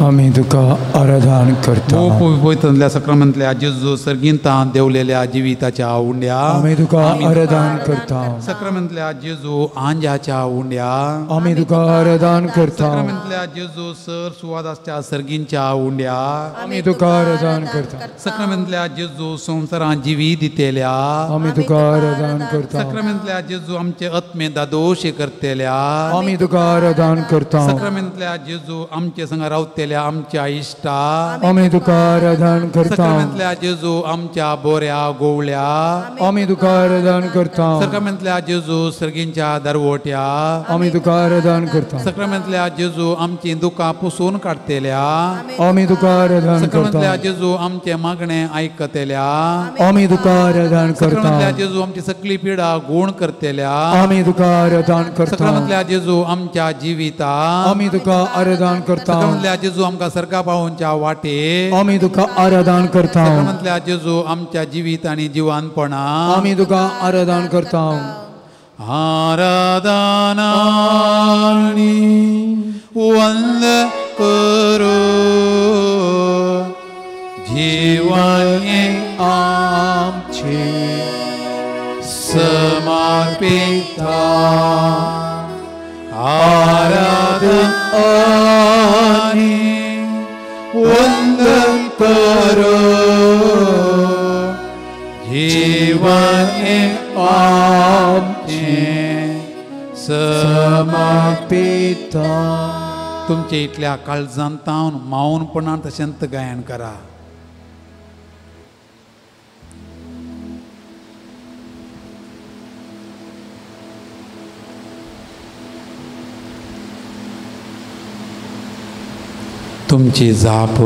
आमी तुका आराधन करता. पवित्रल्या सक्रमंतल्या जेजू सर्गींतान देवलेल्या जिविताच्या उंड्या आमी तुका आराधन करता. सक्रमंतल्या जेजू आंजाच्या उंड्या आमी तुका आराधन करता. सक्रमंतल्या जेजू सर सुवादाच्या सर्गींच्या उंड्या आमी तुका आराधन करता. सक्रमंतल्या जेजू संवसारान जिवी दितेल्या आमी तुका आराधन करता. सक्रमंतल्या जेजू आमचे आत्मे दादोशे करतेल्या आमी तुका आराधन करता. सक्रमेंतल्या जेजू आमचे संग रावतेल्या आमच्या इश्टा आमी तुका आराधन करता. सक्रमेंतल्या जेजू आमच्या बोऱ्या गोवळ्या आमी तुका आराधन करता. सक्रमेंतल्या जेजू सर्गींच्या दरवट्या आमी तुका आराधन करता. सक्रमेंतल्या जेजू आमची दुकां पुसून काडतेल्या आमी तुका आराधन करता. सक्रमेंतल्या जेजू आमचे मागणे आयकतेल्या आमी तुका आराधन करता. सक्रमेंतल्या जेजू आमची सगळी पिडा गुण करतेल्या आमी तुका आराधन करता. सक्रमेंतल्या जेजू आमच्या जिविता आमी तुका आराधन करता. सक्रमेंतल्या जेजू आमकां सर्गा पावोवच्या वाटे आमी तुका आराधन करता. सक्रमेंतल्या जेजू आमच्या जिवीत आनी जिवानपणा आमी तुका आराधन करता. आराधना आनी वंद करो जीवन आमचे समर्पिता. आराधन आनी वंदन करो जीवन आमचे समर्पिता. तुमचे इतल्या काळजांतावन माऊनपणान तशेंच गायन करा. तुमची जाप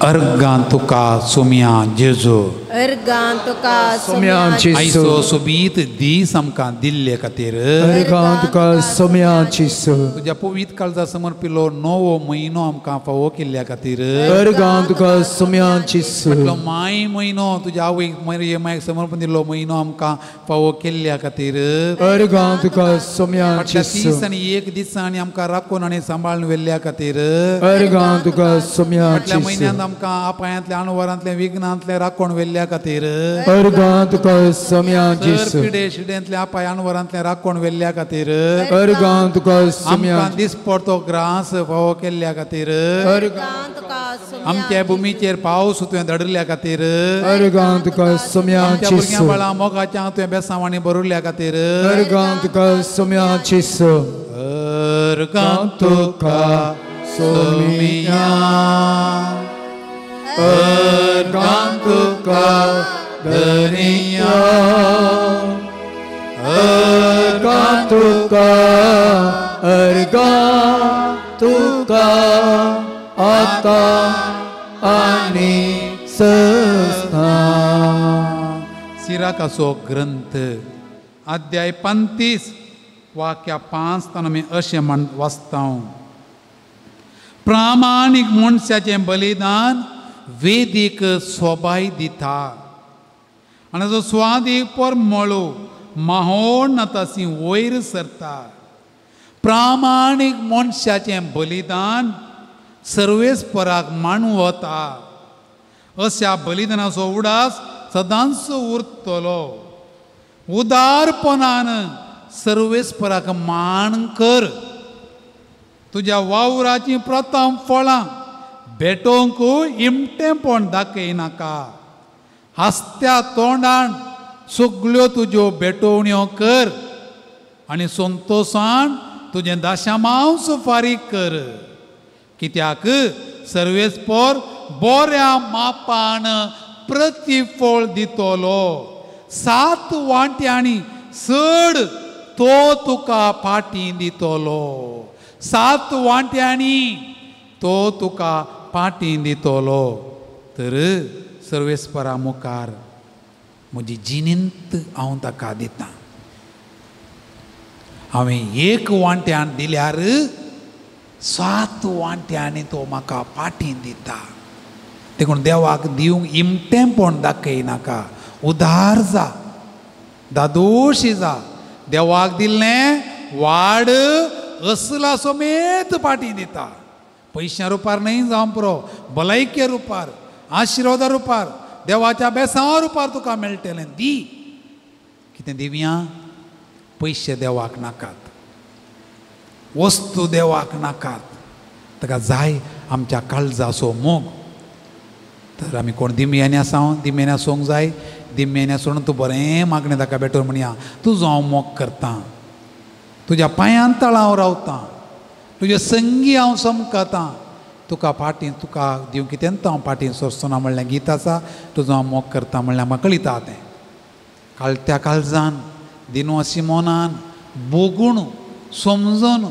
अर्गां तुका सोम्या जेजू अर्गां तुका सोम्या जेजू आयचो सोबीत दीस आमकां दिल्ले खातीर अर्गां तुका सोम्या जेजू तुज्या पवित्र काळजा समर्पिल्लो नवो म्हयनो आमकां फावो केल्ल्या खातीर अर्गां तुका सोम्या जेजू फाटलो माय म्हयनो तुज्या आवयक मरिये मायक समर्पण दिल्लो म्हयनो आमकां फावो केल्ल्या खातीर अर्गां तुका सोम्या जेजू 30 आनी 1 दिसांनी आमकां राखून आनी सांबाळून व्हेल्ल्या खातीर अर्गां तुका सोम्या फाटल्या जेजू म्हयन्यांत आमकां अपायांतले अणवरांतले विघ्नांतले राखून व्हेल्ल्या खातीर अर्गां तुका सोम्या जेजू पिडे शिडेंतले अपाय अणवरांतले राखून व्हेल्ल्या खातीर अर्गां तुका सोम्या आमकां दिसपडतो ग्रास फावो केल्ल्या खातीर अर्गां तुका आमच्या भुमीचेर पावस तुवें धाडिल्ल्या खातीर अर्गां तुका सोम्या आमच्या भुरग्यां जेजू बाळां मोगाच्या तुवें बेसांवांनी भरिल्ल्या खातीर अर्गां तुका सोम्या जेजू अर्गां तुका सोम्या अर्गां तुका धनिया अर्गां तुका अर्गां तुका आतां आनी सस्ता. सिराकाचो ग्रंथ अध्याय 35 वाक्या 5 तान आमी अशें म्हण वाचता. प्रामाणीक मनशाचें बलिदान वेदीक सोबाय दिता आनी जो स्वादीक परमळो माहोण नातासी वयर सरता. प्रामाणीक मनशाचें बलिदान सर्वेस्पराक मानवता. अशा बलिदानाचो उडास सदांच उरतलो. उदारपणान सर्वेस्पराक मान कर. तुज्या वावराचीं प्रथम फळां भेटोवंक इमटेंपण दाखयनाका. हासत्या तोंडान सगल्यो तुज्यो भेटोवण्यो कर आनी संतोशान तुजें दाशामांस फारीक कर. कित्याक सर्वेस्पर बऱ्या मापान प्रतिफळ दितलो. 7 वांट्यांनी चड तो तुका फाटीं दितलो. 7 वांट्यांनी तो तुका फाटीं दितलो. तर सर्वेस्परा मुखार म्हजी जिणेंत हांव ताका दितां. हांवें 1 वांट्यान दिल्यार 7 वांट्यांनी तो म्हाका फाटीं दिता. देखून देवाक दिवंक इमटेंपण दाखयनाका. उदार जा, दादोशी जा. देवाक दिल्लें वाड असला समेत फाटीं दिता. पयशां रुपार न्हय जावं पुरो, भलायके रुपार, आशिर्वादा रुपार, देवाच्या बेसांवा रुपार तुका मेळटलें. दी. कितें दिवया? पयशे देवाक नाकात, वस्तू देवाक नाकात. ताका जाय आमच्या काळजाचो मोग. तर आमी कोण दिमयानी आसा, दिमयानी आसूंक जाय. दिमयानी आसून तूं बरें मागणें ताका भेटून म्हणया, तुजो हांव मोग करतां, तुज्या पांयान तळा हांव रावतां, तुजे संगी हांव समकतां, तुका फाटीं तुका दिवंक कितें हांव फाटीं सोंसचो ना म्हणलें गीत आसा. तुजो हांव मोग करता म्हणल्यार म्हाका कळिता तें. काळत्या काळजान, दिनवासी मोनान, बोगून, समजून,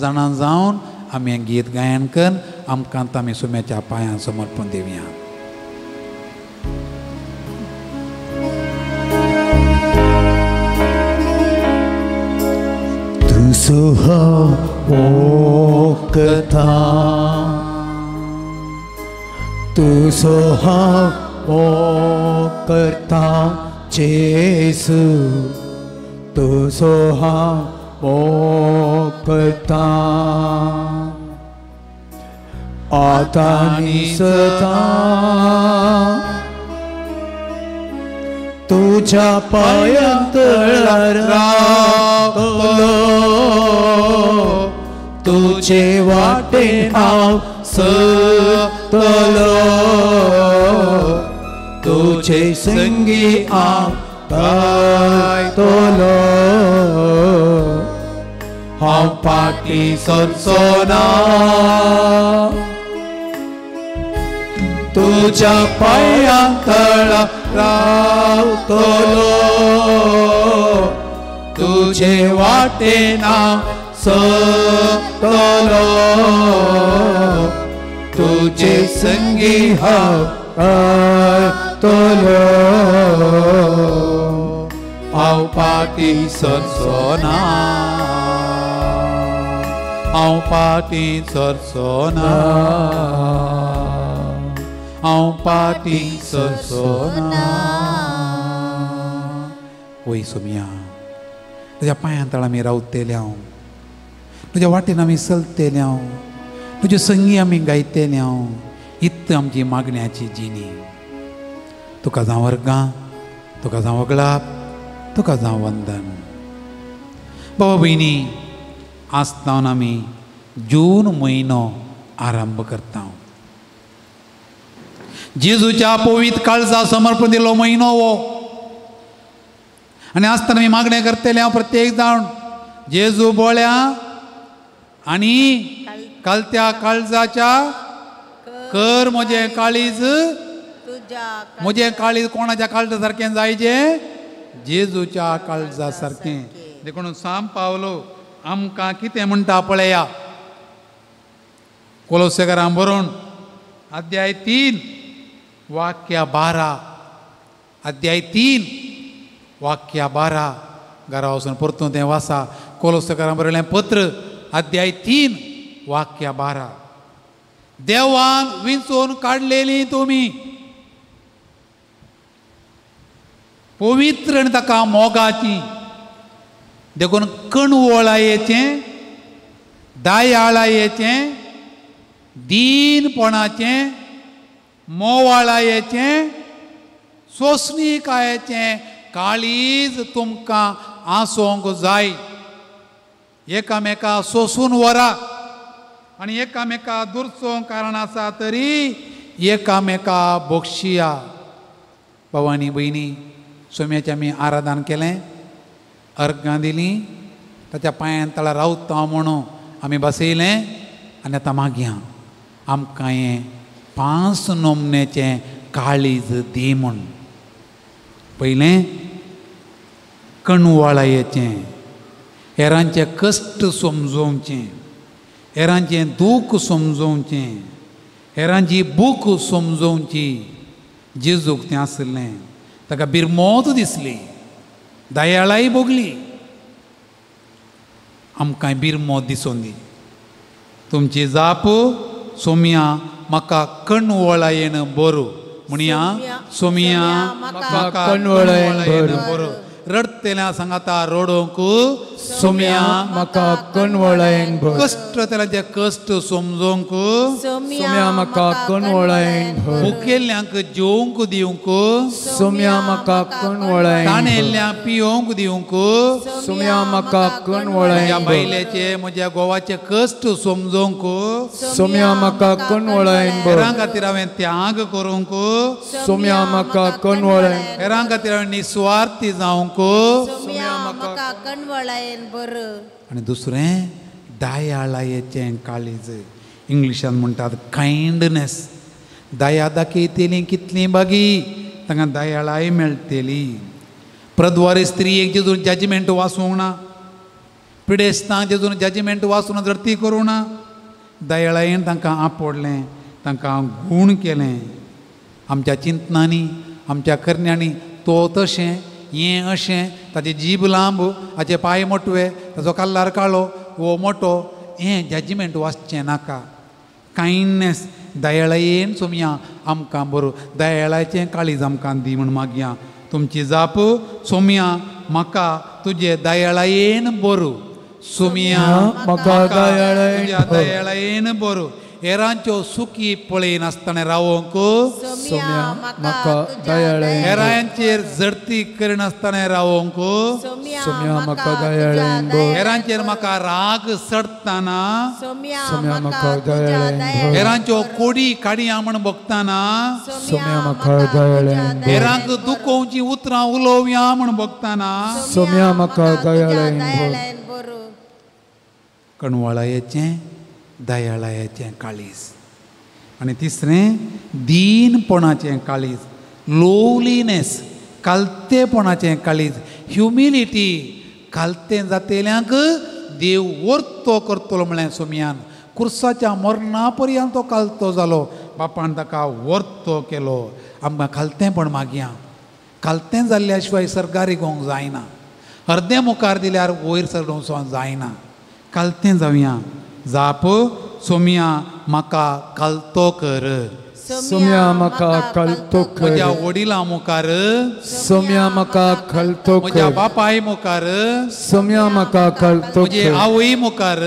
जाणा जावन आमी हें गीत गायन करून आमकां आमी सुम्याच्या पांयां समर्पण दिवया. तुजो हांव मोग करता, तुजो हांव मोग करता जेजू, तुजो हांव मोग करता आतां आनी सदां. तुज्या पांयां तळार रावतलो, तुजे वाटेन हांव चलतलो, तुजे संगी हांव गायतलो, हांव फाटीं सरचो ना. तुज्या पांयां तळा रावतलो, तुजे वाटेन हांव चलतलो, तुजे संगी हांव गायतलो, हांव फाटीं सरचो ना, हांव फाटीं सरचो ना, हांव फाटीं सरचो ना. वय सोमिया, तुज्या पांयां तळा आमी रावतले हांव, तुज्या वाटेन आमी चलतले हांव, तुजे संगी आमी गायतले हांव. इत्त आमची मागण्याची जिणी. तुका जावं वर्गां, तुका जावं वगळाप, तुका जावं वंदन. बाबा भयणी, आज तावन आमी जून म्हयनो आरंभ करता. जेजूच्या पवित्र काळजा समर्पण दिलो म्हयनो हो. आनी आसतना आमी मागणें करतले हांव प्रत्येक जाण जेजू बोळ्या आनी कालत्या काळजाच्या कर म्हजें काळीज, म्हजें काळीज कोणाच्या काळजा सारकें जायचें? जेजूच्या काळजा सारकें. देखून सांब पावलो आमकां कितें म्हणटा पळया. कोलोसेकारां बरोवन अध्याय 3 वाक्य 12, अध्याय 3 वाक्य 12. घरा वचून परतून तें वाचा. कोलोसेकारां बरयलें पत्र अध्याय 3 वाक्य 12. देवान विंचून काडलेली तुमी पवित्र आनी ताका मोगाची, देखून कणवळायेचें, दयाळायेचें, दीनपणाचें, मोवाळायेचें, सोंसणीकायेचें काळीज तुमकां आसूंक जाय. एकामेका सोंसून व्हरा आनी एकामेका दुरचोंक कारण आसा तरी एकामेका बक्षिया. बाबा आनी भयणी, सोम्याचें आमी आराधन केलें, अर्गां दिलीं, ताच्या पांयान तळा रावता म्हणून आमी बसयलें. आनी आतां मागया आमकां हें 5 नमन्याचें काळीज दी म्हूण. पयलें कणवाळायेचें, हेरांचें कश्ट समजोवचें, हेरांचें दूख समजोवचें, हेरांची भूक समजोवची. जेजूक तें आसलें, ताका बिरमोत दिसली, दयाळाय भोगली. आमकां बिरमोत दिसोन दी. तुमची जाप सोम्या म्हाका कणवळायेन बरो म्हणया, सोम्या म्हाका कणवळायेन बरो. रडतेल्या सांगाता रडोंक सोम्या म्हाका कणवळायेन भर. कश्ट तेल्याचे कश्ट समजोंक सोम्या म्हाका कणवळायेन भर. भुकेल्ल्यांक जेवंक दिवंक सोम्या म्हाका कणवळायेन. ताणेल्ल्यांक पियोंक दिवंक सोम्या म्हाका कणवळायेन. म्हज्या बायलेचे म्हज्या घोवाचे कश्ट समजोंक सोम्या म्हाका कणवळायेन भर. हेरां खातीर हांवें त्याग करूंक सोम्या म्हाका कणवळायेन. हेरां खातीर हांवें निस्वार्थी जावंक सोम्या म्हाका कणवळायेन भर. आनी दुसरें दयाळायेचें काळीज, इंग्लिशान म्हणटात कायंडनेस. दया दाखयतली कितली बागी तांकां दयाळाय मेळटली. प्रद्वारी स्त्रियेक जेजून जजमेंट वाचूंक ना, पिडेस्तांक जेजून जजमेंट वाचून धरती करूंक ना, दयाळायेन तांकां आपोडलें, तांकां गूण केलें. आमच्या चिंतनांनी आमच्या करण्यांनी तो तशें हें अशें, ताची जीब लांब, हाचे पांय मोटवे, ताचो कल्लार काळो वो मोटो, हें जजमेंट वाचचें नाका. कायंडनेस दयाळायेन सोमया आमकां बरो, दयाळाचें काळीज आमकां दी म्हूण मागया. तुमची जाप सोमया म्हाका तुजे दयाळायेन बरो, सोमया म्हाका दयाळायेन बरो. हेरांच्यो सुखी पळयनासतना रावोंक सोम्या म्हाका दयाळायेन. हेरांचेर जडती करिनासतना रावोंक सोम्या म्हाका दयाळायेन. हेरांचेर म्हाका राग चडतना सोम्या म्हाका दयाळायेन. हेरांच्यो कोडी काडया म्हण भोगतना सोम्या म्हाका दयाळायेन. हेरांक दुखोवची उतरां उलोवया म्हण भोगतना सोम्या म्हाका दयाळायेन. कणवळायेचें दयाळायेचें काळीज. आनी तिसरें दीनपणाचें काळीज, लोवलीनेस, कालतेपणाचें काळीज, ह्युमिलिटी. कालतें जातेल्यांक देव वर्तो करतलो म्हळें सोमयान. कुर्साच्या मरणा पर्यंत तो कालतो जालो, बापान ताका वर्तो केलो. आमकां खालतेंपण मागया. खालतें जाल्ल्या शिवाय सरकारी गोंक जायना, अर्दें मुखार दिल्यार वयर सरडोवचो जायना. कालतें जावया. जाप सोम्या म्हाका कालतो कर, सोम्या म्हाका कालतो कर. म्हज्या वडिलां मुखार सोम्या म्हाका कालतो कर. म्हज्या बापाय मुखार सोम्या म्हाका कालतो कर. म्हजे आवय मुखार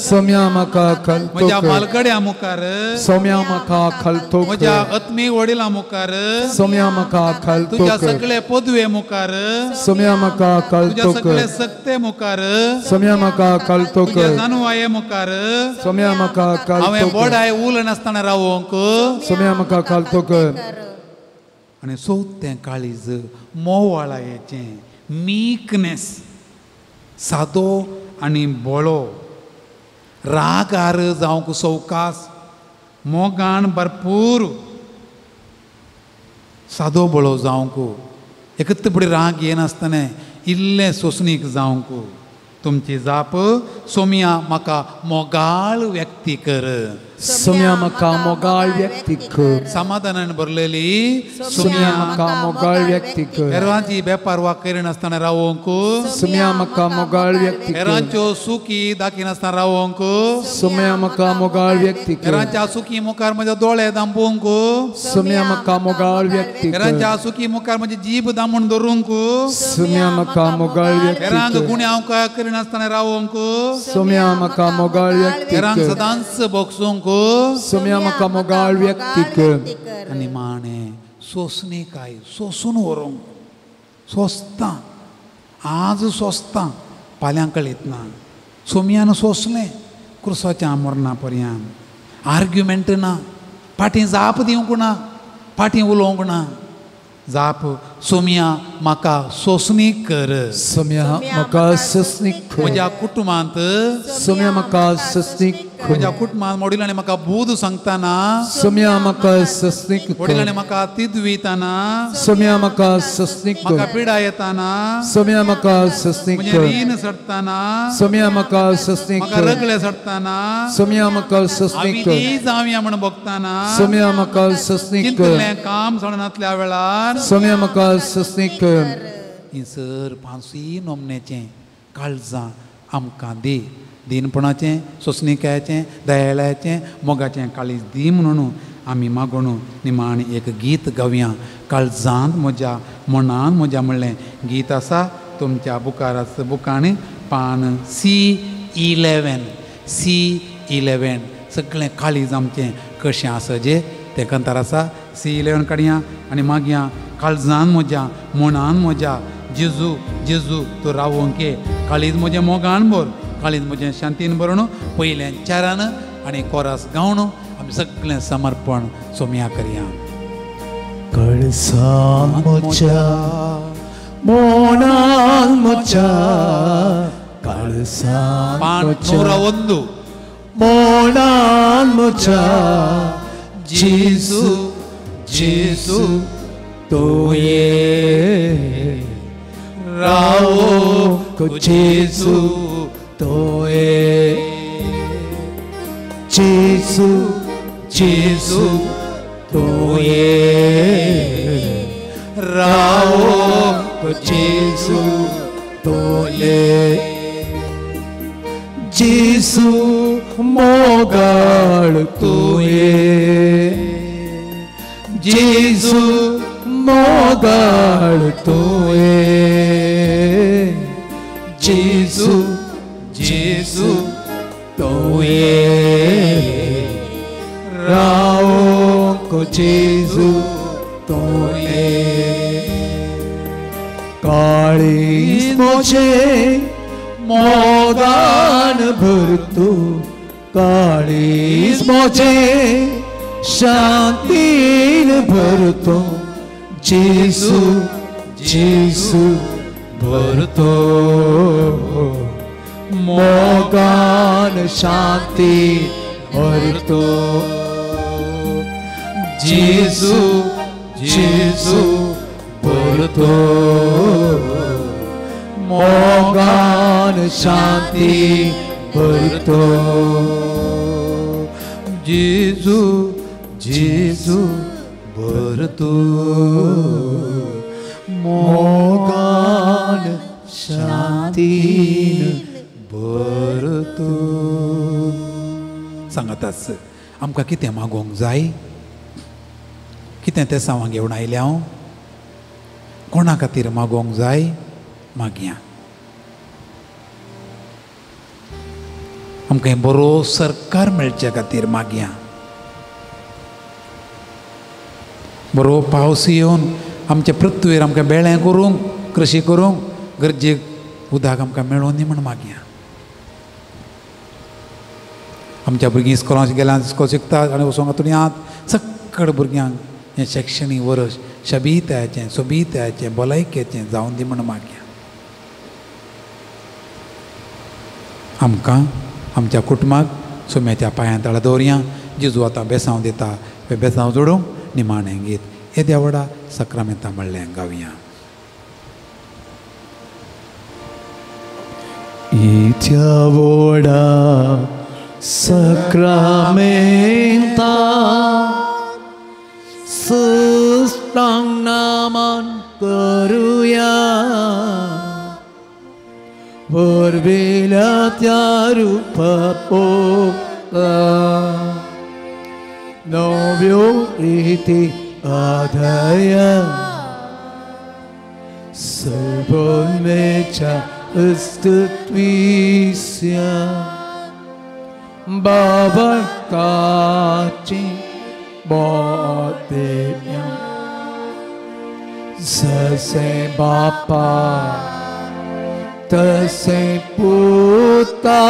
सोम्या म्हाका कालतो कर. म्हज्या मालगड्या मुखार सोम्या म्हाका कालतो कर. म्हज्या आत्मीय वडिलां मुखार सोम्या म्हाका कालतो कर. तुज्या सगळे पदवे मुखार सोम्या म्हाका कालतो कर. तुज्या सगळे सक्ते मुखार सोम्या म्हाका कालतो कर. तुज्या जानवाये मुखार सोम्या म्हाका कालतो कर. हांवें बोडाय उलयनासतना रावोंक सोम्या म्हाका कालतो कर. आनी चवथें काळीज मोवाळायेचें, मीकनेस, सादो आनी बोळो, रागार जावंक सवकास, मोगान भरपूर, सादो बळो जावंक, एकत्र फुडें राग येनासतना इल्लें सोंसणीक जावंक. तुमची जाप सोम्या म्हाका मोगाळ व्यक्ती कर, सोम्या म्हाका मोगाळ व्यक्ती कर. समाधानान भरलेली सोम्या म्हाका मोगाळ व्यक्ती कर. हेरांची बेपारवा करिनासतना रावोंक सोम्या म्हाका मोगाळ व्यक्ती कर. हेरांच्यो सुखी दाखयनासतना रावोंक सोम्या म्हाका मोगाळ व्यक्ती कर. हेरांच्या सुखी मुखार म्हजे दोळे दांपूंक सोम्या म्हाका मोगाळ व्यक्ती कर. हेरांच्या सुखी मुखार म्हजी जीब दामून धरूंक सोम्या म्हाका मोगाळ व्यक्ती कर. हेरांक गुन्यांव करिनासतना रावोंक सोम्या म्हाका मोगाळ व्यक्ती कर. हेरांक सदांच भोगसूंक सोम्या म्हाका मोगाळ व्यक्ती कर. आनी माणे सोंसणीकाय, सोंसून व्हरूंक सोंसता, आज सोंसता, फाल्यां कळीत ना. सोम्यान सोंसलें क्रुसाच्या मरणा पर्यंत. आर्ग्युमेंट ना, फाटीं जाप दिवंक ना, फाटीं उलोवंक ना. जाप सोम्या म्हाका सोंसणीक कर. सोम्या म्हाका सोंसणीक कर. म्हज्या कुटुंबांत सोम्या म्हाका सोंसणीक कर. म्हज्या कुटुंबांत वडिलांनी म्हाका बूद सांगतना सोम्या म्हाका सोंसणीक कर. वडिलांनी म्हाका तिदवितना सोम्या म्हाका सोंसणीक कर. म्हाका पिडा येताना सोम्या म्हाका सोंसणीक म्हजें कर. रीण सडटाना सोम्या म्हाका सोंसणीक म्हाका कर. रगले सडटाना सोम्या म्हाका सोंसणीक कर. आमी जावया म्हण भोगताना सोम्या म्हाका सोंसणीक कर. चिंतलें काम सोडनातल्या वेळार सोम्या म्हाका सोंसणीक कर. ही सर पांचूय नोमनेचें काळजां आमकां दी. दीनपणाचें, सोंसणीकायेचें, दयाळाचें, मोगाचें काळीज दी म्हणून आमी मागून निमाण एक गीत गावया. काळजांत म्हज्या मनान म्हज्या म्हणलें गीत आसा तुमच्या बुकार आसा बुकांनी पान C11 C11. सगळें काळीज आमचें कशें आसा जें तें कंतार आसा. C11 काडया आनी मागया काळजान म्हज्या मनान म्हज्या जेजू जेजू तूं रावोंक ये. काळीज म्हजें मोगान भर, काळीज म्हजें शांतीन भरून पयल्या चारान आनी कोरास गावन आमी सगळें समर्पण सोम्या करया. काळजान म्हज्या मनान म्हज्या काळजान म्हज्या 101 मनान म्हज्या जेजू जेजू तूं ये रावोंक जेजू तूं ये. जेजू जेजू तूं ये रावोंक जेजू तूं ये. जेजू मोगाळ तूं ये जेजू मोगाळ तूं ये. जेजू जेजू तूं ये रावोंक जेजू तूं ये. काळीज म्हजें मोगान भरतू काळीज म्हजें शांतीन भरतो जेजू जेजू भरतो मोगान शांती भरतो जेजू जेजू भरतो मोगान शांती भरतो जेजू जेजू भरतो मोगान शांतीन भरतो. सांगाताच आमकां कितें मागोवंक जाय, कितें तें सावां घेवन आयलें हांव, कोणा खातीर मागोवंक जाय मागया. आमकां बरो सरकार मेळचे खातीर मागया. बरो पावस येवन आमच्या पृथ्वीर आमकां बेळें करूंक, कृशी करूंक गरजेक उदक आमकां मेळोन दी म्हण मागया. आमच्या भुरगीं इस्कोलांत गेल्यार इस्कोल शिकतात आनी वचोंक तुमी सगळ्या भुरग्यांक हें शैक्षणीक वर्स शबीतायेचें, सोबीतायेचें, भलायकेचें जावन दी म्हण मागया. आमकां आमच्या कुटुंबाक सोम्याच्या पांयां तळा दवरया. जेजू आतां बेसांव दिता, बेसांव जोडूंक निमाणें गीत येद्या व्हडा सक्रामेंता म्हणलें गावया. येद्या व्हडा सक्रामेंता सुस्तांग नामान करुया वरवेल्या त्या रुपा पोता नव्यो रिती आधाया सर्वमेच्या स्तुत्विस्या बाबकाची बोदेव्या जसे बापा तसे पुता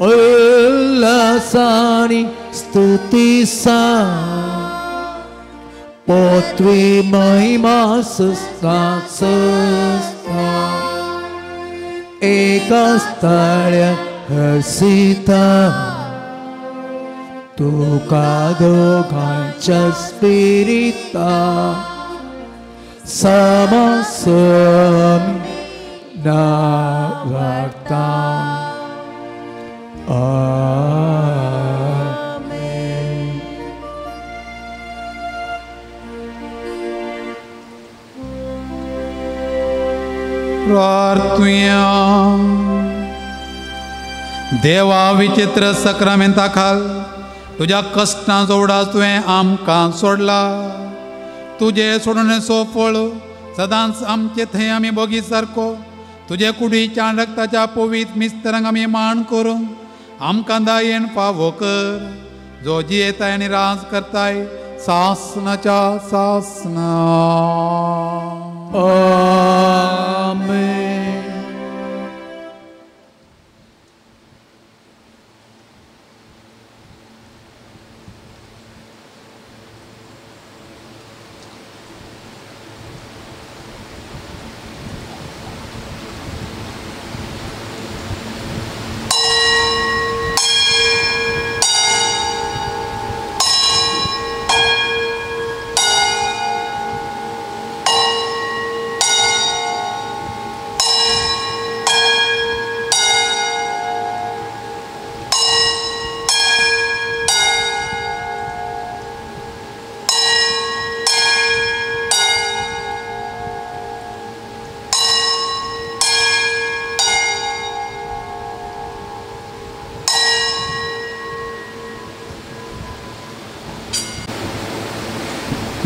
उल्लासानी स्तुतीसा पोतवी महिमा सस्ता सस्ता एका स्थळ्या हर्षिता तुका दोगांच्या स्पिरिता समासमी नावार्ता. आमेन. प्रार्थुया. देवा विचित्र सक्रामेंता खाल तुज्या कश्टां जोवडास तुवें आमकां सोडला. तुजे सोडणेचो फळ सदांच आमचे थंय आमी बोगी सारको तुजे कुडीच्या रक्ताच्या पवीत मिस्तरांक आमी मान करूंक आमकां दायेन फावो कर, जो जियेताय आनी राज करताय सासनाच्या सासना. आमेन.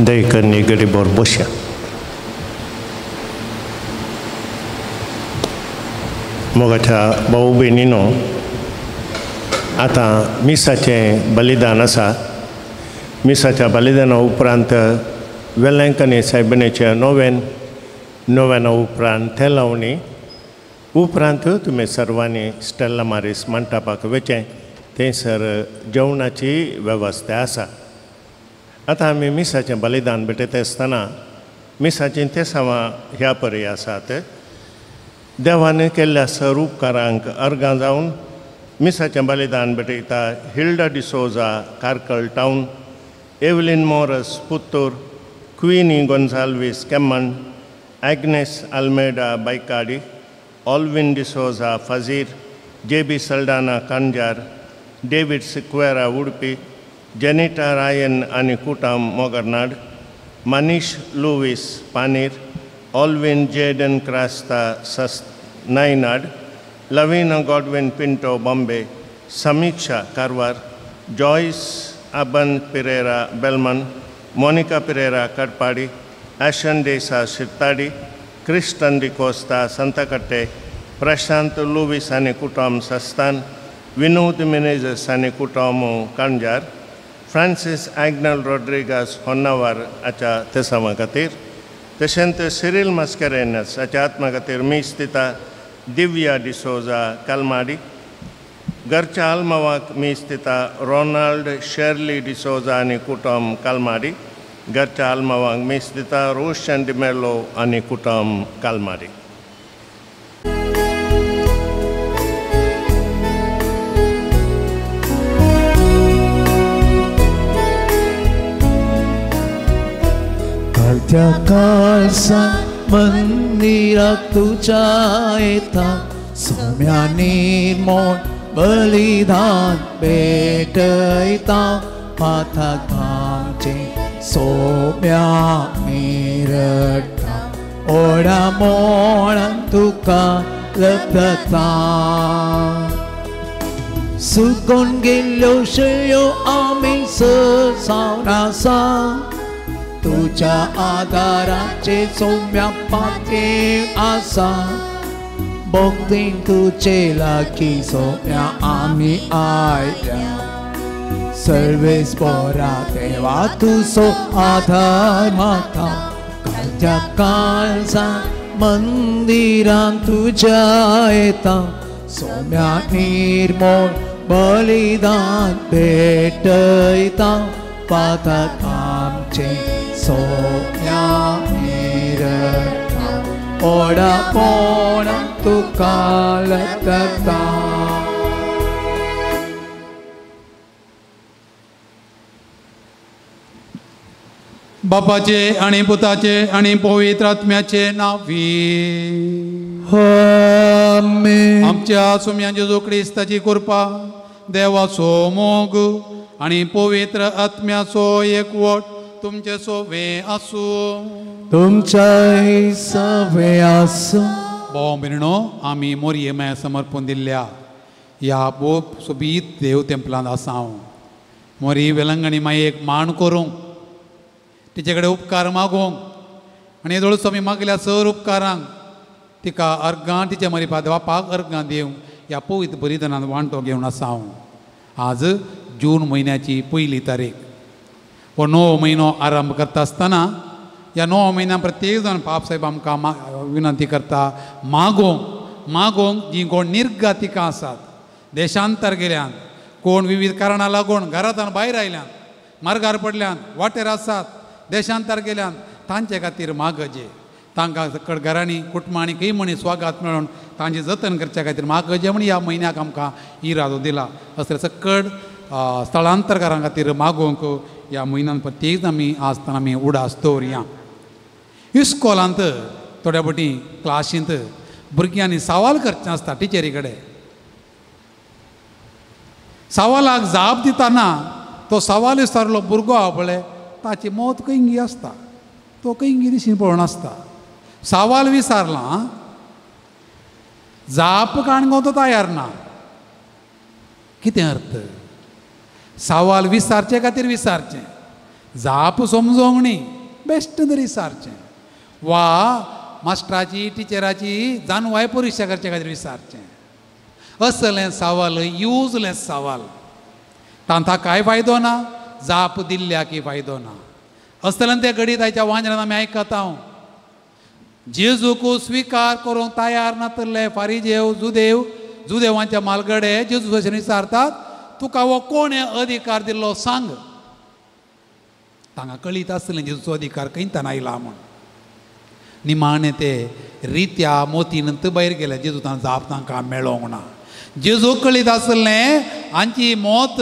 दयकन्नी गरीबोर बसया. मोगाच्या भाऊ भयणीनो, आतां मिसाचें बलिदान आसा. मिसाच्या बलिदाना उपरांत वेलंकनी सायबिणीचें नोवेन, नोवेना उपरांत थेलावणी उपरांत तुमी सर्वांनी स्टेल्ला मारीस मंटपाक वचें, थंयसर जेवणाची वेवस्था आसा. आतां आमी मिसाचें बलिदान भेटयता आसतना मिसाचीं तेसांवां ह्या परी आसात. देवान केल्ल्या सर उपकारांक अर्गां जावन मिसाचें बलिदान भेटयता Hilda D'Souza Karkala town, Evelyn Morris Puttur, Queenie Gonsalves Kemman, Agnes Almeida Baikady, Alvin D'Souza Fazir, J B Saldanha Kanjar, David Sequeira Udupi, Janita Rayan आनी कुटाम Mogarnad, Manish Louis Panir, Alvin Jaden Crasta सस Nainad, Lavina Godwin Pinto Bombay, Samiksha Karwar, Joyce Aban Pereira Belman, Monica Pereira Katpadi, Ashan D'Sa Shirtadi, Kristan D'Costa Santhakatte, Prashant Louis आनी कुटाम सस्तान, विनोद मिनेजस आनी कुटाम कांजार, Francis आग्नल रॉड्रिगास होन्नावार हाच्या तेसांवा खातीर, तशेंच Cyril Mascarenhas हाच्या आत्मा खातीर मीस दिता दिव्या डिसोजा कालमाडी, घरच्या आल्मावाक मीस दिता रोनाल्ड शेर्ली डिसोजा आनी कुटुंब कालमाडी, घरच्या आल्मावाक मीस दिता रोशन डिमेलो आनी कुटुंब कालमाडी. त्या काळसा मंदिराक तुज्या येता सोम्या निर्मोण बलिदान भेटयता पाथक आमचें सोम्या मिरटा ओडा मोळान तुका लभता. सुकोन गेल्ल्यो शेळ्यो आमी सावन आसा तुज्या आदाराचे सोम्या पातें आसा भक्तीन तुजे लागीं सोम्या आमी आयल्या सर्वेस बोरा देवा तुजो आदार म्हाका कालच्या काळजा मंदिरान तुज्या येता सोम्या निर्मोळ बलिदान भेटयता पातक आमचें सोम्या मिरता ओडापोण तुका लकता. बापाचे आनी पुताचे आनी पवित्र आत्म्याचे नांवी आमेन. आमच्या सोम्या जेजू क्रिस्ताची कृपा, देवाचो मोग आनी पवित्र आत्म्याचो एकवट तुमचे सोवे आसूं. तुमच्याय सवे आसूं. भाव भयणो, आमी मोरये माया समर्पण दिल्ल्या ह्या भोव सोबीत देव तेंपलांत आसा. हांव मोरी वेलंगणी मायेक मान करूंक, तिचे कडेन उपकार मागूंक आनी येदोळचो आमी मागल्या सर उपकारांक तिका अर्गां तिचे मरिपा बापाक अर्गां दिवंक ह्या पवित्र बलिदानान वांटो घेवन आसा हांव. आज जून म्हयन्याची पयली तारीख. हो णव म्हयनो आरंभ करता आसतना ह्या 9 म्हयन्या प्रत्येक जाण पाप साहेब आमकां विनंती करता मागोवंक मागोवंक जीं कोण निर्गातिकां आसात, देशांतर गेल्यान, कोण विविध कारणां लागून घरांतल्यान भायर आयल्यान, मार्गार पडल्यान, वाटेर आसात, देशांतर गेल्यान, तांचे खातीर मागजे. तांकां सकड घरांनी कुटुंबांनी खंय म्हणी स्वागत मेळोवन तांचें जतन करच्या खातीर मागजे म्हण ह्या म्हयन्याक आमकां इरादो दिला. असले सकड स्थलांतरकारां खातीर मागोवंक ह्या म्हयन्यान प्रत्येक आमी आसतना आमी उडास दवरया. इस्कोलांत थोड्या फावटी क्लासींत भुरग्यांनी सवाल करचें आसता टिचरी कडेन. सवालाक जाप दितना तो सवाल विचारलो भुरगो आहा पळय ताची मत खंयगी आसता, तो खंयगी दिशीन पळोवन आसता. सवाल विचारलां, जाप काडूंक तो तयार ना. कितें अर्थ? सवाल विचारचे खातीर विचारचें, जाप समजोंक न्ही, बेश्ट तरी विचारचें, वा मास्टराची टिचराची जानवाय परिक्षा करचे खातीर विचारचें. असलें सवाल युजलेस सवाल, तांकां कांय फायदो ना, जाप दिल्ल्या की फायदो ना. असलें तें घडीत आयच्या वांजरान आमी आयकता. हांव जेजूक स्विकार करूंक तयार नातले फारीजेव जुदेव जुदेवांच्या मालगडे जेजू भशेन विचारतात, तुका हो कोण अधिकार दिल्लो सांग. तांकां कळीत आसलें जेजूचो अधिकार खंयतान आयला म्हूण. निमाणें ते रित्या मोतीन भायर गेले, जेजू तांकां जाप तांकां मेळोंक ना. जेजू कळीत आसलें हांची मत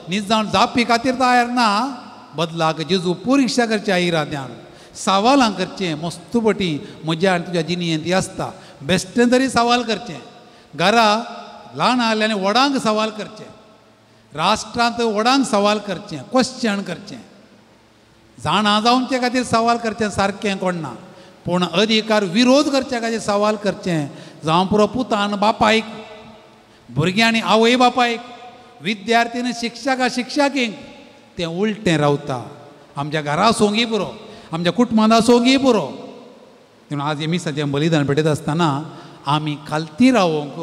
निजाण जापी खातीर तयार ना, बदलाक जेजू परिक्षा करच्या इराद्यान सवालां करचें. मस्त पटी म्हज्या आनी तुज्या जिणेंत ती आसता, बेश्टें तरी सवाल करचें. घरा ल्हान आहले आनी व्हडांक सवाल करचें, राष्ट्रांत व्हडांक सवाल करचें, क्वेश्चन करचें, जाणा जावचे खातीर सवाल करचें सारकें कोण ना, पूण अधिकार विरोध करचे खातीर सवाल करचें. जावं पुरो पुतान बापायक, भुरग्यांनी आवय बापायक, विद्यार्थीन शिक्षका शिक्षकींक, तें उलटें रावता. आमच्या घरा सोंगी पुरो, आमच्या कुटुंबांत सोंगी पुरो. पूण आज मिसाचें बलिदान भेटयता आसतना आमी खालती रावोंक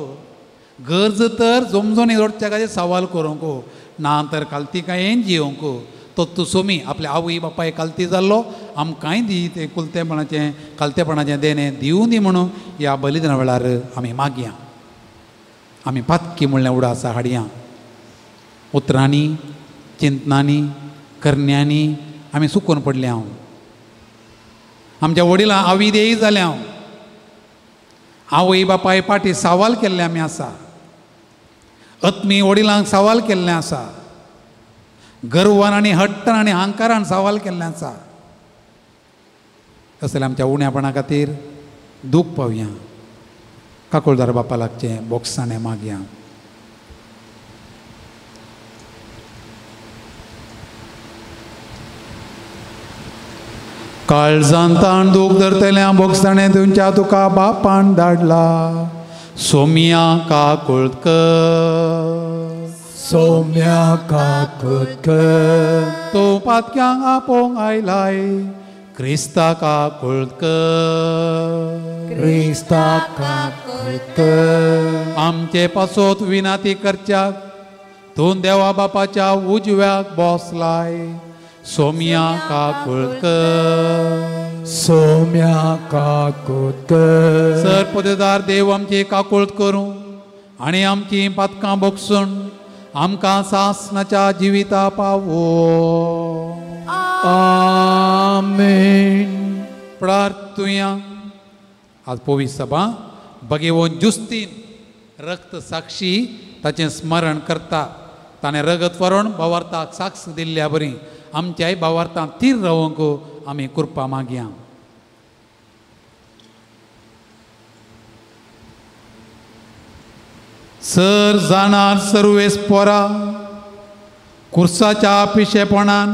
गरज तर जमजोनी जोडच्या खातीर सवाल करूंक ना तर खालतीकायेन जियोंक. तो तूं सोमी आपल्या आवय बापाय खालती जाल्लो आमकांय दी तें कुलतेपणाचें खालतेपणाचें देणें दिवं दी म्हणून ह्या बलिदाना वेळार आमी मागया. आमी पातकी म्हणलें उडासा हाडया. उतरांनी, चिंतनांनी, करण्यांनी आमी सुकून पडले हांव. आमच्या वडिलां आविदेय जालें हांव. आवय बापाय पाटी सवाल केल्लें आमी आसा, आत्मी वडिलांक सवाल केल्लें आसा, गर्वान आनी हट्टान आनी अहंकारान सवाल केल्लें आसा. असलें आमच्या उण्यापणा खातीर दूख पावया. काकुळदार बापा लागचें बोगसाणें मागया. काळजान ताण दूख धरतल्या बोगसाणें तुमच्या तुका बापान धाडला. सोम्या काकुळ कर, सोम्या काकुळ कर, तूं पातक्यांक आपोवंक आयलाय, क्रिस्ता काकुळ कर, क्रिस्ता काकुळ कर. आमचे पासत विनाती करच्याक तूं देवा बापाच्या उजव्याक बसलाय. सोम्या काकुळ कर, सोम्या काकुळ कर. सर पदेदार देव आमची काकुळ करूं आनी आमची पातकां बगसून आमकां सासणाच्या जिविता पावो. आमेन. आमेन. प्रार्थुया. आज पोवी सभा भगेवन जुस्तीन रक्त साक्षी ताचें स्मरण करता. ताणें रगत वरण भावार्थाक साक्ष दिल्ल्या बरी आमच्याय भावार्थांत थीर रावंक आमी कृपा मागया. सर जाणार सर्वेस पोरा कुर्साच्या पिशेपणान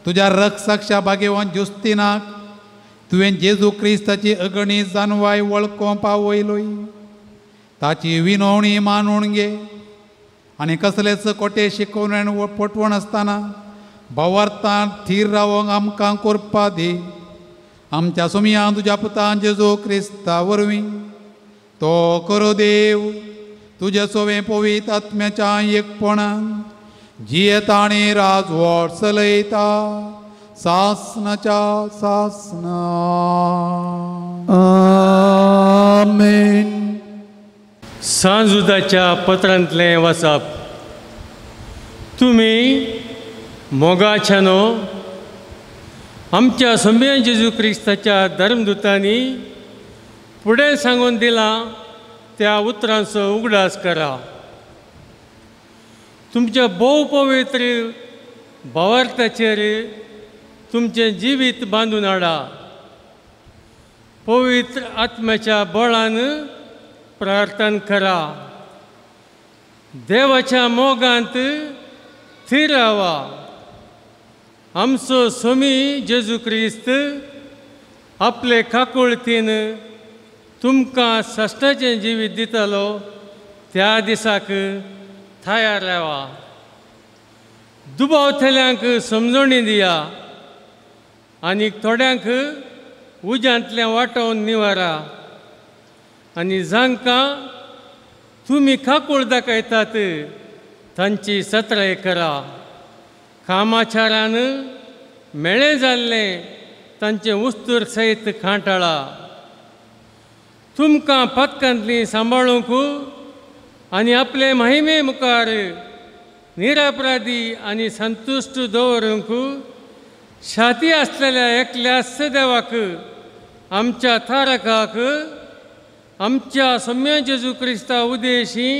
तुज्या रक्तसाक्षा भागेवन जुस्तिनाक तुवें जेजू क्रिस्ताची अगणी जानवाय वळखों पावयलोय. ताची विनवणी मानून घे आनी कसलेच कोटे शिकोवण पटवण आसतना भावार्थान थीर रावंक आमकां करपा दी. आमच्या सोमयान तुज्या पुतान जेजू क्रिस्ता वरवीं तो करो देव तुज्या सोवें पवित्र आत्म्याच्या एकपणान जियेता आनी राजवट चलयता सासनाच्या सासना. आमेन. सांजुदाच्या पत्रांतलें वाचप. तुमी मोगाच्यानो आमच्या सोम्या जेजू क्रिस्ताच्या धर्मदूतांनी फुडें सांगून दिलां त्या उतरांचो उगडास करा. तुमच्या भोव पवित्र भावार्थाचेर तुमचें जिवीत बांदून हाडा. पवित्र आत्म्याच्या बळान प्रार्थना करा. देवाच्या मोगांत थीर रावा. आमचो सोमी जेजू क्रिस्त आपले काकुळतीन तुमकां साश्टाचें जिवीत दितलो त्या दिसाक तयार रावा. दुबावतल्यांक समजणी दिया आनी थोड्यांक उज्यांतलें वाटोवन निवारा. आनी जांकां तुमी काकूळ दाखयतात तांची सत्राय करा. कामाचारान मेळें जाल्लें तांचें उस्तूर सयत खांटाळा. तुमकां पथकांतलीं सांबाळूंक आनी आपले महिमे मुखार निरपराधी आनी संतुश्ट दवरूंक शाती आसलेल्या एकल्याच देवाक आमच्या तारकाक आमच्या सम्य जेजू क्रिस्ता उदेशी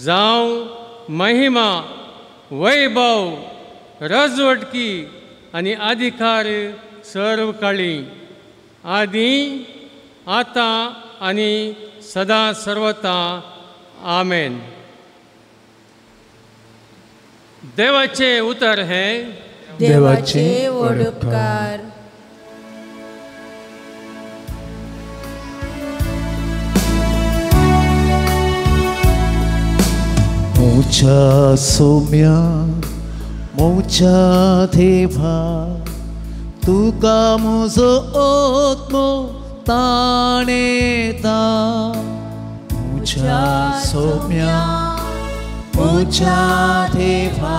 जावं महिमा वैभव रजवटकी आनी अधिकार सर्व काळी आदी आतां आनी सदां सर्वता. आमेन. देवाचें उतर हें देवाचे व्हड उपकार. मोच्या सोम्या मोच्या देवा तुका म्हजो आत्मो ताणेता. मोच्या सोम्या मोच्या देवा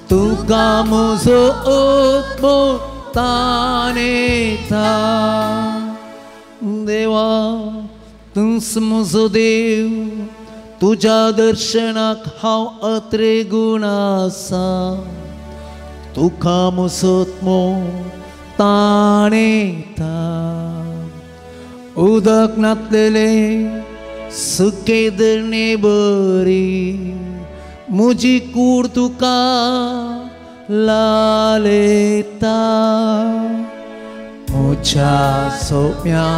तुका म्हजो आत्मो ताणेता. देवा तूंच म्हजो देव तुज्या दर्शनाक हांव अत्रे गूण आसा. तुका म्हजो आत्मो ताणेता. उदक नातलेले सुके धरणे बरी म्हजी कूड तुका लालयता. म्हज्या सोम्या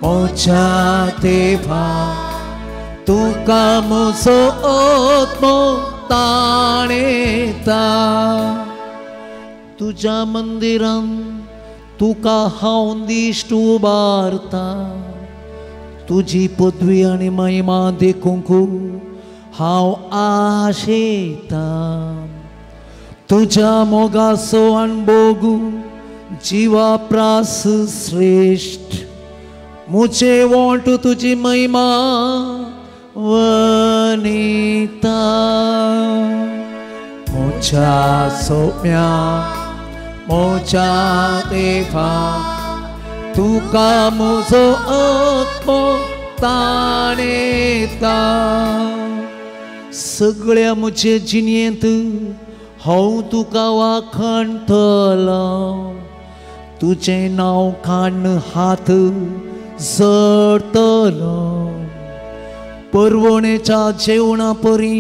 म्हज्या देवा तुका म्हजो आत्मो ताणेता. तुज्या मंदिरांत तुका हांव दिश्ट उबारता. तुजी पदवी आनी महिमा देखूंक हांव आशेता. तुज्या मोगाचो अणभोग जिवा प्रास श्रेश्ठ म्हजे वोंट तुजी महिमा वनिता. म्हज्या सोम्या म्हज्या देवा तुका म्हजो आत्मो ताणेता. सगळ्या म्हजे जिणेंत हांव तुका वाखणटलो तुजें नांव कान हात जडतलो परवणेच्या जेवणा परी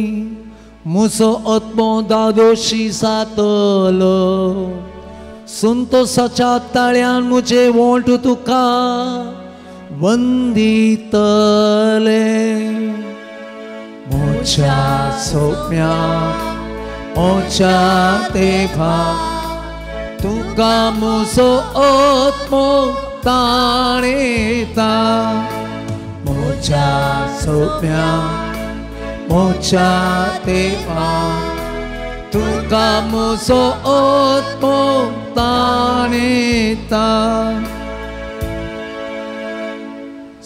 म्हजो आत्मो दादोशी जातलो संतोसाच्या ताळ्यान म्हजे वोंठ तुका वंदितले म्हज्या सोम्या म्हज्या देवा तुका म्हजो आत्मो ताणेता म्हज्या सोम्या म्हज्या देवा तुका म्हजो आत्मो ताणेता.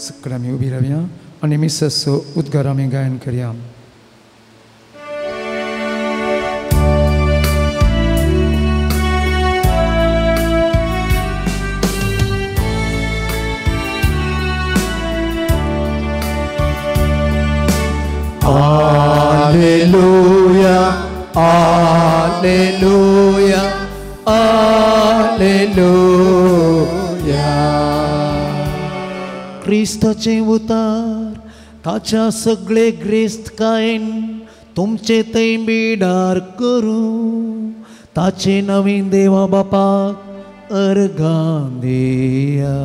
सगळीं आमी उबी रावया आनी मिसाचो उद्गार आमी गायन करया. Alleluia, Alleluia, Alleluia. क्रिस्ताचें उतार ताच्या सगळे ग्रेस्तकायेन तुमचे थंय बिडार करूं ताचे नवीन देवा बापाक अर्गां दिया.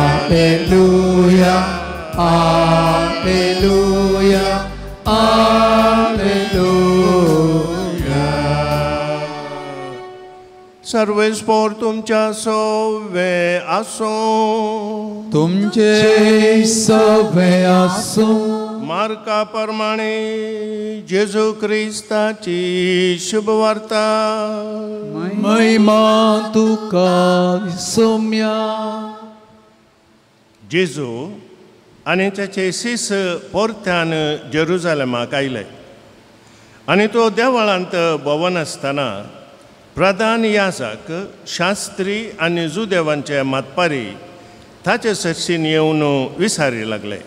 Alleluia, Alleluia, Alleluia. सर्वेस्पोर तुमच्या सोवे आसूं तुमचे सवे आसूं. मार्का प्रमाणे जेजू क्रिस्ताची शुभवार्ता. महिमा तुका सोम्या. जेजू आनी ताचे शिस परत्यान जेरुजालेमाक आयले आनी तो देवळांत भोंवन आसतना प्रधान याजक शास्त्री आनी जुदेवांचे मातपारी ताचे सरशीन येवन विसारी लागले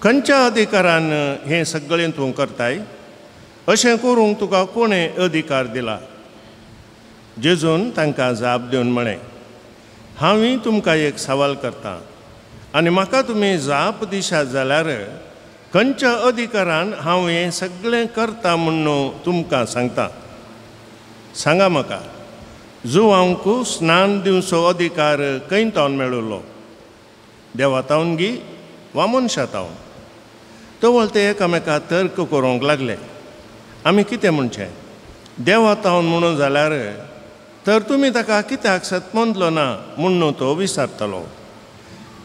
खंयच्या अधिकारान हें सगळें तूं करताय अशें करूंक तुका कोणें अधिकार दिला. जेजून तांकां जाप दिवन म्हळें हांवूय तुमकां एक सवाल करतां आनी म्हाका तुमी जाप दिशात जाल्यार खंयच्या अधिकारान हांव हें सगळें करता म्हूण तुमकां सांगता. सांगा म्हाका जुवांक स्नान दिवचो अधिकार खंय तावन मेळिल्लो देवा तावन गी वा मनशा तावन. तवळ ते एकामेका तर्क करूंक लागले आमी कितें म्हणचें देवा तावन म्हणून जाल्यार तर तुमी ताका कित्याक सतमंतलो ना म्हूण तो विचारतलो.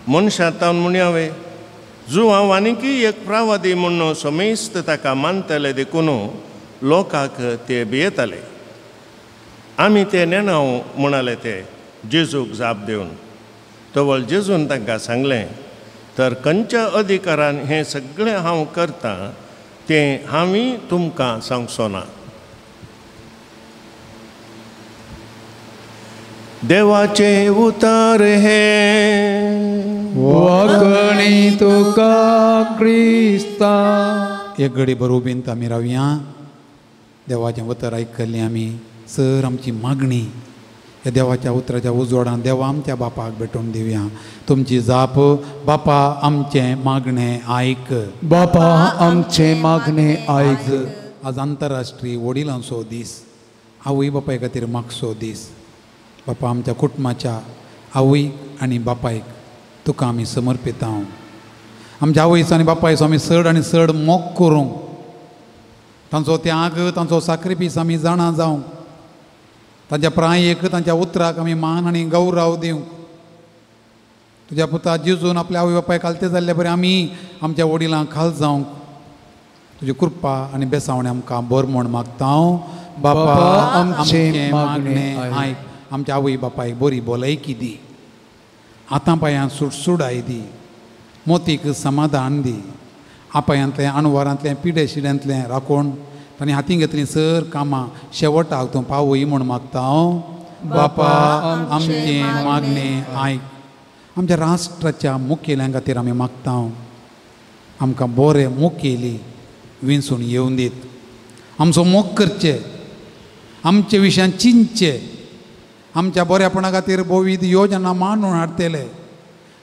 मनशा तावन म्हणया वे जुवांव आनीकय एक प्रावादी म्हूण समेस्त ताका मानतले देखून लोकांक ते भियेताले. आमी ते नेणाव म्हणाले ते जेजूक जाप दिवन. तवळ जेजून तांकां सांगलें तर खंयच्या अधिकारान हें सगळें हांव करतां तें हांवूय तुमकां सांगचो ना. देवाचें उतर हें वाकणी तुका क्रिस्ता. एक घडी बरोबीन आमी रावया देवाचें उतर आयकल्लें आमी सर आमची मागणी ह्या देवाच्या उतराच्या उजवाडान देवा आमच्या बापाक भेटोवन दिवया. तुमची जाप बापा आमचें मागणें आयक बापा आमचें मागणें आयक. आज आंतरराष्ट्रीय वडिलांचो दीस आवय बापाय खातीर मागचो दीस. बापा आमच्या कुटुंबाच्या आवयक आनी बापायक तुका आमी समर्पिता. आमच्या आवयचो आनी बापायचो आमी चड आनी चड मोग करूंक तांचो त्याग तांचो साक्रिफीस आमी जाणा जावंक तांच्या प्रायेक तांच्या उतराक आमी मान आनी गौरव दिवंक तुज्या पुता जेजून आपल्या आवय बापायक खालते जाल्ले बरें आमी आमच्या वडिलांक खाल जावंक तुजी कृपा आनी बेसावणें आमकां बर म्हूण मागता हांव. बापा आमचें मागणें आयक. आमच्या आवय बापायक बरी भलायकी दी आतां पांयां सुडसुडाय दी मोतीक समाधान दी आपायांतलें अणवारांतलें पिडे शिड्यांतलें राखून तांणी हातीन घेतलीं सर कामां शेवटाक तूं पावय म्हूण मागता हांव. बापा आमचें मागणें आयक. आमच्या राष्ट्राच्या मुखेल्यां खातीर आमी मागता आमकां बरे मुखेली विंचून येवन दीत. आमचो मोग करचे, आमचे विशयान चिंतचे, आमच्या बऱ्यापणा खातीर भोवीद योजना मांडून हाडटले.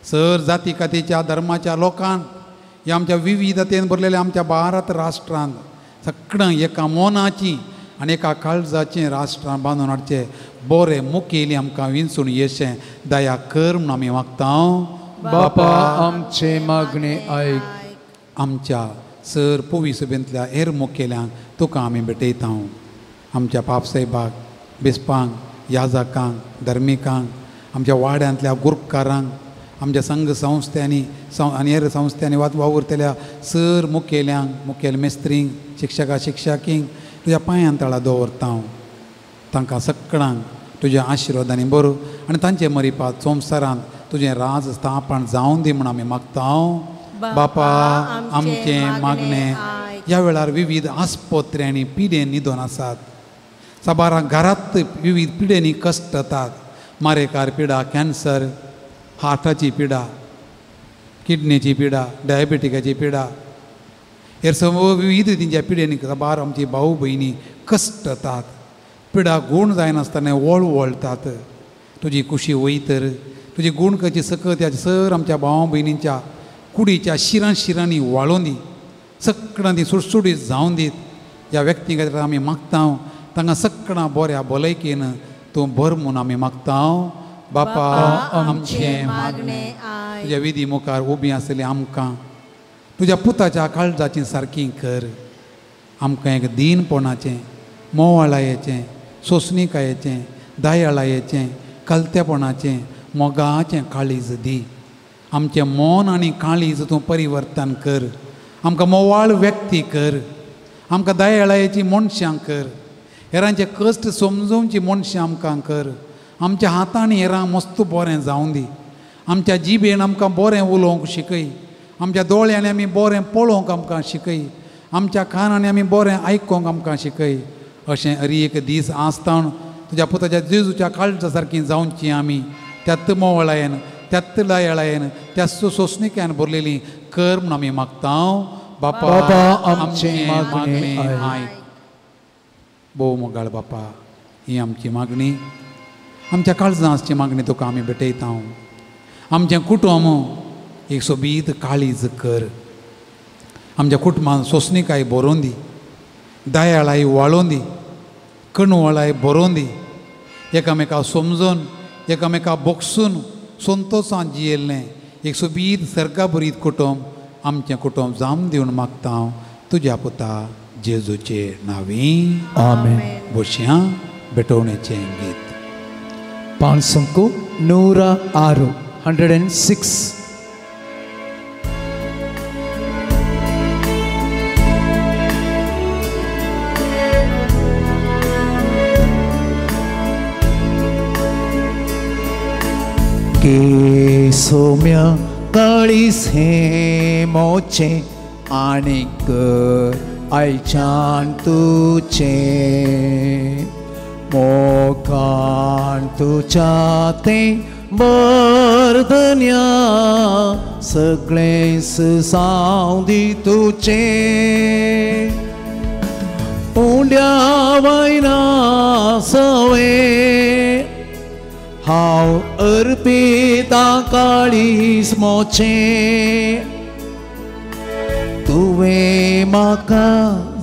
सर जाती कातीच्या धर्माच्या लोकांक ह्या आमच्या विविधतेन भरलेल्या आमच्या भारत राष्ट्रांत सगळ्यां एका मनाची आनी एका काळजाचें राष्ट्रां बांदून हाडचें बरें मुखेली आमकां विंचून येशें दया कर म्हूण आमी मागता. बापा आमचे मागणे आयक. आमच्या सर पोवी सभेंतल्या हेर मुखेल्यांक तुका आमी भेटयता. आमच्या पापसाहेबाक, बिस्पांक, याजकांक, धर्मिकांक, आमच्या वाड्यांतल्या गुरकारांक, आमच्या संघ संस्थ्यांनी आनी हेर संस्थ्यांनी वावुरतल्या सर मुखेल्यांक, मुखेल मेस्त्रींक, शिक्षका शिक्षकींक तुज्या पांयान तळा दवरता. तांकां सगळ्यांक तुज्या आशिर्वादांनी बरो आनी तांचे मरिपात संवसारांत तुजें राज स्थापन जावन दी म्हूण आमी मागता. बापा आमचें मागणें. ह्या वेळार विविध आस्पत्र्यांनी पिडेन न्हिदोन आसात. साबारां घरांत विविध पिडेनी कश्ट जातात. मारेकार पिडा, कॅन्सर, हार्टाची पिडा, किडनीची पिडा, डायबेटिकाची पिडा, हेर सगळ्यो विविध तेंच्या पिडेनी साबार आमची भाऊ भयणी कश्ट जातात. पिडा गूण जायनासतना वळवळतात. तुजी कुशी वयतर तुजी गूण करची सकत ह्या सर आमच्या भाव भयणींच्या कुडीच्या शिरां शिरांनी वाळोवन दी, सगळ्यां ती सुडसुडीत जावन दीत. ह्या व्यक्ती खातीर आमी मागता. तांकां सगळ्यां बऱ्या भलायकेन तूं भर म्हूण आमी मागता. बापा आमचें मागणें. तुज्या विधी मुखार उबी आसली आमकां तुज्या पुताच्या काळजाची सारकी कर. आमकां एक दीनपणाचें, मोवाळायेचें, सोंसणीकायेचें, दयाळायेचें, कलतेपणाचें, मोगाचें काळीज दी. आमचें मन आनी काळीज तूं परिवर्तन कर. आमकां मोवाळ व्यक्ती कर. आमकां दयाळायेची मनशां कर. हेरांचे कश्ट समजोवची मनशां आमकां कर. आमच्या हातांनी हेरांक मस्त बरें जावन दी. आमच्या जिबेन आमकां बरें उलोवंक शिकय. आमच्या दोळ्यांनी आमी बरें पळोवंक आमकां शिकय. आमच्या कानांनी आमी बरें आयकोंक आमकां शिकय. अशें हर एक दीस आसतान तुज्या पुताच्या जेजूच्या काळजा सारकी जावची आमी. त्यात मोवळायेन, त्यात दयाळायेन, त्या सोंसणीकायेन भरलेली कर म्हूण आमी मागता. बापा आमचें मागणें आयक. भोव मोगाळ बापा, ही आमची मागणी, आमच्या काळजां आसची मागणी तुका आमी भेटयता. आमचें कुटुंब एक सोबीत काळीज कर. आमच्या कुटुंबान सोंसणीकाय बरोवन दी, दयाळाय वाळोवन दी, कणवळाय बरोवन दी. एकामेका समजून, एकामेका बोगसून संतोशान जियेल्लें एक सोबीत सर्गाभरीत कुटुंब आमचें कुटुंब जावन दिवन मागता हांव तुज्या पुता जेजूचे नांवी. आमेन. बोशयां भेटवणेचें गीत. 506 106. के सौम्य काळीस हे मोचे आनीक आयच्यान तुचे मोगान तुच्या तें बरधन्या सगळें जावं दी तुचे उंड्या वयना सवे हांव अर्पिता काळीज मोचें तुवें म्हाका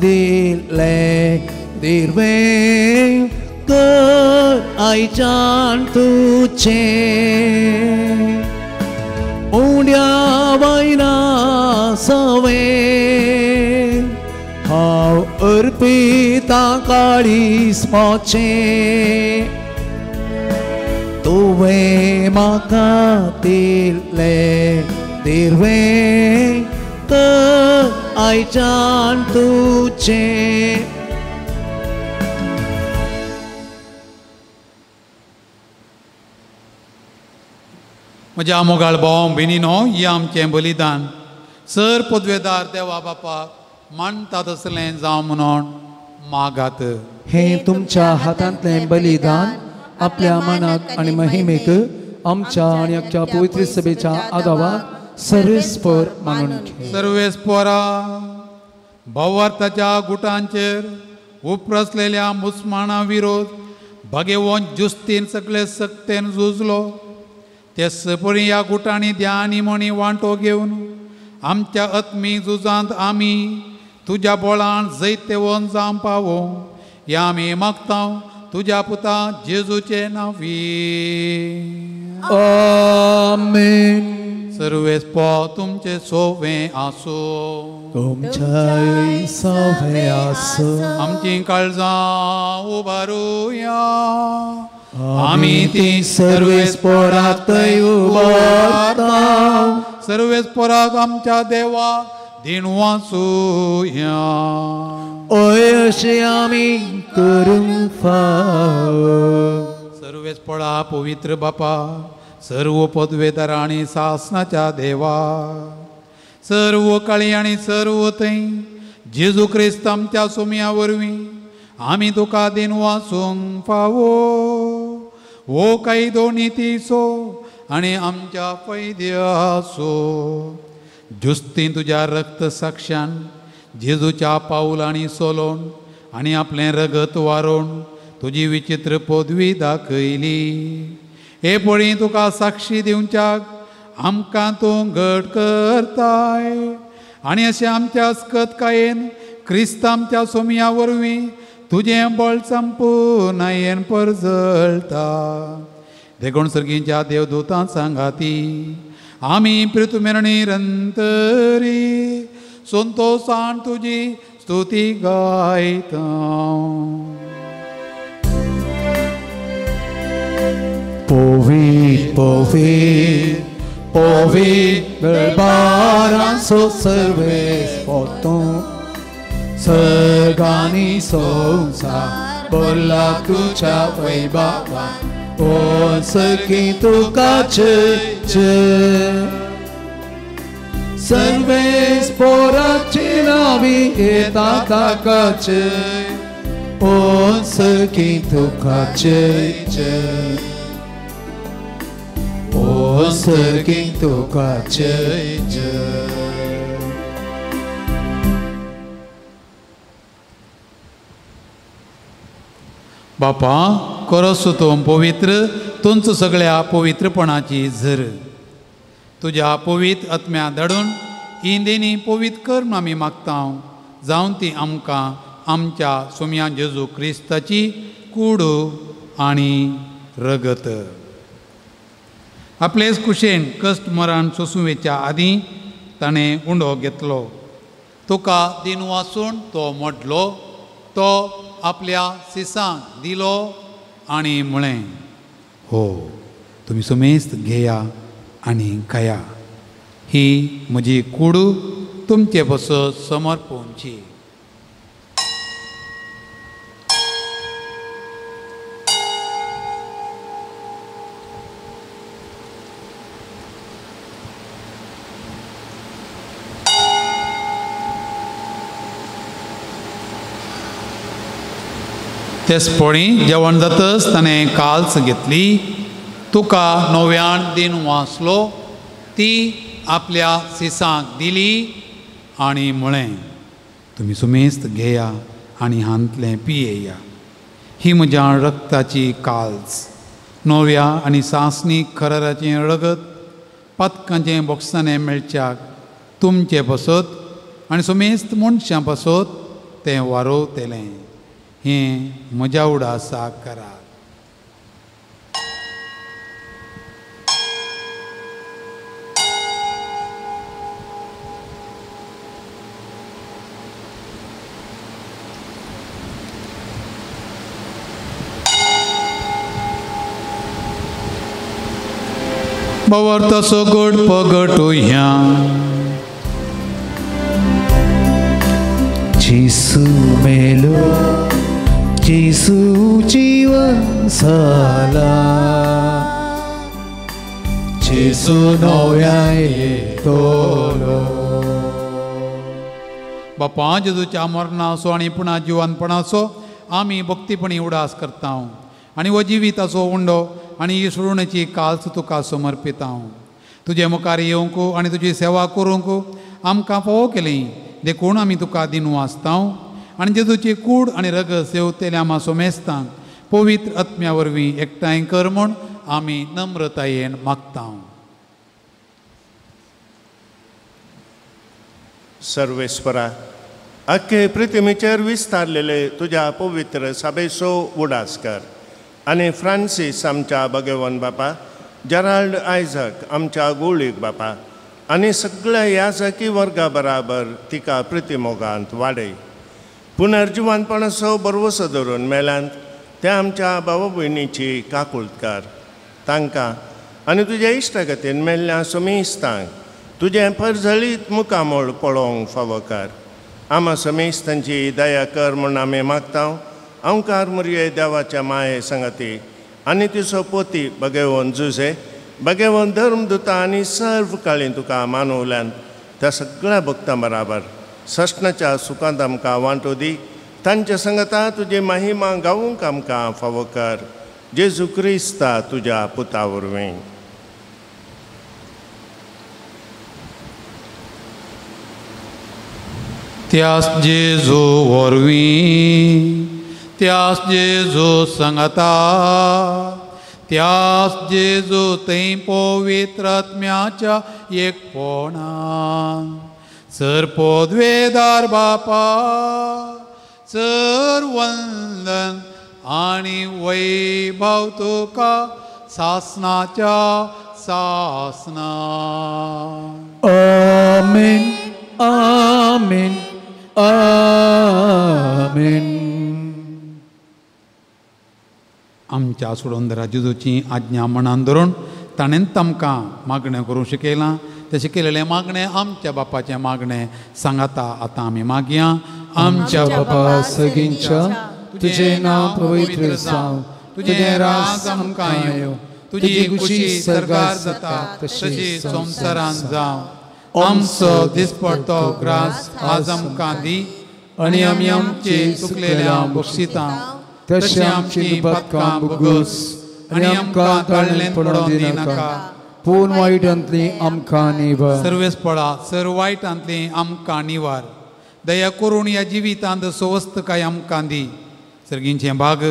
दिलें दिर्वें कर आयच्यान तुजें उंड्या वयना सवें हांव अर्पिता काळीज मोचें तुवें म्हाका दिलें दिर्वें कर आयच्यान तुजें. म्हज्या मोगाळ भाव भयणीनो, हें आमचें बलिदान सर पदवेदार देवा बापाक मानता तसलें जावं म्हणून मागात. हें तुमच्या हातांतलें बलिदान आपल्या मनाक आनी महिमेक आमच्या आनी आमच्या पवित्र सभेच्या आदावाक सर्वेस्पर मानून घे. सर्वेस्परा भवार्थाच्या गुटांचेर उपरसलेल्या मुसलमाना विरोध भगेवन जुस्तीन सगळे सक्तेन झुजलो. तेच परी ह्या गुटांनी ध्यानी म्हणी वांटो घेवन आमच्या आत्मी झुजांत आमी तुज्या बोळान जैतेवन जावं पावो ह्या आमी मागता तुज्या पुता जेजूचे नांवी. आमेन. सर्वेस पो तुमचे सोवे आसूं. तुमच्याय सोवे आसूं. आमची काळजां उबारुया. आमी ती सर्वेस पोराक थंय उबारता. सर्वेस पोराक आमच्या देवा दिन वाचुया. ओय अशें आमी करूंक फावो. सर्वेस पोळा पवित्र बापा सर्व पदवेदार आनी सासनाच्या देवा सर्व काळी आनी सर्व थंय जेजू क्रिस्त आमच्या सोम्या वरवीं आमी तुका दिन वाचूंक फावो. हो कायदो नितीचो आनी आमच्या फायद्याचो. जुस्तीन तुज्या रक्त साक्षान जेजूच्या पावलांनी सोलोवन आनी आपलें रगत वारोवन तुजी विचित्र पदवी दाखयली. हे पळी तुका साक्षी दिवच्याक आमकां तूं घट करताय आनी अशें आमच्या अस्कतकायेन क्रिस्त आमच्या सोमया वरवीं तुजें बळ संपुनायेन परजळटा. देखून सर्गींच्या देवदूतां सांगाती आमी पृथ्वीर निरंतरी संतोषान तुजी स्तुती गायता. पवित्र पवित्र पवित्र दरबारांचो सर्वेस पोतो सर्गांनी संवसार भरला तुज्या वैभवान. ओ सर्गी तुका जय जय. सर्वेस पोराची नावी येता ताका जय. ओ सर्गी तुका जय जय. ओ सर्गी तुका जय जय. बापा करसो तूं पवित्र तुमचो सगळ्या पवित्रपणाची झर तुज्या पवित्र आत्म्या धाडून ही देणी पवित्र कर म्हूण आमी मागता जावन ती आमकां आमच्या सोम्या जेजू क्रिस्ताची कूड आनी रगत. आपलेच कुशेन कश्ट मरण सोंसुवेच्या आदीं ताणें उंडो घेतलो. तुका दिन वाचून तो मोडलो. तो आपल्या सिसांक दिलो आनी म्हळें, हो तुमी सुमेस्त घेया आनी खाया. ही म्हजी कूड तुमचे पासत समर्पणची. तेच पळी जेवण जातच ताणें काल्स घेतली. तुका नव्यान दिन वाचलो. ती आपल्या सिसांक दिली आनी म्हळें, तुमी सुमेस्त घेया आनी हांतलें पियेया. ही म्हज्या रक्ताची काल्स नव्या आनी सासणी खराराचें रगत पातकांचें बोक्साणें मेळच्याक तुमचे पासत आनी सुमेस्त मनशां पासत तें वारोवतलें. हें म्हज्या उडासाक करात. बवर तसो गोड पगटुया. जेसू मेलो जेसू जीवन जाला जेसू नव्या येतलो. बापा जेजूच्या मरणाचो आनी पुणा जिवनपणाचो आमी भक्तीपणी उडास करता आनी हो जिविताचो उंडो आनी ही सुरुणेची काल्स तुका समर्पिता. तुजे मुखार येवंक आनी तुजी सेवा करूंक आमकां फावो केली देखून आमी तुका दिनू आसता आनी जेजूची कूड आनी रगत सेवतेल्या आमा सोमेस्तांक पवित्र आत्म्या वरवीं एकठांय कर म्हूण आमी नम्रतायेन मागता. सर्वेस्परा, आख्खे पृथ्वीचेर विस्तारलेले तुज्या पवित्र सभेचो उडास कर आनी फ्रांसीस आमच्या भगवान बापा, जेराल्ड आयझक आमच्या गोळीक बापा आनी सगळ्या याजकी वर्गा बराबर तिका प्रतिमोगांत वाडय. पुनर्जिवानपणाचो भरवसो धरून मेल्यांत त्या आमच्या भावा भयणीची काकूळट कर. तांकां आनी तुज्या इश्टागतीन मेल्ल्या समेस्तांक तुजें परजळीत मुखामळ पळोवंक फावो कर. आमा समेस्तांची दया कर म्हूण आमी मागता. अंकार मुरये देवाच्या माये संगती आनी तिचो पोती भगेवन जुजे भगेवन धर्मदुता आनी सर्व काळी तुका मानवल्यान त्या सगळ्या भक्तां बराबर सस्नाच्या सुखांत आमकां वांटो दी. तांच्या संगता तुजी महिमा गावूंक आमकां फावो कर. जेजू क्रिस्ता तुज्या पुता वरवीं. त्यास जेजू वरवीं, त्यास जेजू संगता, त्यास जेजू थंय पवित्र आत्म्याच्या एकपणान सर पदवेदार बापा सर वंदन आनी वैभव तुका सासनाच्या सासना. आमेन आमेन आमेन. आमच्या सोडोंदरा जेजूची आज्ञा मनान धरून ताणें आमकां मागणें करूंक शिकयलां. तें शिकयलेलें मागणें आमच्या बापाचें मागणें सांगाता आतां आमी मागया. आमच्या बापा सगींच्या तुजें नांव पवित्र जावं, तुजें राज आमकां येवं, तुजी खुशी सर्गार जाता तशी संवसारांत जावं. आमचो दिसपडतो ग्रास आज आमकां दी आनी आमी आमचे चुकलेल्या बक्षिता तशें आमची पातकां भोगोस आनी आमकां ताळणेंत पडोवंक दिनाका, पूण वायटांतली आमकां निवार. सर्वेस पडा सर वायटांतली आमकां निवार. दया करून ह्या जिवितांत सवस्तकाय आमकां दी. सर्गींचें भाग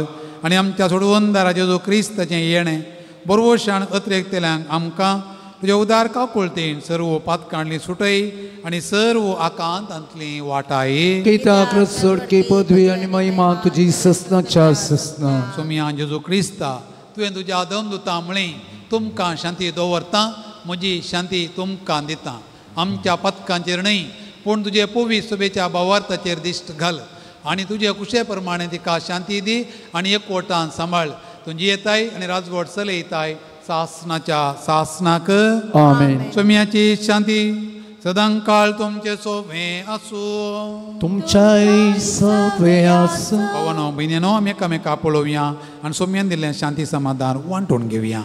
आनी आमच्या सोडवंदारा जेजू क्रिस्ताचें येणें बरवशान अत्रेकतेल्यांक आमकां तुज्या उदार काकुळतेन सर्व पातकांतली सुटय आनी सर्व आकांतांतली वाटाय. कित्याक चडकी पदवी आनी महिमा तुजी ससनाच्या ससना. सोमिया जेजू क्रिस्ता, तुवें तुज्या दमदुता म्हळें, तुमकां शांती दवरता, म्हजी शांती तुमकां दिता. आमच्या पथकांचेर न्हय पूण तुजे पवित्र सभेच्या भावार्थाचेर दिश्ट घाल आनी तुजे कुशे प्रमाणे तिका शांती दी आनी एकवटान सांबाळ. तुजी येताय आनी राजवट चलयताय सासनाच्या सासनाक. आमेन. सोम्याची शांती सदांकाळ तुमचे सोवे आसूं. तुमच्याय सोवे आसूं. भावानो भयणीनो, आमी एकामेका पळोवया आनी सोम्यान दिल्लें शांती समाधान वांटून घेवया.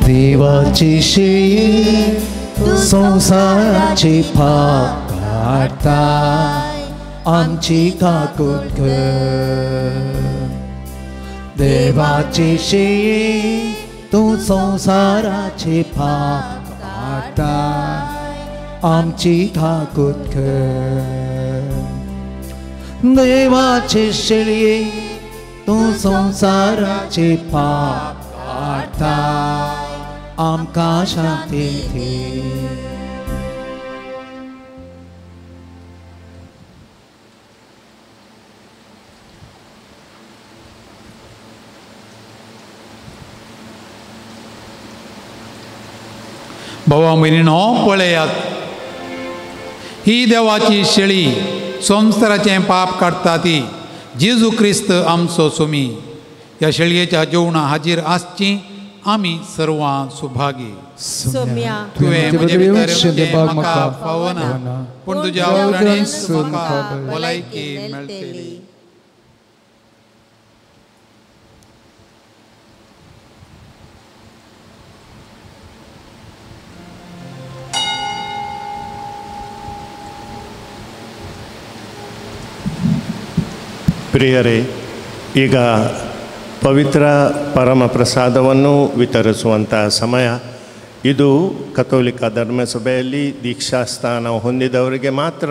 देवाची शेळी संवसाराची पाप काडटाय, आमची काकूट कर. देवाची शेळी तूं संवसाराची पाप काडटाय, आमची काकूट कर. देवाची शेळी तूं संवसाराची पाप काडटाय, आमकां शांती दी. भावा भयणीनो, पळयात ही देवाची शेळी संवसाराचें पाप काडटा ती जेजू क्रिस्त आमचो सुमी. ह्या शेळयेच्या जेवणा हाजीर आसची आमी सर्वां सुभागी. तुवें म्हजे भितर येवचें म्हाका फावना, पूण तुज्या उतरांनीच म्हाका भलायकी मेळटली. ಪ್ರಿಯರೇ, ಈಗ ಪವಿತ್ರ ಪರಮ ಪ್ರಸಾದವನ್ನು ವಿತರಿಸುವಂಥ ಸಮಯ ಇದು. ಕಥೋಲಿಕ ಧರ್ಮಸಭೆಯಲ್ಲಿ ದೀಕ್ಷಾಸ್ಥಾನ ಹೊಂದಿದವರಿಗೆ ಮಾತ್ರ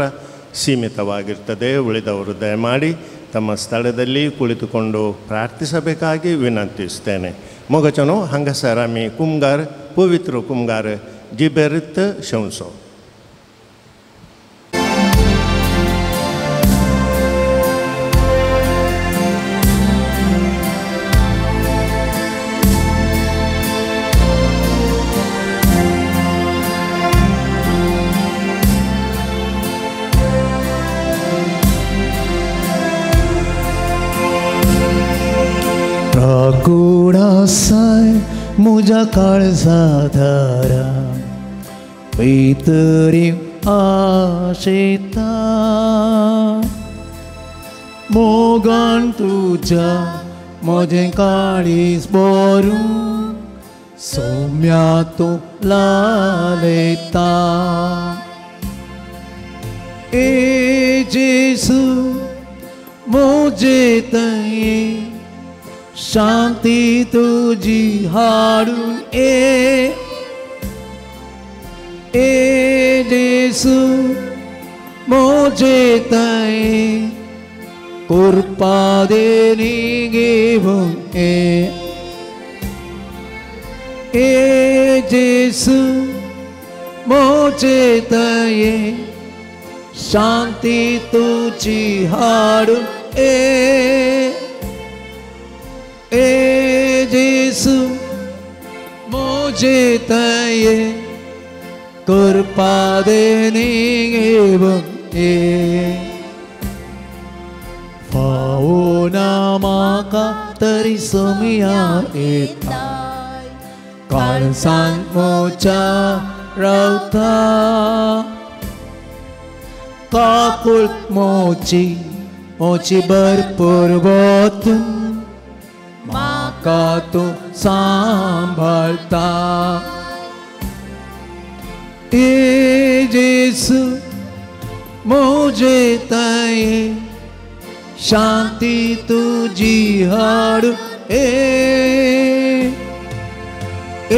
ಸೀಮಿತವಾಗಿರ್ತದೆ. ಉಳಿದವರು ದಯಮಾಡಿ ತಮ್ಮ ಸ್ಥಳದಲ್ಲಿ ಕುಳಿತುಕೊಂಡು ಪ್ರಾರ್ಥಿಸಬೇಕಾಗಿ ವಿನಂತಿಸ್ತೇನೆ. ಮೊಗಚನು ಹಂಗಸರಾಮಿ ಕುಮ್ಗಾರ್ ಪವಿತ್ರ ಕುಮ್ಗಾರ್ ಜಿಬೆರಿತ್ ಶಂಸೋ. राकुडासाय मुजा काळजा धारा वैतरी आशेता मोगान तुज्या म्हजें काळीज भरून सौम्या तूं लालयता. ए जेसू म्हजे तये शांती तुजी हाडून ए ए जेसू म्हजे तये कृपा देणी घेवन ए ए जेसू म्हजे तये शांती तुजी हाडून ए ए जेसू म्हजे तये कृपा देणी घेवन ए. फावो ना म्हाका तरी सोम्या येता काळजांत म्हज्या रावता काकूळट म्हजी म्हजी भरपूर वतून म्हाका तूं सांबाळता. ए जेसू म्हजे तये शांती तुजी हाडून ए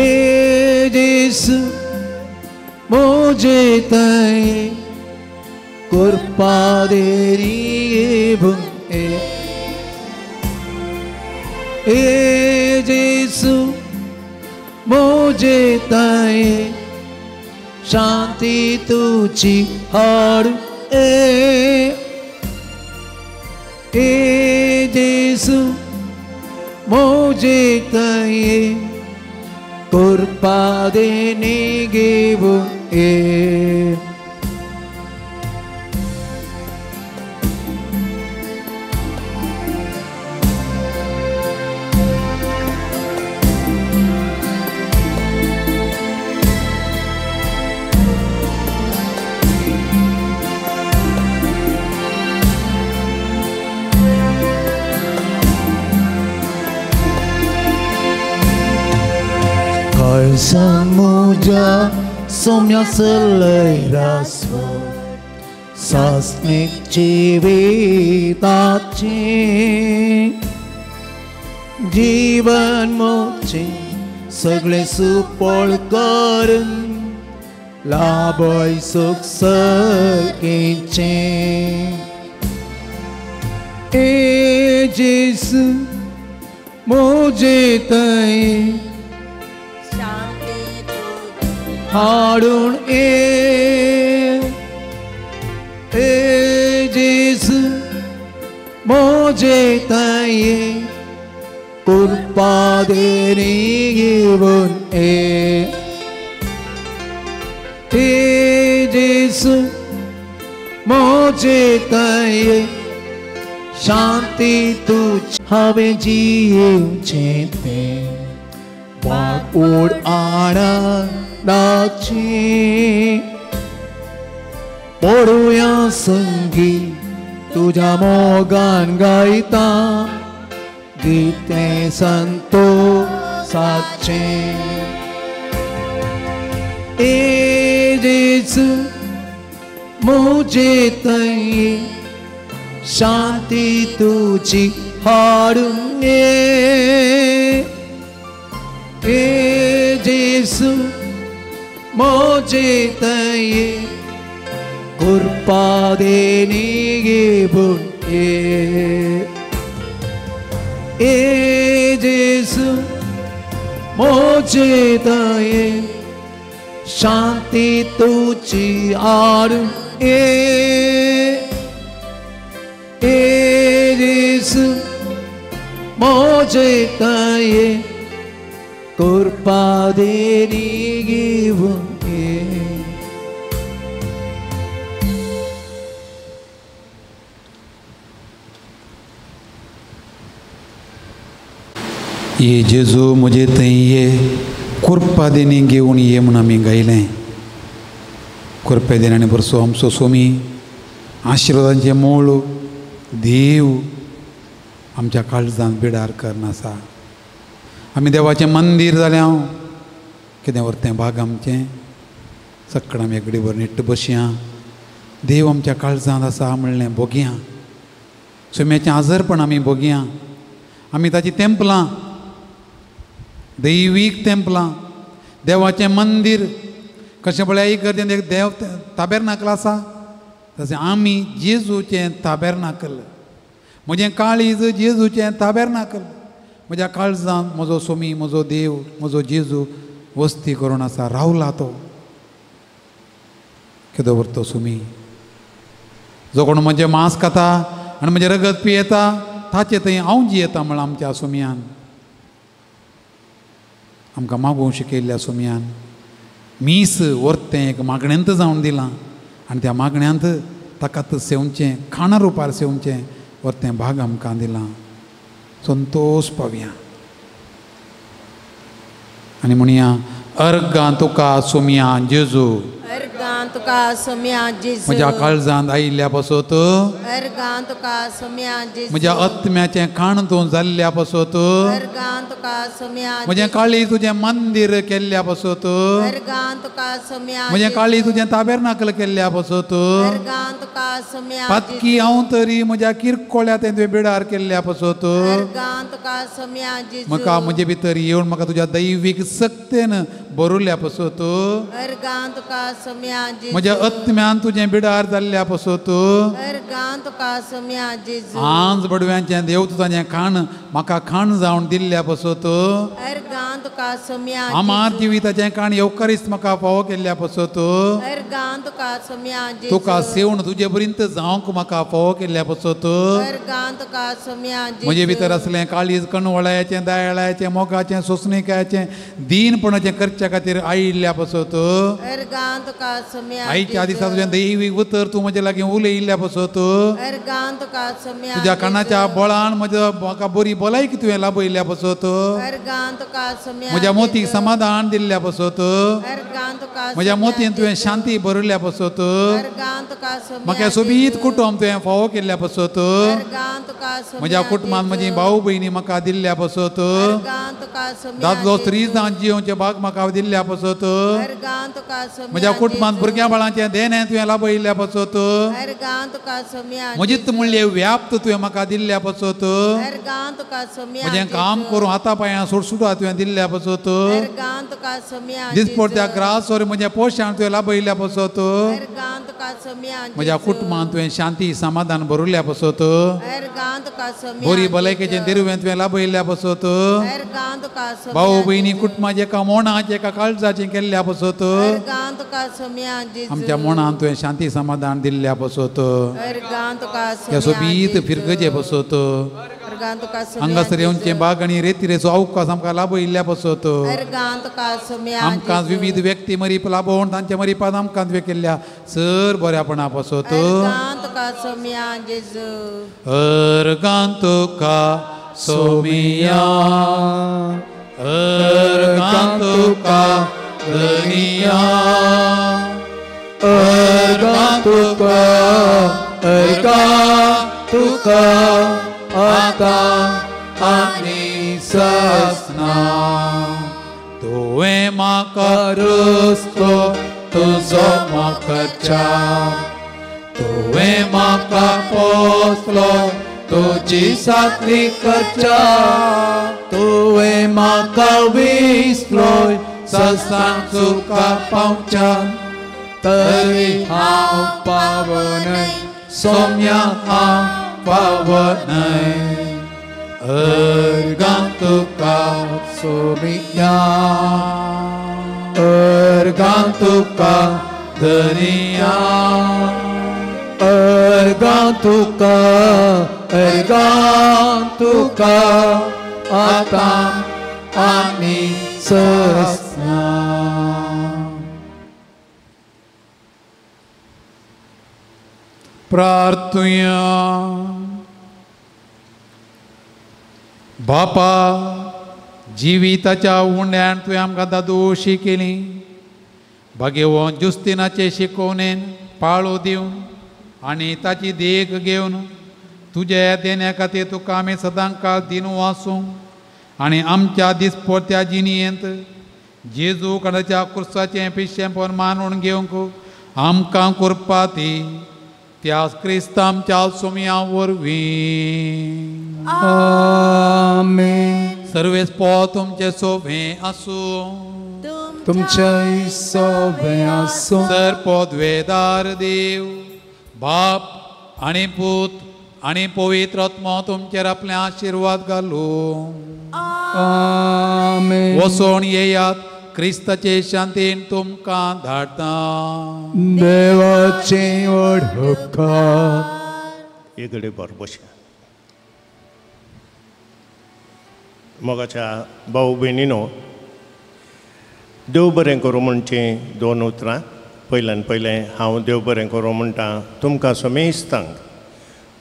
ए जेसू म्हजे तये कृपा देणी घेवन ए ए जेसू म्हजे तये शांती तुजी हाडून ए ए जेसू म्हजे तये कृपा देणी घेवन ए. काळजांत म्हज्या सोम्या चलय रासवळ सासणीक जिविताचें जीवन म्हजें सगळें सुपळ करून लाभय सूख सर्गेचें. ए जेसू म्हजे तये हाडून ए ए जेसू म्हजे तये कृपा देणी घेवन ए ए जेसू म्हजे तये शांती तुजी हांवें जियेवचें तें वाग ओड आनंदाची पडुया संगी तुज्या मोगान गायता गीतें संतोषाचें. ए जेसू म्हजे तये शांती तुजी हाडून ए ए जेसू मोजे तये कृपा देनी घेवन ए ए जेसू मोजे तये शांती तुझी आडू ए ए जेसू मोजे तये कृपा देनी घेवन ए। ये जेजू म्हजे थंय ये कृपा देणी घेवन ये म्हूण आमी गायलें. कृपा देण्याने बरसो आमचो स्वामी आशिर्वादांचें मूळ देव आमच्या काळजांत बिडार करून आसा. आमी देवाचें मंदीर जालें हांव कितें व्हरतें भाग आमचें सगळें आमी एकडी भर निट्ट बसया. देव आमच्या काळजांत आसा म्हणलें भोगया. स्वाम्याचें आजरपण आमी भोगया. आमी ताची तेंपलां दैवीक तेंपलां देवाचें मंदीर कशें पळया एक गरजेन एक देव ताबेरनाकल आसा तशें आमी जेजूचें ताबेरनाकल. म्हजें काळीज जेजूचें ताबेरनाकल. म्हज्या काळजांत म्हजो स्वामी म्हजो देव म्हजो जेजू वस्ती करून आसा रावला तो. केदो व्हरतो स्वामी जो कोण म्हजें मांस खाता आनी म्हजें रगत पियेता ताचें थंय हांव जियेता म्हळ्यार आमच्या स्वामयान आमकां मागूंक शिकयल्ल्या स्वामयान मीस व्हरतें एक मागण्यांत जावन दिलां आनी त्या मागण्यांत ताकात सेवचें खाणा रुपार सेवचें व्हरतें भाग आमकां दिलां. संतोश पावया आनी म्हणया अर्गां तुका सोमया जेजू अर्गां तुका सोमया जेजू म्हज्या काळजांत आयिल्ल्या पासत अर्गां तुका सोमया जेजू म्हज्या आत्म्याचें खाण तूं जाल्ल्या पासत अर्गां तुका सोमया म्हजें काळीज तुजें मंदीर केल्ल्या पासत अर्गां तुका सोमया म्हजें काळीज तुजें ताबेरनाकल केल्ल्या पासत अर्गां तुका सोमया पातकी हांव तरी म्हज्या किरकोळ्या तें तुवें बिडार केल्ल्या पासत अर्गां तुका सोमया जेजू म्हाका म्हजे भितर येवन म्हाका तुज्या दैवीक सक्तेन बरुल्या पासत अर्गां तुका सोमया जेजू म्हज्या आत्म्यान तुजें बिडार जाल्ल्या पासत अर्गां तुका सोमया जेजू आंज बडव्यांचें देव तुजें खाण म्हाका खाण जावन दिल्ल्या पासत अर्गां तुका सोमया आमार जिविताचें खाण येवकारीस्त म्हाका फावो केल्ल्या पासत अर्गां तुका सोमया जेजू तुका सेवन तुजे पर्यंत जावंक म्हाका फावो केल्ल्या पासत अर्गां तुका सोमया जेजू म्हजे भितर आसलें काळीज कणवळायचें दयाळायचें मोगाचें सोंसणिकायचें दीनपणाचें करच्या खातीर आयिल्ल्या पासत अर्गां तुका सोमया आयच्या दिसा तुजें दैवीक उतर तूं म्हजे लागीं उलयिल्ल्या पासत अर्गां तुका सोमया तुज्या कानाच्या बळान म्हज्या म्हाका बरी भलायकी तुवें लाभयिल्ल्या पासत अर्गां तुका सोमया म्हज्या मोतीक समाधान दिल्ल्या पासत अर्गां तुका म्हज्या मोतीन तुवें शांती भरिल्ल्या पासत अर्गां तुका सोमया म्हाका सोबीत कुटुंब तुवें फावो केल्ल्या पासत अर्गां तुका सोमया म्हज्या कुटुंबान म्हजी भाव भयणी म्हाका दिल्ल्या पासत अर्गां तुका सोमया दादलो स्त्री जावन जियोवचें भाग म्हाका दिल्ल्या पासत अर्गां तुका सोमया म्हज्या कुटुंबान भुरग्यां बाळांचें देणें तुवें लाभयिल्ल्या पासत अर्गां तुका सोमया म्हजीच म्हणलें व्याप्त तुवें म्हाका दिल्ल्या पासत अर्गां तुका सोमया म्हजें काम करूं हाता पांयां सुटसुटा तुवें दिल्ल्या पासत अर्गां तुका सोमया दिसपट त्या ग्रासवर म्हजें पोशण तुवें लाभयिल्ल्या पासत अर्गां तुका सोमया म्हज्या कुटुंबान तुवें शांती समाधान भरिल्ल्या पासत अर्गां तुका सोमया बरी भलायकेचें दिरवें तुवें लाभयिल्ल्या पासत अर्गां तुका सोमया भाव भयणी कुटुंबाचें एका मोणाचें एका काळजाचें केल्ल्या पासत अर्गां तुका सोमया जेजू आमच्या मनान तुवें शांती समाधान दिल्ल्या पासत अर्गां तुका ह्या सोमया सोबीत फिरगजे पासत अर्गां तुका सोमया हांगासर येवचें बाग आनी रेतिरेचो अवकाश आमकां लाभयिल्ल्या पासत अर्गां तुका सोमया आमकां विविध व्यक्ती मरीप लाभोवन तांच्या मरीपान आमकां तुवें केल्ल्या सर बऱ्यापणा पासत अर्गां तुका सोमया जेजू अर्गां तुका सोमिया अर्गां तुका धनिया अर्गां तुका अर्गां तुका आतां आनी ससना तुवें म्हाका रस्तो तुजो म्हाका तुवें म्हाका पोसलो तुजी साकरी करच्या तुवें म्हाका विसलोय ससां तुका पावच्या तरी हांव पावनय सोम्या हांव पावनय अर्गां तुका सोमिया अर्गां तुका धनिया अर्गां तुका आतां आनी सस्ना. प्रार्थुया. बापा जिविताच्या उंड्यान तुवें आमकां दादोशी केली भागेवन जुस्तिनाचे शिकोवणेन पाळो दिवन आनी ताची देख घेवन तुज्या देण्या खातीर तुका आमी सदां काळ दिनू आसूं आनी आमच्या दिसपट्ट्या जिणयेंत जेजू कडाच्या क्रुसाचें पिशेंपण मानून घेवंक आमकां कृपा दी त्या क्रिस्तांच्या आमच्या सोम्या वरवीं. आमेन. सर्वेस पो तुमचे सोबें आसूं तुमचें सोबें आसूं. सर पदवेदार देव बाप आनी पूत आनी पवित्र आत्मो तुमचेर आपले आशिर्वाद घालूं. आमेन. वसोण येयात क्रिस्ताचे शांतीन तुमकां धाडटा. देवाचे व्हड उपकार. एकडे बरो बशया. मोगाच्या भाऊ भयणीनो देव बरें करूं म्हणचीं दोन उतरां. पयल्यान पयलें हांव देव बरें करूं म्हणटा तुमकां समेस्तांक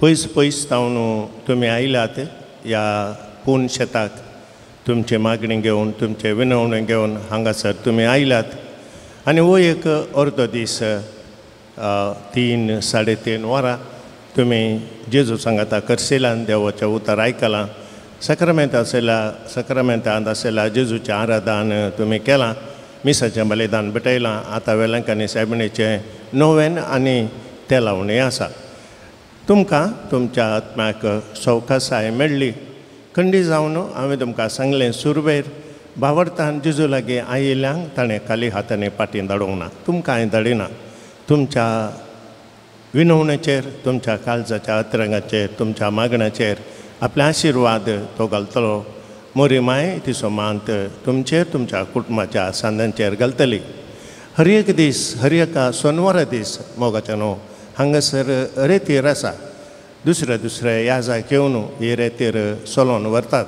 पयस पयस जावन तुमी आयल्यात ह्या पूर्ण शेताक तुमची मागणी घेवन तुमचे विनवणी घेवन हांगासर तुमी आयल्यात आनी हो एक अर्दो दीस 3 साडे 3 वरां तुमी जेजू सांगाता करसेलान देवाचें उतर आयकलां सक्रमेंत आशिल्ल्या सक्रमेंतांत आशिल्ल्या जेजूचें आराधन तुमी केलां मिसाचें बलिदान भेटयलां. आतां वेलंकांनी सायबिणीचें नोवेन आनी तेलावणी आसा. तुमकां तुमच्या आत्म्याक सवकासाय मेळ्ळी खंडी जावन हांवें तुमकां सांगलें सुरवेर भावार्थान जेजू लागीं आयिल्ल्यांक ताणें खाली हातांनी फाटीं धाडूंक ना तुमकां हांवें धाडिना. तुमच्या विनवणेचेर तुमच्या काळजाच्या अतरंगाचेर तुमच्या मागण्याचेर आपले आशिर्वाद तो घालतलो. मोरी माय तिचो मांत तुमचेर तुमच्या कुटुंबाच्या सांदांचेर घालतली. हर एक दीस हर एका सोनवारा दीस मोगाच्या न्हू हांगासर रेतीर आसा दुसरे दुसरे याजाक येवन ही रेतीर सोलोन व्हरतात.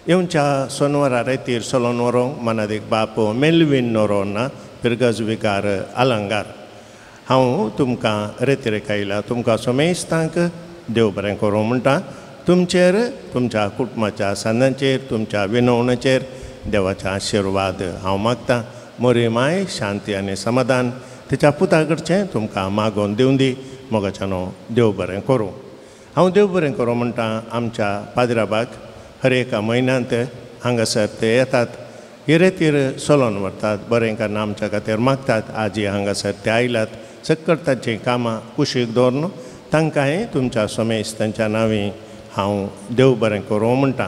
येवच्या सोनवारा रेतीर सोलोन व्हरूंक मनादीक बाप मेलवीन नोरोना पिरगज विकार आलंगार. हांव तुमकां रेतिरेक आयला तुमकां समेस्तांक देव बरें करूं म्हणटा. तुमचेर तुमच्या कुटुंबाच्या सांदांचेर तुमच्या विनवणेचेर देवाचे आशिर्वाद हांव मागतां. मोरी माय शांती आनी समाधान तिच्या पुता कडचें तुमकां मागोवन दिवन दी. मोगाच्या न्हू देव बरें करूं. हांव देव बरें करूं म्हणटा आमच्या पाद्राबाक हर एका म्हयन्यांत हांगासर ते येतात ही रेतीर सोलोन व्हरतात बरें कारण आमच्या खातीर मागतात. आजी हांगासर ते आयल्यात सक्कड तांचीं कामां कुशीक दवरून तांकांय तुमच्या समेस्तांच्या नांवी हांव देव बरें करूं म्हणटा.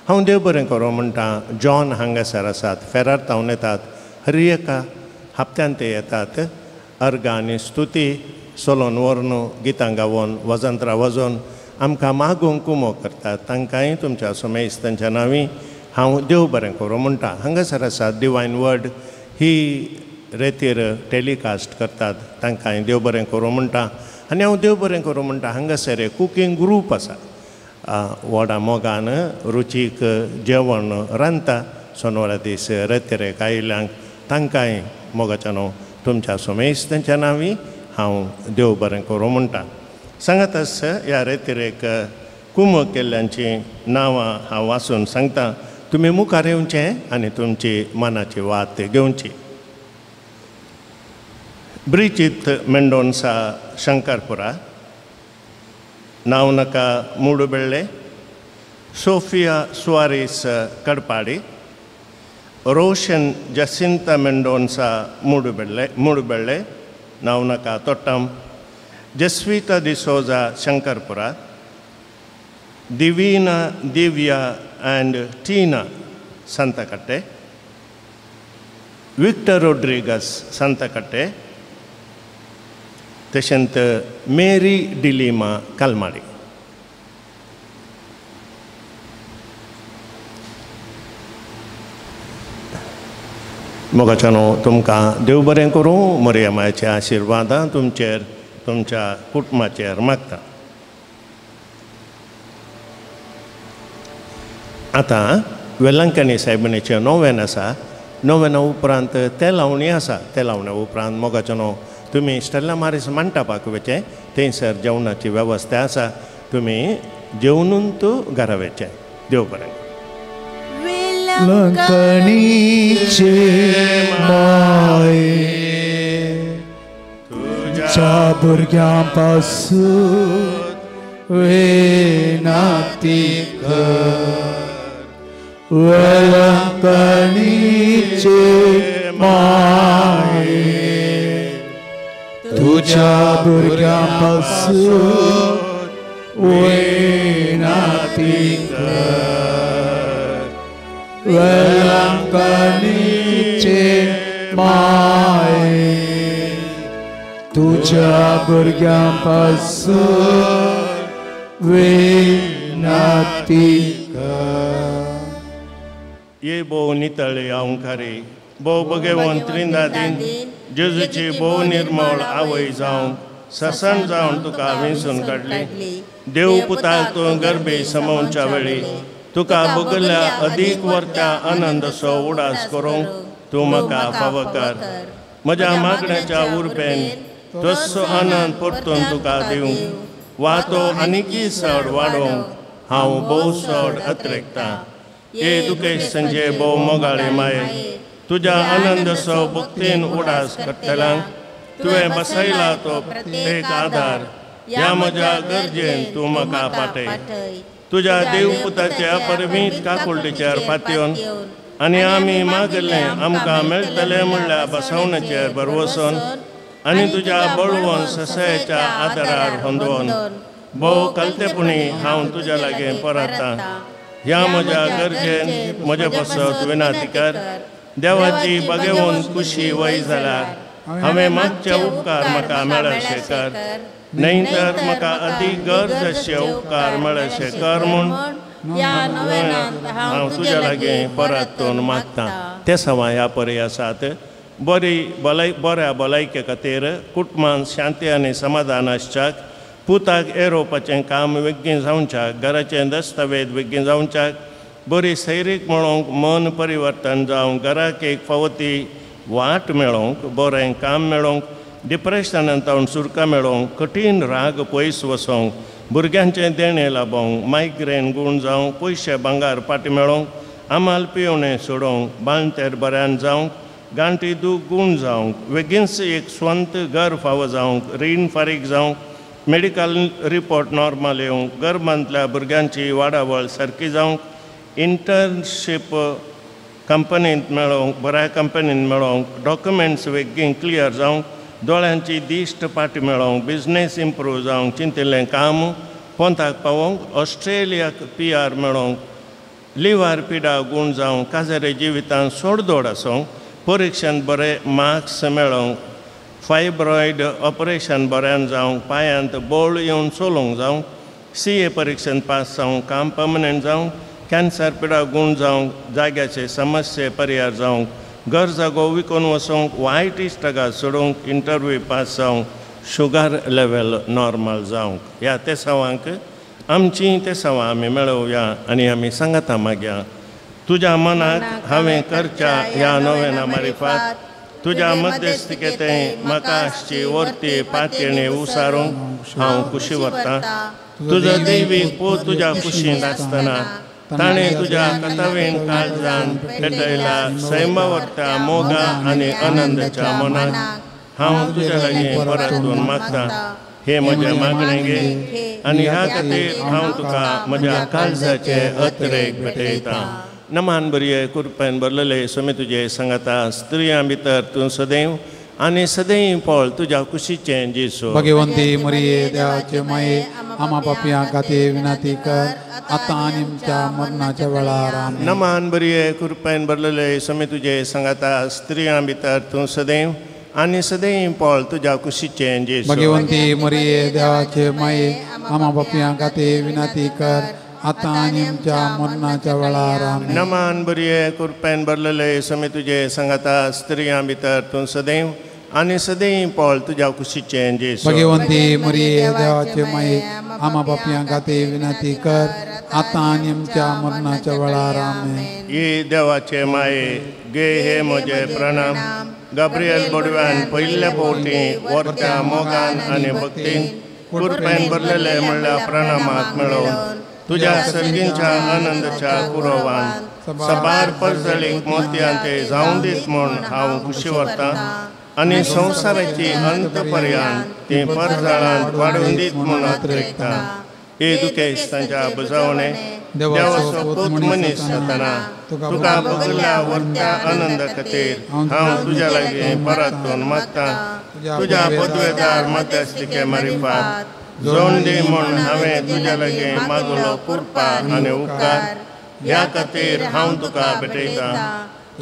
हांव देव बरें करूं म्हणटा जॉन हांगासर आसात फेरार तावन येतात हर एका हप्त्यान ते येतात अर्गां आनी स्तुती सोलोन व्हरून गितां गावोन वजंत्रां वाजोवन आमकां मागूंक कुमो करतात. तांकांय तुमच्या समेस्तांच्या नांवी हांव देव बरें करूं म्हणटा. हांगासर आसात डिवायन वर्ड ही रेतीर टेलिकास्ट करतात तांकांय देव बरें करूं म्हणटा. आनी हांव देव बरें करूं म्हणटा हांगासर एक कुकींग ग्रूप आसा व्हडा मोगान रुचीक जेवण रांदता सोनवारा दीस रेतिरेक आयिल्ल्यांक तांकांय मोगाच्या न्हू तुमच्या समेस्तांच्या नांवी हांव देव बरें करूं म्हणटा. सांगात आस ह्या रेतिरेक कुमो केल्ल्यांचीं नांवां हांव वाचून सांगता. तुमी मुखार येवचें आनी तुमची मनाची वात घेवची. ब्रिजीत मेंडोन्सा शंकरपुरा नावनका Moodubelle Sophia Soares Kadpadi Roshan Jacinta Mendonca Moodubelle Navnaka Thottam Jasvitha D'Souza Shankarpura Divina, Divya and Tina Santakatte, Victor Rodrigues Santakatte, तशेंच मेरी डिलिमा कालमाडी. मोगाच्यानो तुमकां देव बरें करूं. मरिया मायच्या आशिर्वादां तुमचेर तुमच्या कुटुंबाचेर मागता. आतां वेलंकणी सायबिणीचें नोवेन आसा. नोवेना उपरांत ते लावणी आसा. ते लावण्या उपरांत मोगाच्यानो तुमी स्टेल्ला मारीस मंटपाक वचें, थंयसर जेवणाची वेवस्था आसा. तुमी जेवणून तूं घरा वचें. देव बरें. वेलंकणीचे माये तुझ्या भुरग्यां पासून विनंती कर. वेलंकणीचे माये तुझ्या भुरग्यां पासून विनंती कर. वेलंकणीचे माये तुझ्या भुरग्यां पासून विनंती कर. ये भोव नितळे अहंकारी भोव भगेवन त्रिंदादीन जेजूची भोव निर्मळ आवय जावन ससन जावन तुका विंचून काडली. देव पुताक तूं गर्भे समोवच्या वेळी तुका बगल्या अदीक वर्त्या आनंदसो उडास करूंक तूं म्हाका फावो कर. म्हज्या मागण्याच्या उर्बेन तस्सो आनंद परतून तुका दिवंक वा तो आनीकय चड वाडोवंक हांव भोव चड अत्रेकतां. ए दुखेश संजय भोव मोगाळे माये, तुज्या आनंदसो भक्तीन उडास करतल्यांक तुवें बसयला तो प्रत्येक आदार ह्या म्हज्या गरजेन तूं म्हाका पाटय. तुज्या देवपुताच्या परमीत काकुळटीचेर पातयेवन आनी आमी मागलें आमकां मेळटलें म्हणल्यार बसवण्याचेर भरवसून आनी तुज्या बळवंत ससायेच्या आदारार होंदोवन भोव कलतेपणी हांव तुज्या लागीं परतां. ह्या म्हज्या गरजेन म्हजे पासत विनंती कर. देवाची बगेवन खुशी वय जाल्यार हांवें मागचे उपकार म्हाका मेळशे कर, न्हय तर म्हाका अदीक गरज आसचे उपकार मेळशे कर म्हूण हांव तुज्या लागीं परतून मागतां. ते सवां ह्या परी आसात. बरी भलाय बऱ्या भलायके खातीर कुटुंबान शांती आनी समाधान आसच्याक, पुताक एरोवपाचें काम बेगीन जावच्याक, घराचें दस्तावेज बेगीन जावच्याक, बरी सैरीक मेळोवंक, मन परिवर्तन जावंक, घराक एक फावो ती वाट मेळोवंक, बरें काम मेळोवंक, डिप्रेशनान तावन सुरका मेळोवंक, कठीण राग पयस वसोवंक, भुरग्यांचें देणें लाबोवंक, मायग्रेन गूण जावंक, पयशे भांगार फाटी मेळोवंक, आमाल पिवणें सोडोवंक, बांळटेर बऱ्यान जावंक, गांठी दूख गूण जावंक, बेगीनच एक स्वंत घर फावो जावंक, रीण फारीक जावंक, मेडिकल रिपोर्ट नॉर्मल येवंक, गर्भांतल्या भुरग्यांची वाडावळ सारकी जावंक, इंटर्नशीप कंपनींत मेळोवंक, बऱ्या कंपनींत मेळोवंक, डॉक्युमेंट्स बेगीन क्लियर जावंक, दोळ्यांची दिश्ट पाटी मेळोवंक, बिजनेस इम्प्रूव जावंक, चिंतिल्लें काम पोंताक पावोवंक, ऑस्ट्रेलियाक पी आर मेळोवंक, लिव्हार पिडा गूण जावंक, काजारे जिवितांत सोडदोड आसूंक, परिक्षेंत बरे मार्क्स मेळोवंक, फायब्रॉयड ऑपरेशन बऱ्यान जावंक, पांयांत बोळ येवन चलोवंक जावंक, सी ए परिक्षेंत पास जावंक, काम पर्मनंट जावंक, कॅन्सर पिडा गूण जावंक, जाग्याचे समस्ये परिहार जावंक, घर जागो विकून वचोंक, वायट इश्टागात सोडूंक, इंटरव्यू पास जावंक, शुगर लेवल नॉर्मल जावंक. ह्या तेसावांक आमचीं तेसावां आमी मेळोवया आनी आमी सांगाता मागया. तुज्या मनाक हांवें करच्या ह्या नोवेना मारिफात तुज्या मध्यस्थिकेतें म्हाका आसची वर्ती पातयेणी उसारूंक हांव खुशी व्हरतां. तुजो दैवीक पूत तुज्या कुशींत आसतना ताणें तुज्या कथावीन काळजान पेटयला सैमावरत्या मोगा आनी आनंदाच्या मनाक हांव तुज्या लागीं परतून मागतां. हे म्हजें मागणें घे आनी ह्या खातीर हांव तुका म्हज्या काळजाचे अत्रेक भेटयतां. नमान बरये कुरपेन भरलेले स्वामी तुजे सांगाता, स्त्रियां भितर तूं सदैव आनी सदैव पळ तुज्या कुशीचें जेजू. भगवंती मरिये देवाचे माये, आमा पापयां खातीर विनंती कर आतां आनी आमच्या मरणाच्या वेळार. आमेन. नमान बरये कृपेन भरलेले समी तुजे सांगाता, स्त्रियां भितर तूं सदैव आनी सदैव पळ तुज्या कुशीचें जेजू. भगवंती मरिये देवाचे माये आमा पापयां खातीर विनंती कर आतां आनी आमच्या मरणाच्या वेळार. आमेन. नमान बरये कृपेन भरलेले समी तुजे सांगाता, स्त्रियां भितर तूं सदैव आनी सदैव पळ तुज्या कुशीचें जेजू. भगवंती मरिये देवाचे माये आमा पापयां खातीर विनंती कर आतां आनी आमच्या मरणाच्या वेळार. आमेन. ये देवाचे माये गे हे म्हजे प्रणाम. गाब्रियल बोडव्यान पयल्या फावटी वरत्या मोगान आनी भक्तीन कृपेन भरलेले म्हणल्या प्रणामाक मेळोवन तुज्या सर्गींच्या आनंदाच्या कुरोवान सबार परजळीक मोतयान ते जावन दीत म्हूण हांव खुशी व्हरतां आनी संवसाराची अंत पर्यंत ती परजळांत वाडून दीत म्हूण अत्रेकतां. हे दुखेस तांच्या बुजावणे देवाचो पूत मनीस जातना तुका बगल्या वरत्या आनंदा खातीर हांव तुज्या लागीं परतून मागतां. तुज्या पदवेदार मध्यस्थिके मारिफात जोन दी म्हूण हांवें तुज्या लागीं मागलो कृपा आनी उपकार. ह्या खातीर हांव तुका भेटयतां.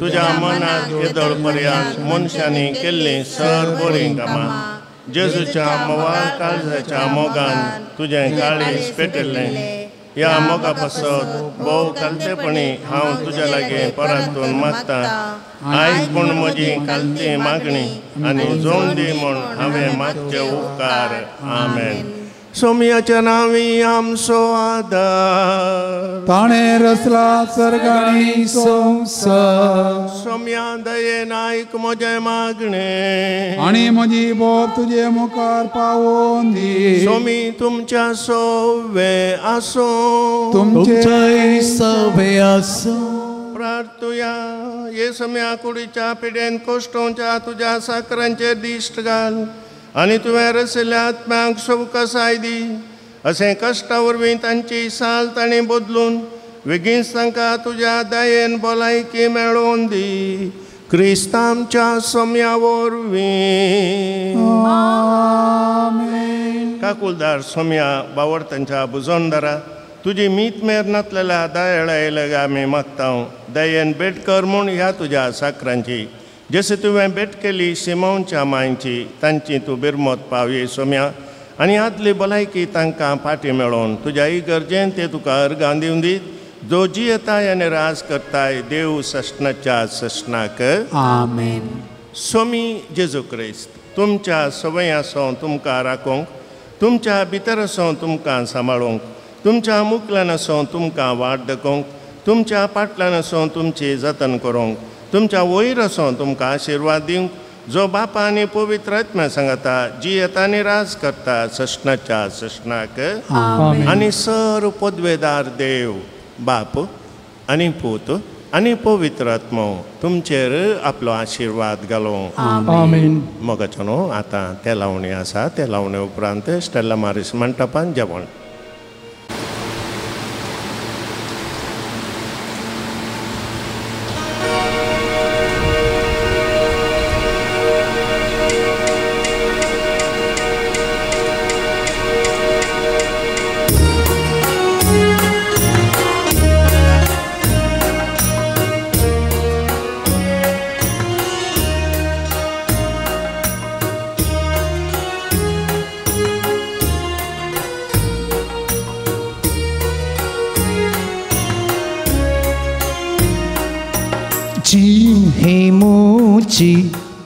तुज्या मनाक येदोळ पर्यंत मनशांनी केल्लीं सर बरीं कामां जेजूच्या मोवाळ काळजाच्या मोगान तुजें काळीज पेटिल्लें. ह्या मोगा पासत भोव कालतेपणी हांव तुज्या लागीं परतून मागतां. आयक पूण म्हजी कालती मागणी आनी जोन दी म्हूण हांवें मागचे उपकार. आमेन. सोमयाच्या नांवी आमचो आदार ताणें रचला सर्ग आनी संवसार. सोमया दयेन आयक म्हजें मागणें आनी म्हजी बोब तुजे मुखार पावोवन दी. सोमी तुमच्या सवे आसूं तुमच्याय सवे आसूं. प्रार्थुया. हे सोम्या कुडीच्या पिडेन कोश्टोवच्या तुज्या साकरांचेर दिश्ट घाल आनी तुवें रसिल्ल्या आत्म्यांक सवकसाय दी. अशें कश्टा वरवीं तांची साल तांणी बदलून बेगीनच तांकां तुज्या दयेन भलायकी मेळोवन दी. क्रिस्त आमच्या सोम्या वरवीं. आमेन. काकुलदार सोम्या बावडतांच्या बुजोनदारा तुजी मीत मेर नातलेल्या दयाळा आमी मागता. दयेन भेट कर म्हूण ह्या तुज्या साकरांची जशें तुवें भेट केली सिमोनच्या मांयची तांची तूं बिरमत पावये सोम्या आनी आदली भलायकी तांकां फाटी मेळोवन तुज्या इगर्जेन ते तुका अर्गां दिवन दीत जो जियेताय आनी राज करताय देव सश्णाच्या सश्णाक. आमेन. सोमी जेजू क्रिस्त तुमच्या सवंयासो तुमकां राखूंक, तुमच्या भितर आसो तुमकां सांबाळूंक, तुमच्या मुखल्यान आसो तुमकां वाट दाखोवंक, तुमच्या पाटल्यान आसो तुमची जतन करूंक, तुमच्या वयर आसो तुमकां आशिर्वाद दिवंक जो बापा आनी पवित्र आत्म्या सांगता जियेता आनी राज करता सश्णाच्या सश्णाक. आनी सर पदवेदार देव बाप आनी पूत आनी पवित्र आत्मो तुमचेर आपलो आशिर्वाद घालूं. आमेन. मोगाचो न्हू आतां ते लावणी आसा. ते लावणे उपरांत स्टेला मारिस मंटपान जेवण.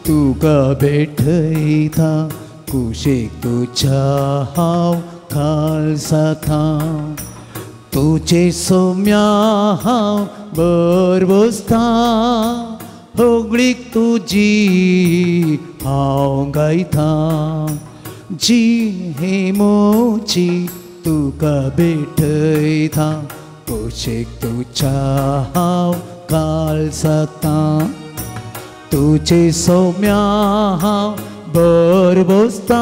तुका भेटयता कुशीक तुज्या हांव खालसाता तुजे सोम्या हांव बर बसता होगळीक तुजी हांव गायता जी ही मोची तुका भेटयता कुशीक तुज्या हांव खालसाता तुजे सौम्या हांव बर बसता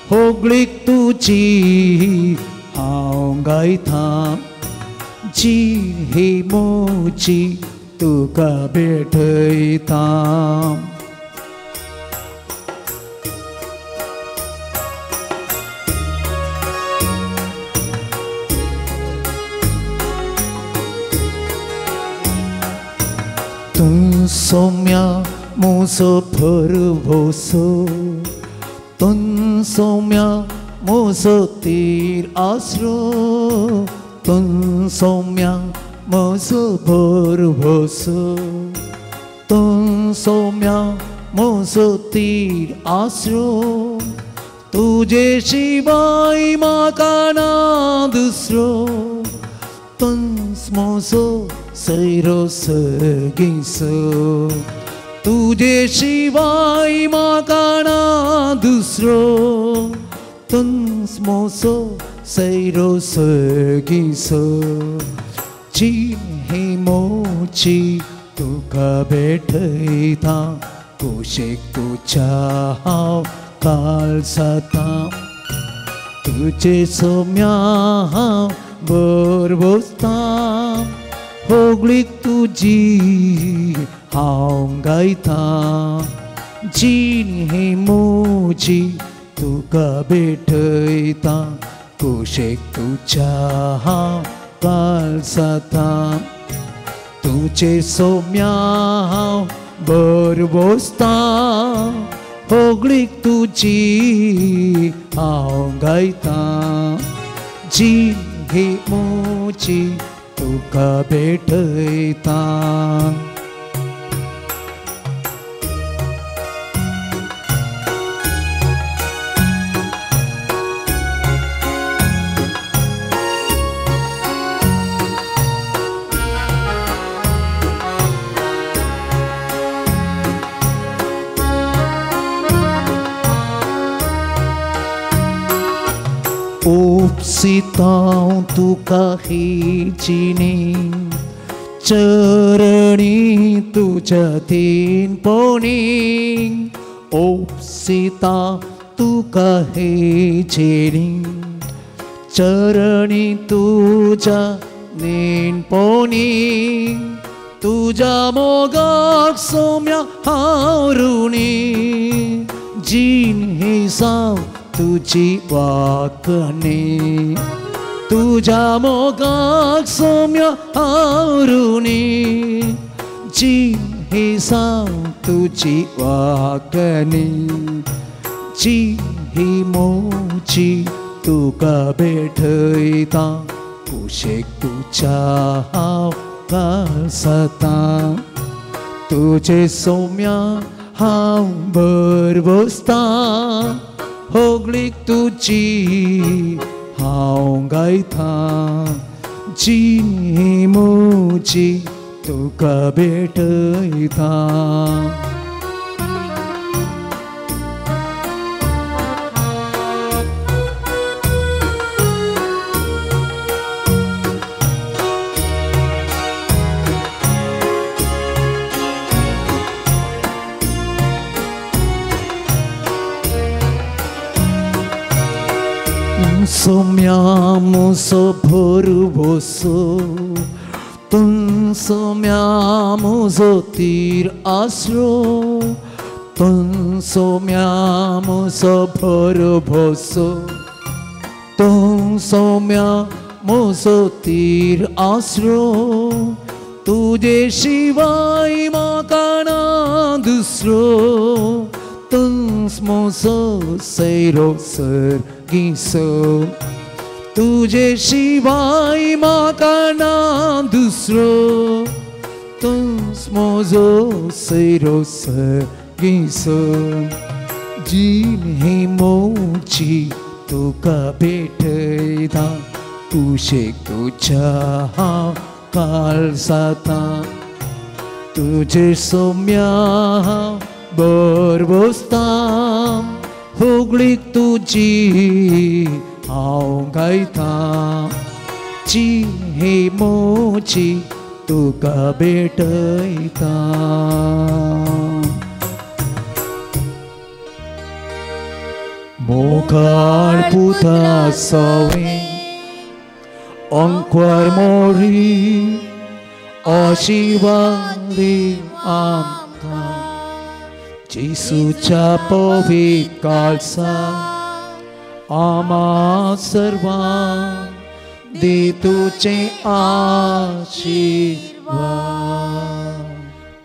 होगळीक तुजी हांव गायता जी ही मोची तुका भेटयता. तूं सोम्या म्हजो भरवंसो, तूं सोम्या म्हजो तीर आसरो, तूं सोम्या म्हजो भरवंसो, तूं सोम्या म्हजो तीर आसरो. तुजे शिवाय म्हाका ना दुसरो, तूंच म्हजो सैरो सगीसो. तुजे शिवाय म्हाका ना दुसरो, तूंच म्हजो सैरो सगीसो. जीण ही मोची तुका भेटयता, कुशीक तुज्या हांव काळजाता. तुजे सोम्या हांव भरवंसता, होगळीक तुजी हांव गायता. जीण ही म्हजी तुका भेटयता, कुशीक तुज्या हांव काळजाता. तुजे सोम्या हांव भरवंसता, होगळीक तुजी हांव गायता. जीण ही म्हजी तुका भेटयता. उपसितां तुका ही जिणी, चरणी तुज्या तीन पोणी. उपसितां तुका ही जिणी, चरणी तुज्या तीन पोणी. तुज्या मोगाक सोम्या हांव ऋणी, जीण ही साव तुजी वाकणी. तुज्या मोगाक सोम्या हांव ऋणी, जीण ही साव तुजी वाकणी. जीण ही म्हजी तुका भेटयता, कुशीक तुज्या हांव काळजाता. तुजे सोम्या हांव भरवंसता, होगळीक तुजी हांव गायता. जीण ही म्हजी तुका भेटयता. सोम्या म्हजो भरवंसो, तूं सोम्या म्हजो तीर आसरो, तूं सोम्या म्हजो भरवंसो, तूं सोम्या म्हजो तीर आसरो. तुजे शिवाय म्हाका ना दुसरो, तूंच म्हजो सैरो सर्गीसो. तुजे शिवाय म्हाका ना दुसरो, तूंच म्हजो सैरो सर्गीसो. जीण ही म्हजी तुका भेटयता, कुशीक तुज्या हांव काळजाता. तुजे सोम्या हांव भरवंसता, होगळीक तुजी हांव गायता. जीण ही म्हजी तुका भेटयता. मोगाळ पुता सवे अंक्वार मोरी आशिर्वादी आमकां, जेसूच्या पवित्र काळसा आमा सर्वांक दी तुजे आशिर्वाद.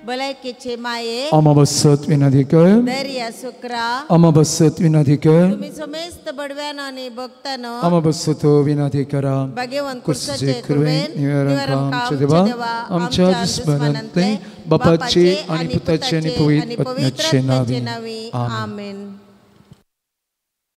भलायकेचे माये आमा बसत विनंती कर दर्या सुक्रा आमा बसत विनंती कर तुमी समेस्त बडव्यानो आनी भक्तानो आमा बसत विनंती करा भाग्यवंत कुर्साचे कृपेन निवारण आमच्या देवा आमच्या दुस्मनांतले बापाचे आनी पुताचे आनी पवित्र आत्म्याचे नांवी आमेन.